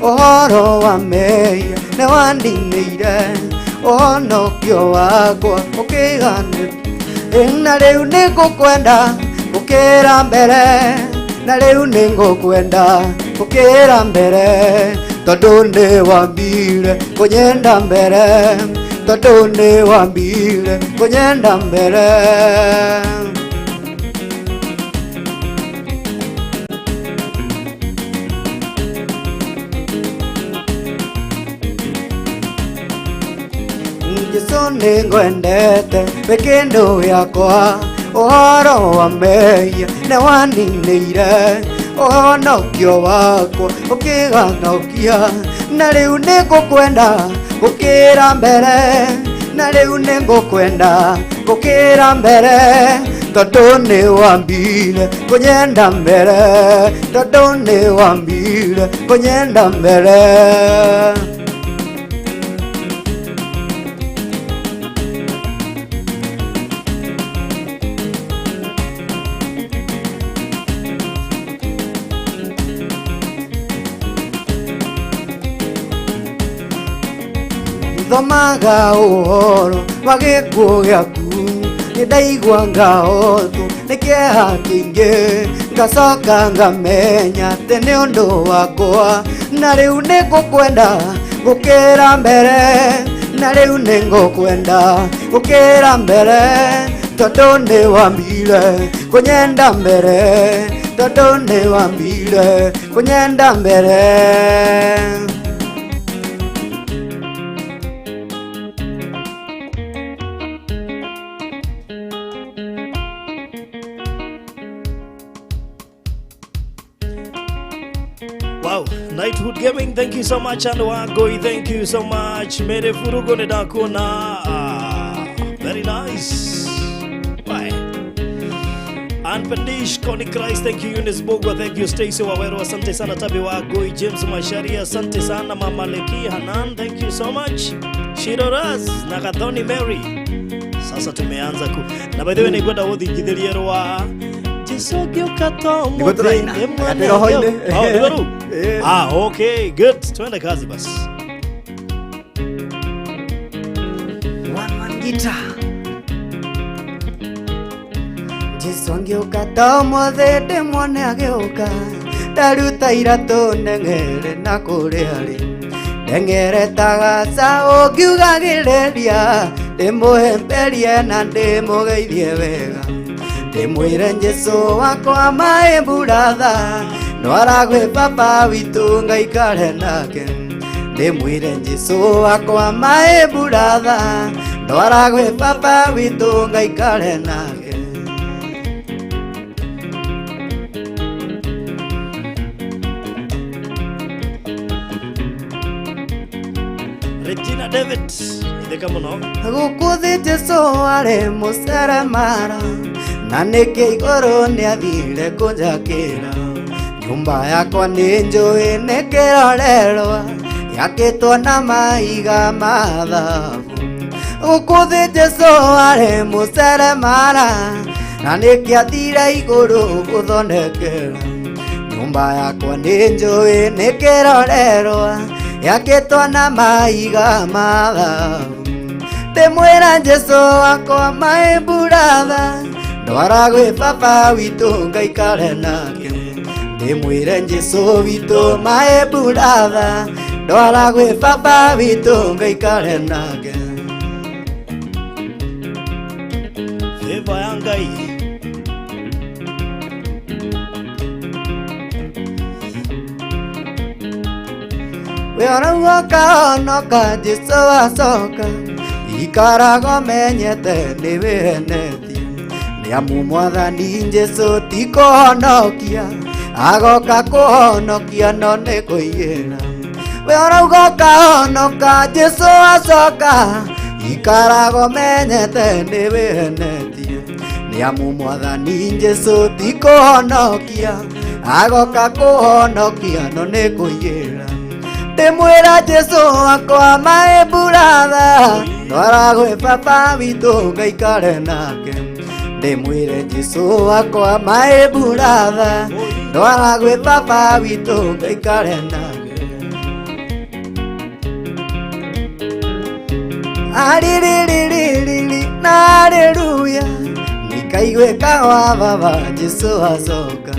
S1: ũhoro wa mehia nĩ wandinĩire ũhonokio wakwa ũkĩiganĩra na rĩu nĩ ngũkwenda gũkĩra mbere na rĩu nĩ ngũkwenda gũkĩra mbere tondũ nĩ wambire kũnyenda mbere tondũ nĩ wambire kũnyenda mbere. Jesũ nĩ ngwendete wĩ kĩndũ gĩakwa ũhoro wa mehia nĩ waninĩire ũhonokio wakwa ũkĩganokia na rĩu nĩ ngũkwenda gũkĩra mbere na rĩu nĩ ngũkwenda gũkĩra mbere tondũ nĩ wambire kũnyenda mbere tondũ nĩ wambire kũnyenda mbere. Ngĩthomaga ũhoro wa gĩkuũ gĩaku nĩ ndaigua ngahotwo nĩ kĩeha kĩingĩ ngacoka ngamenya atĩ nĩ ũndũ wakwa na rĩu nĩ ngũkwenda gũkĩra mbere na rĩu nĩ ngũkwenda gũkĩra mbere tondũ nĩ wambire kũnyenda mbere tondũ nĩ wambire kũnyenda mbere.
S2: Wow, Knighthood Gaming, thank you so much. And Wagoi, thank you so much. Mere Furugo Nedakuna. Very nice. Bye. Ann Pendish, Connie Christ, thank you. Eunice Bogwa, thank you. Stacy Waweru, asante sana. Tabi Wagoi, James Masharia, asante sana. Mama Leki Hanan, thank you so much. Shiroraz, Nagathoni Mary. Sasa tumeanza ku na by the way nĩngwenda gũthingithĩria rwa Jesu ngĩũka to
S1: Nĩguo tũraina,
S2: mũthĩ, mwana
S1: gatĩ roho-inĩ.
S2: Oh, nĩguo rĩu?
S1: Eh.
S2: Ah, okay, good. Twende kazi basi.
S1: One man guitar. Jesu angĩũka ta ũmũthĩ ndĩmuone agĩũka ndaruta iratũ ndeng'ere na kũrĩa rĩ ndeng'ere ta gacaũ ngiugagĩrĩria ndĩmũhĩmbĩrie na ndĩmũgeithie wega ndĩmwĩre Jesu wakwa maĩ mburatha ndwara gwĩ baba witũ ngaikare nake ndĩmwĩre Jesu wakwa maĩ mburatha ndwara gwĩ baba witũ ngaikare nake.
S2: Regina David, itheka mũno.
S1: Gũkũ thĩ Jesu arĩ mũseremara na nĩkĩ igũrũ nĩathire kũnjakĩra nyũmba yakwa nĩ njũĩ nĩ kĩrorerwa yakĩtwo na mahiga ma thahabu. Gũkũ thĩ Jesu arĩ mũseremara na nĩkĩ athire igũrũ gũthondekera nyũmba yakwa nĩ njũĩ nĩ kĩrorerwa yakĩtwo na mahiga ma thahabu. Ndĩmwĩra Jesu wakwa maĩ mburatha ndwara gwĩ baba witũ ngaikare nake ndĩmwĩre Jesu witũ maĩ mburatha ndwara gwĩ baba witũ ngaikare nake.
S2: Favor ya Ngai.
S1: We ũrauga ũkahonoka Jesu acoka ikaraga ũmenyete nĩ wĩhenetie nĩ amu mwathani Jesu ti kũhonokia agoka kũhonokia no nĩ kũiyĩra. We ũrauga ũkahonoka Jesu acoka ikaraga ũmenyete nĩ wĩhenetie nĩ amu mwathani Jesu ti kũhonokia agoka kũhonokia no nĩ kũiyĩra. Ndĩmwĩra Jesu wakwa maĩ mburatha ndwara gwĩ baba witũ ngaikare nake ndĩmwĩre Jesu wakwa maĩ mburatha ndwara gwĩ baba witũ ngaikare nake. Arĩrĩrĩrĩrĩ na haleluya nikaiguĩka wa baba Jesu acoka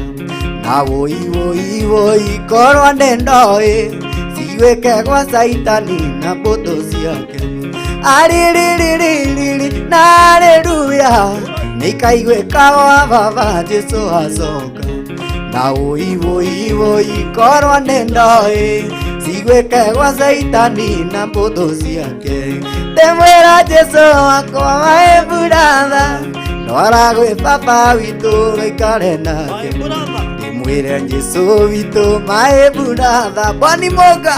S1: na woi woi woi korwo nĩ ndoĩ ciguĩke gwa Saitani na mbũtũ ciake. Arĩrĩrĩrĩrĩ na haleluya nikaiguĩka wa baba Jesu acoka na woi woi woi korwo nĩ ndoĩ ciguĩke gwa Saitani na mbũtũ ciake. Ndĩmwĩra Jesu wakwa maĩ mburatha ndwara gwĩ baba witũ gaikare nake
S2: My brother.
S1: ndĩmwĩre Jesu witũ maĩ mburatha bwani moga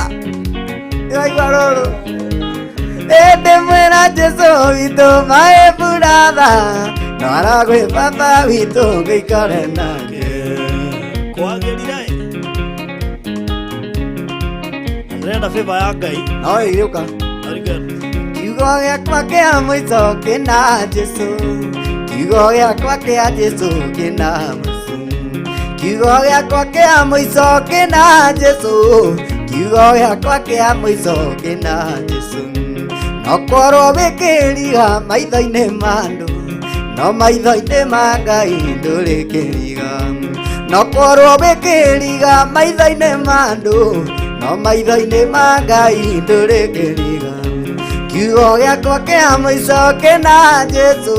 S1: ĩraigua rũrũ ndĩmwĩra Jesu witũ maĩ mburatha ndwara gwĩ baba witũ gaikare nake.
S2: Kwagĩrire. Na ndĩrenda favor ya Ngai.
S1: No ĩgĩũka.
S2: Very good.
S1: Kiugo gĩakwa kĩa mũico kĩna Jesu kiugo gĩakwa kĩa Jesu kĩna mũico kiugo gĩakwa kĩa mũico kĩna Jesu kiugo gĩakwa kĩa mũico kĩna Jesu Nokorwo wĩkĩriga maitho-inĩ ma andũ, no maitho-inĩ ma Ngai ndũrĩ kĩriga. Nokorwo wĩkĩriga maitho-inĩ ma andũ, no maitho-inĩ ma Ngai ndũrĩ kĩriga. Kiugo gĩakwa kĩa mũico kĩna Jesũ,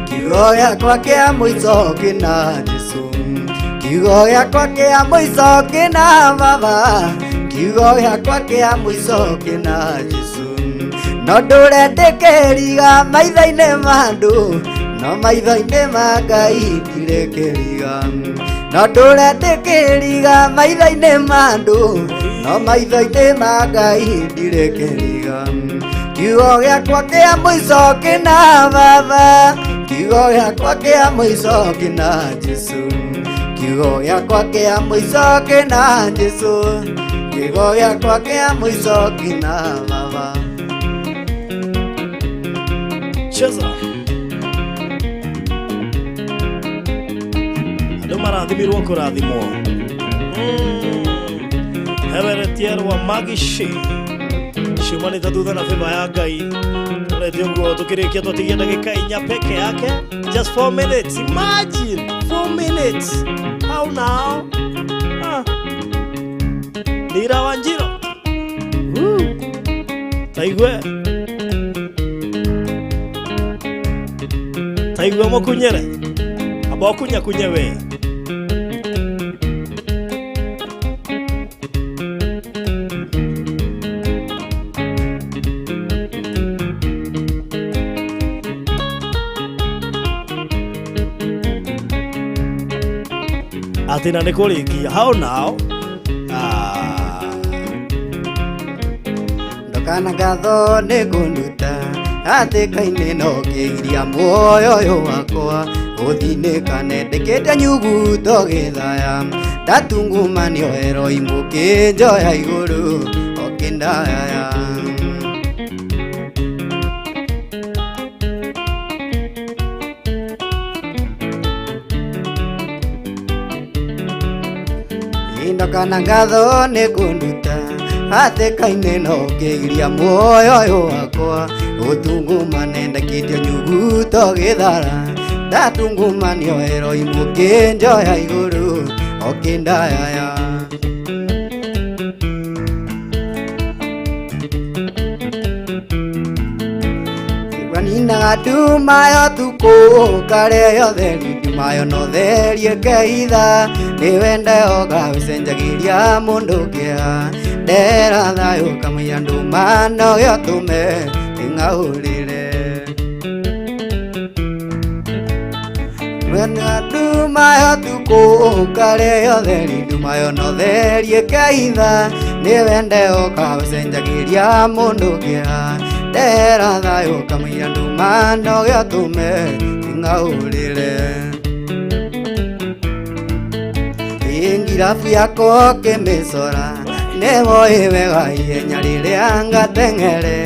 S1: kiugo gĩakwa kĩa mũico kĩna Jesũ, kiugo gĩakwa kĩa mũico kĩna Baba, kiugo gĩakwa kĩa mũico kĩna Jesũ. No ndũrendĩkĩriga maitho-inĩ ma andũ, no maitho-inĩ ma Ngai ndirĩ kĩriga. No ndũrendĩkĩriga maitho-inĩ ma andũ, no maitho-inĩ ma Ngai ndirĩ kĩriga. Kiugo gĩakwa kĩa mũico kĩna Baba, kiugo gĩakwa kĩa mũico kĩna Jesũ, kiugo gĩakwa kĩa mũico kĩna Jesũ, kiugo gĩakwa kĩa mũico kĩna Baba.
S2: Cheza. Andå marathimirwo kå rathimwo. Heberetierwa magici ciumanĩte thutha na favor ya Ngai tũrete ũguo tũkĩrĩkia twatigia ndagĩka 4 peke yake, just 4 minutes. Imagine 4 minutes. How now? Ah. Nira Wanjiro. Woo. Taigue taigue mũkunyĩre amba ũkunyakunye we. Atĩ na nĩ kũrĩkia. How now? Ah.
S1: Ndokana ngatho nĩ kũnduta atĩka-inĩ no ngĩgiria muoyo ũyũ wakwa gũthinĩkane ndĩkĩte nyuguto gĩthaya ndatungumanio ero imũkĩnjoya igũrũ okĩndayaya. Indokana ngatho nĩ kũnduta atĩka-inĩ no ngĩgiria muoyo ũyũ wakwa gũtungumane ndakĩtio nyuguto gĩthara ndatungumanio ero imũkĩnjoya igũrũ okĩndayaya. Ninaga nduma tukũ karĩa yothe nduma no therie keitha nĩwende oga ũcenjagĩria mũndũ kĩa ndera thayũ kamũira nduma no gĩotũme ĩng'aũrĩre. Wena nduma tukũ karĩa yothe nduma no therie keitha nĩwende oga ũcenjagĩria mũndũ kĩa ndera thayũ kamũira nduma no gĩotũme ĩng'aũrĩre. Ingirabu yakwa kĩmĩcora nĩwoĩ wega ihenya rĩrĩa ngateng'ere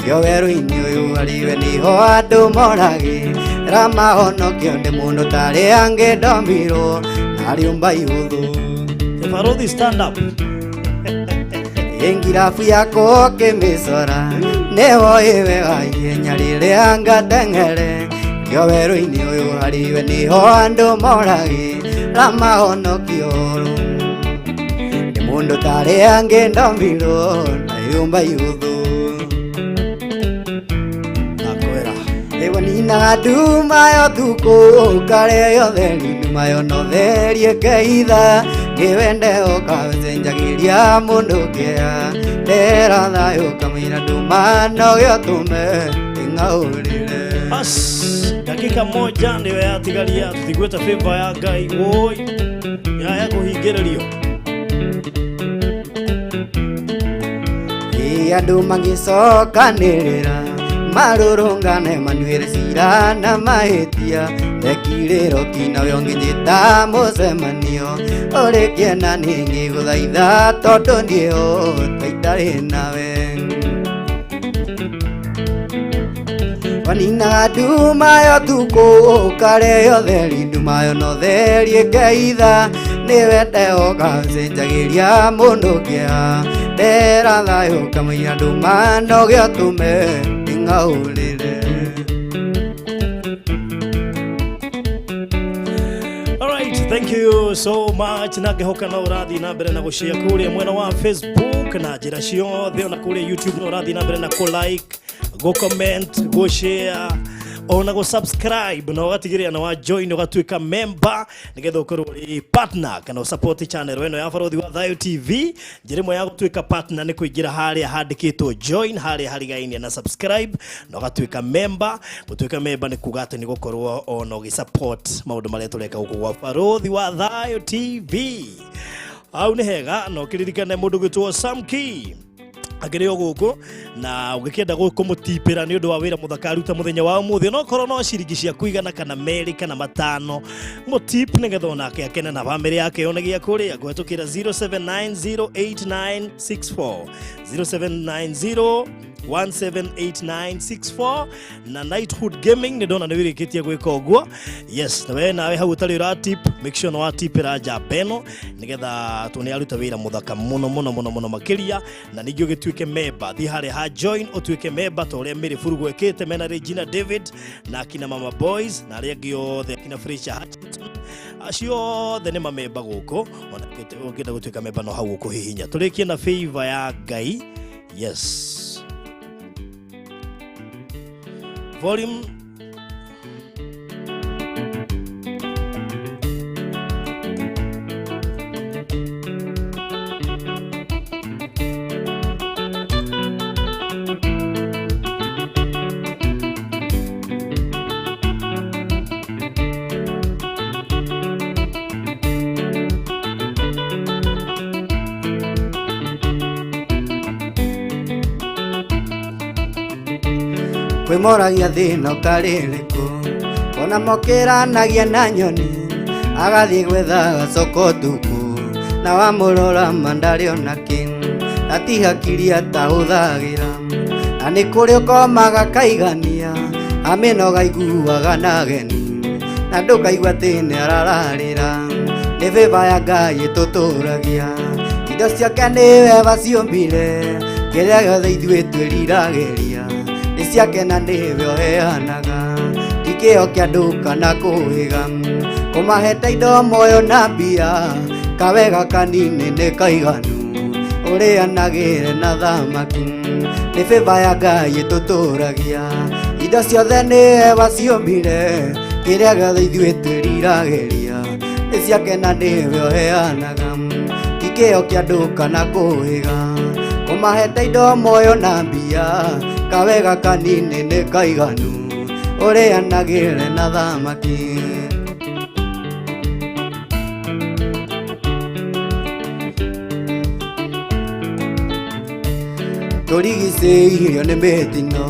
S1: rio werũ-inĩ ũyũ ariwe nĩho andũ moragĩra mahonokio ndĩ mũndũ tarĩ angĩ ndombirwo na rĩũmba ihũthũ.
S2: The Barothi, stand up.
S1: Ingirabu yakwa kĩmĩcora nĩwoĩ wega ihenya rĩrĩa ngateng'ere rio werũ-inĩ ũyũ ariwe nĩho andũ moragĩra mahonokio ndĩ mũndũ tarĩ angĩ ndombirwo na rĩũmba ihũthũ.
S2: Nakwĩra.
S1: Ewa ninaga nduma yo tukũ karĩa yothe nduma yo no therie keitha nĩwende oka ũcenjagĩria mũndũ kĩa ndera thayũ kamũira nduma no gĩotũme ĩng'aũrĩre.
S2: Bas, dakika 1 nĩyo yatigaria tũtiguĩte favor ya Ngai woi yaya kũhingĩrĩrio.
S1: Ĩ andũ magĩcokanĩrĩra marũrũngane manuĩre cira na mahĩtia ndekirĩro kinawe ũngĩnjĩta mũcemanio ũrĩ kĩena nĩngĩgũthaitha tondũ ndiĩhota itarĩ nawe. Waninaga nduma yo tukũ karĩa yothe nduma yo no therie keitha nĩwende oga ũcenjagĩria mũndũ kĩa ndera thayũ kamũira nduma no gĩotũme Ng'aũrĩre.
S2: Alright, thank you so much. Na ngehoka no ũrathiĩ na mbere na gũshare kũrĩa mwena wa Facebook na njĩra ciothe, ona kũrĩa YouTube no ũrathiĩ na mbere na kũ like, gũ comment, gũ share ona gũ subscribe na ũgatigĩrĩra na wa join ũgatuĩka member nĩgetha ũkorwo ũrĩ partner kana ũsupport channel ĩno ya Barothi wa Thayo TV. Njĩra ĩmwe ya gũtuĩka partner nĩ kũingĩra harĩa handĩkĩtwo join harĩa harigainie na subscribe na ũgatuĩka member. Gũtuĩka member nĩ kuga atĩ nĩ gũkorwo ona ũgĩ support maũndũ marĩa tũreka gũkũ gwa Barothi wa Thayo TV. Hau nĩ hega na ũkĩririkane mũndũ gwĩtwo Samkey akĩrĩ o gũkũ na ũngĩkĩenda kũmũtipĩra nĩ ũndũ wa wĩra mũthaka aruta mũthenya wa ũmũthĩ, no korwo no ciringi ciaku 100 kana 2 kana 5, mũtip nĩgetha onake akene na bamĩrĩ yake yone gĩa kũrĩa kũhetũkĩra 07908964 0790 178964 na Knighthood Gaming nĩ ndona nĩ wĩrĩkĩtie gwĩka ũguo. Yes, na we nawe hau ũtarĩ ũratip, make sure nĩ watipĩra njamba ĩno nĩgetha tuone aruta wĩra mũthaka mũno mũno mũno mũno makĩria. Na ningĩ ũgĩtuĩke member, thiĩ harĩa ha join ũtuĩke member ta ũrĩa Mary Burugu ekĩte mena Regina David na akina Mama Boys na arĩa angĩ othe, akina Fresha Hutchinson, acio othe nĩ mamemba gũkũ. Ona ũngĩenda gũtuĩka member no hau ũkũhihinya. Tũrĩkie na favor ya Ngai. Yes, volume.
S1: Kwĩmoragia thĩna ũkarĩrĩkũ, ona mokĩranagia na nyoni, agathiĩ gwetha gacoko ũtukũ, na wamũrora ma ndarĩ ona kĩ, na ti hakiri atahũthagĩra, na nĩ kũrĩ ũkomaga kaigania, amĩnoga iguaga na ageni, na ndũkaigua atĩ nĩ arararĩra. Nĩ favor ya Ngai ĩtũtũragia, indo ciake nĩwe waciũmbire, kĩrĩa gĩothe ithuĩ twĩriragĩria nĩ ciake na nĩwe ũheanaga, ti kĩo kĩa andũ kana kũhĩga, kũmahete indo muoyo na mbia, kawega kanini nĩ kaiganu, ũrĩanagĩre na thamaki. Nĩ favor ya Ngai ĩtũtũragia, indo ciothe nĩwe waciũmbire, kĩrĩa gĩothe ithuĩ twĩriragĩria nĩ ciake na nĩwe ũheanaga, ti kĩo kĩa andũ kana kũhĩga, kũmahete indo muoyo na mbia, kawega kanini nĩ kaiganu, ũrĩanagĩre na thamaki. Tũrigicĩirio nĩ mĩtino,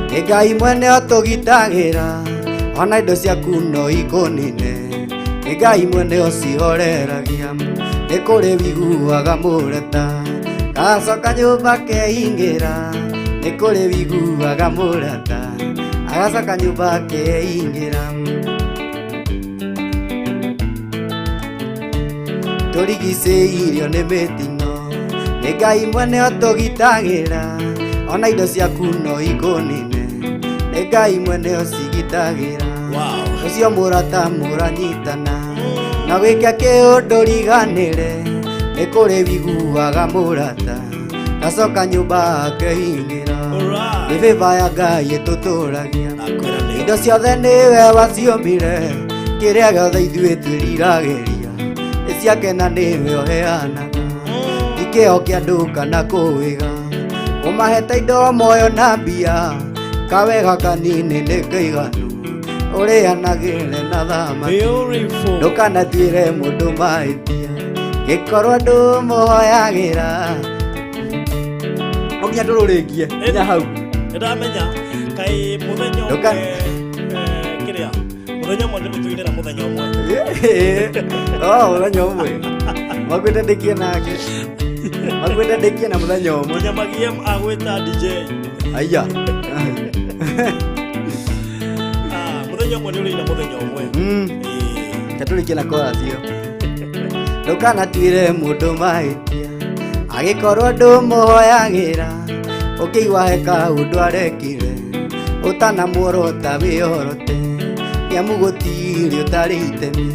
S1: nĩ Ngai mwene ũtũgitagĩra, ona indo ciaku no ikũnine, nĩ Ngai mwene ũcihoreragia. Nĩ kũrĩ wiguaga mũrata agacoka nyũmba keingĩra, nĩ kũrĩ wiguaga mũrata agacoka nyũmba keingĩra. Tũrigicĩirio nĩ mĩtino, nĩ Ngai mwene ũtũgitagĩra, ona indo ciaku no ikũnine, nĩ Ngai mwene ũcigitagĩra. Ũcio mũrata mũranyitana na wĩke kĩũndũ riganĩre, nĩ kũrĩ wiguaga mũrata gacoka nyũmba akeingĩra. Nĩ favor ya Ngai ĩtũtũragia,
S2: Nakwĩra nĩyo.
S1: indo ciothe nĩwe waciũmbire, kĩrĩa gĩothe ithuĩ twĩriragĩria nĩ ciake na nĩwe ũheanaga, ti kĩo kĩa andũ kana kũhĩga, ũmahete indo muoyo na mbia, kawega kanini nĩ kaiganu, ũrĩanagĩre na thamaki.
S2: Beautiful.
S1: Ndũkanatuĩre mũndũ mahĩtia gĩkorwo ndũmũhoyagĩra. No nginya tũrũrĩkie nginya hau.
S2: Nĩndamenya kaĩ mũthenya ũmwe, kĩrĩa mũthenya ũmwe nĩtũinĩra mũthenya ũmwe.
S1: Oh, mũthenya ũmwe makwĩte ndĩkie nake, makwĩte ndĩkie na mũthenya ũmwe.
S2: Nginya magie agwĩta DJ.
S1: Aya.
S2: Ah, mũthenya ũmwe nĩ ũrĩina mũthenya ũmwe. Ĩĩ.
S1: Tatũrĩkie na chorus ĩyo. Ndũkanatuĩre mũndũ mahĩtia agĩkorwo ndũmũhoyagĩra, ũkĩigua he kaũndũ arekire. Ũtanamuorota wĩorote nĩamu gũtirĩ ũtarĩ itemi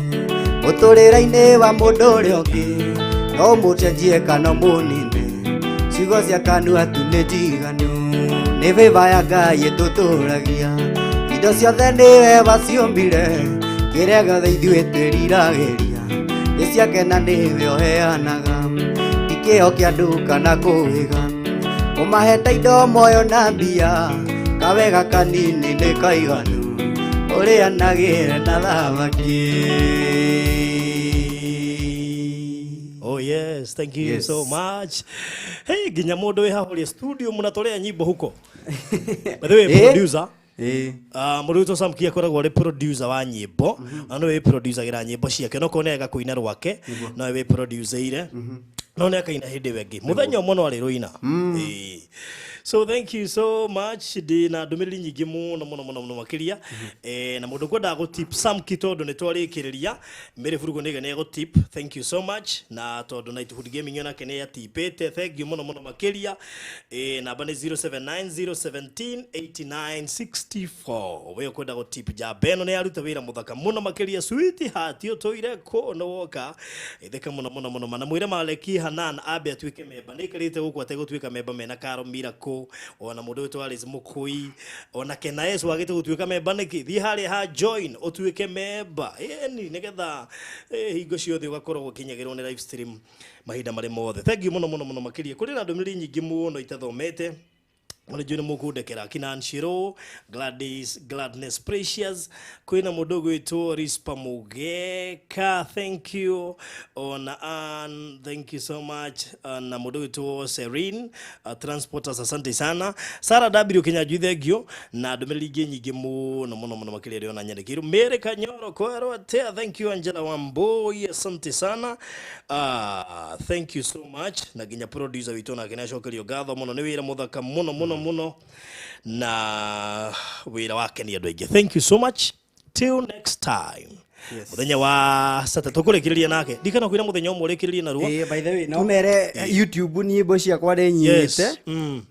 S1: mũtũrĩre-inĩ wa mũndũ ũrĩa ũngĩ no mũcenjie kana mũnine ciugo cia kanua tu nĩ njiganu nĩ favor ya Ngai ĩtũtũragia indo ciothe nĩwe waciũmbire kĩrĩa gĩothe ithuĩ twĩriragĩria nĩ ciake na nĩwe ũheanaga ti kĩo kĩa andũ kana kũhĩga ũmahete indo moyo na mbia kawega kanini nĩ kaiganu ũrĩanagĩre na thamaki.
S2: Oh yes, thank you
S1: Yes.
S2: so much. Hey, nginya mundu wi hahuria studio munatolea nyimbo huko. By the way,
S1: Eh?
S2: producer.
S1: Ĩĩ.
S2: Mũndũ witũ Sam Key akoragwo arĩ producer wa nyĩmbo na nĩwe wĩproducagĩra nyĩmbo ciake no korwo nĩ ega kũina rwake no we wĩproduceire no nĩ akaina hĩndĩ ĩyo ĩngĩ mũthenya ũmwe no arĩ rũina. Ĩĩ. So thank you so much, ndĩ na ndũmĩrĩri nyingĩ mũno mũno mũno mũno makĩria. Na mũndũ kwendaga gũtip Sam Key tondũ nĩ twarĩkĩrĩria Mary Burugu nĩ nĩ egũtip, thank you so much, na tondũ Nighthood Gaming onake nĩ atipĩte, thank you mũno mũno makĩria. Namba nĩ 0790178964 we ũkwenda gũtip njamba ĩno nĩ yaruta wĩra mũthaka mũno makĩria. Sweet heart ũtũire kũ nĩ woka itheka mũno mũno mũno mana mwĩre Maleki Hanan ambe atuĩke memba nĩ aikarĩte gũkũ ategũtuĩka memba mena Karo Miracle ona mũndũ wĩtwo Alice Mũkũi ona Kena Yesu agĩte gũtuĩka memba nĩkĩ thiĩ harĩa ha join ũtuĩke memba ĩni nĩgetha hingo ciothe ũgakorwo ũkinyagĩrwo nĩ live stream mahinda marĩ mothe. Thank you mũno mũno mũno makĩria. Kũrĩ na ndũmĩrĩri nyingĩ mũno itathomete ona njũĩ nĩ mũkũndekera Kinan Shiro, Gladys, Gladness Precious, kwĩna mũndũ ũgwĩtwo Rispa Mugeka, thank you, ona Ann, thank you so much, na mũndũ ũgwĩtwo Serene, Transporters, asante sana, Sarah W Kinyanjui, thank you, na ndũmĩrĩri ingĩ nyingĩ mũno mũno mũno makĩria ndĩrona nyandĩkĩirwo Mary Kanyoro kwerwo atĩa, thank you, Angela Wambui, asante sana, thank you so much, na nginya producer witũ nake nĩ acokerio ngatho mũno nĩ wĩra mũthaka mũno mũno mũno na wĩra wakenia andũ aingĩ. Thank you so much, till next time.
S1: Yes.
S2: Mũthenya wa Saturday tũkũrĩkĩrĩria nake ndikana kwĩra mũthenya ũmwe ũrĩkĩrĩrie narua.
S1: Ĩĩ, by the way no mere YouTube nyĩmbo ciakwa nĩ nyinĩte
S2: Yes.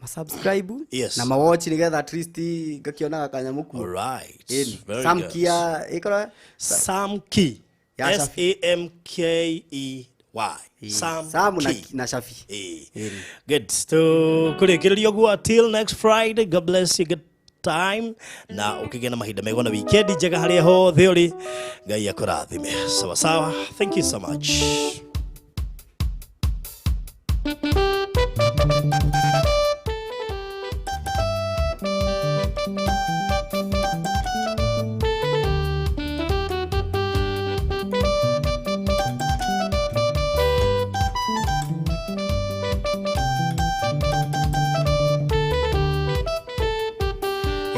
S1: ma subscribe
S2: Yes.
S1: na mawatch nĩgetha at least ngakĩonaga kanyamũ kuo.
S2: All right.
S1: Ĩni.
S2: Very
S1: Sam
S2: good.
S1: Kia ĩkorwo
S2: Sam Key.
S1: Ya
S2: S
S1: Shafi.
S2: A M K E Y. Sam
S1: Sam na,
S2: Key.
S1: na Shafi.
S2: Eh. Good. Tũkũrĩkĩrĩria ũguo till next Friday. God bless you. Good time na ũkĩgĩa na mahinda mega na weekend njega harĩa hothe ũrĩ. Ngai akũrathime. Sawa sawa. Thank you so much.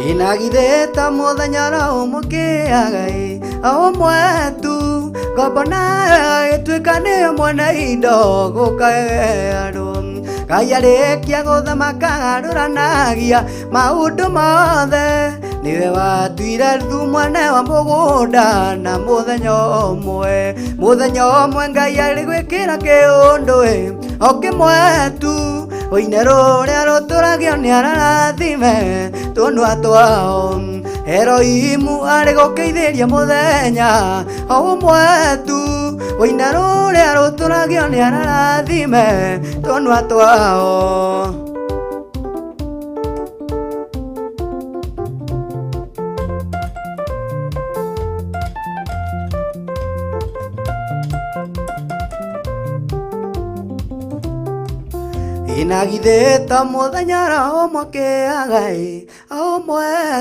S1: Inagithĩta mũthenya ro ũmũkĩaga ĩ ũmwe tu ngombo nayo ĩtuĩka nĩyo mwene indo gũkae andũ Ngai arĩkia gũthamaka arũranagia maũndũ mothe nĩwe watuire Ruthu mwene wa mũgũnda na mũthenya ũmwe mũthenya ũmwe Ngai arĩ gwĩkĩra kĩũndũ ĩ o kĩmwe tu ũine rũrĩa rũtũragio nĩ ararathime tũnua twao Eroimu arĩ gũkĩithĩria mũthenya o ũmwe tu ũine rũrĩa rũtũragio nĩ ararathime tũnua twao. Inagithĩta mũthenya ro ũmwe kĩaga ĩ ũmwe.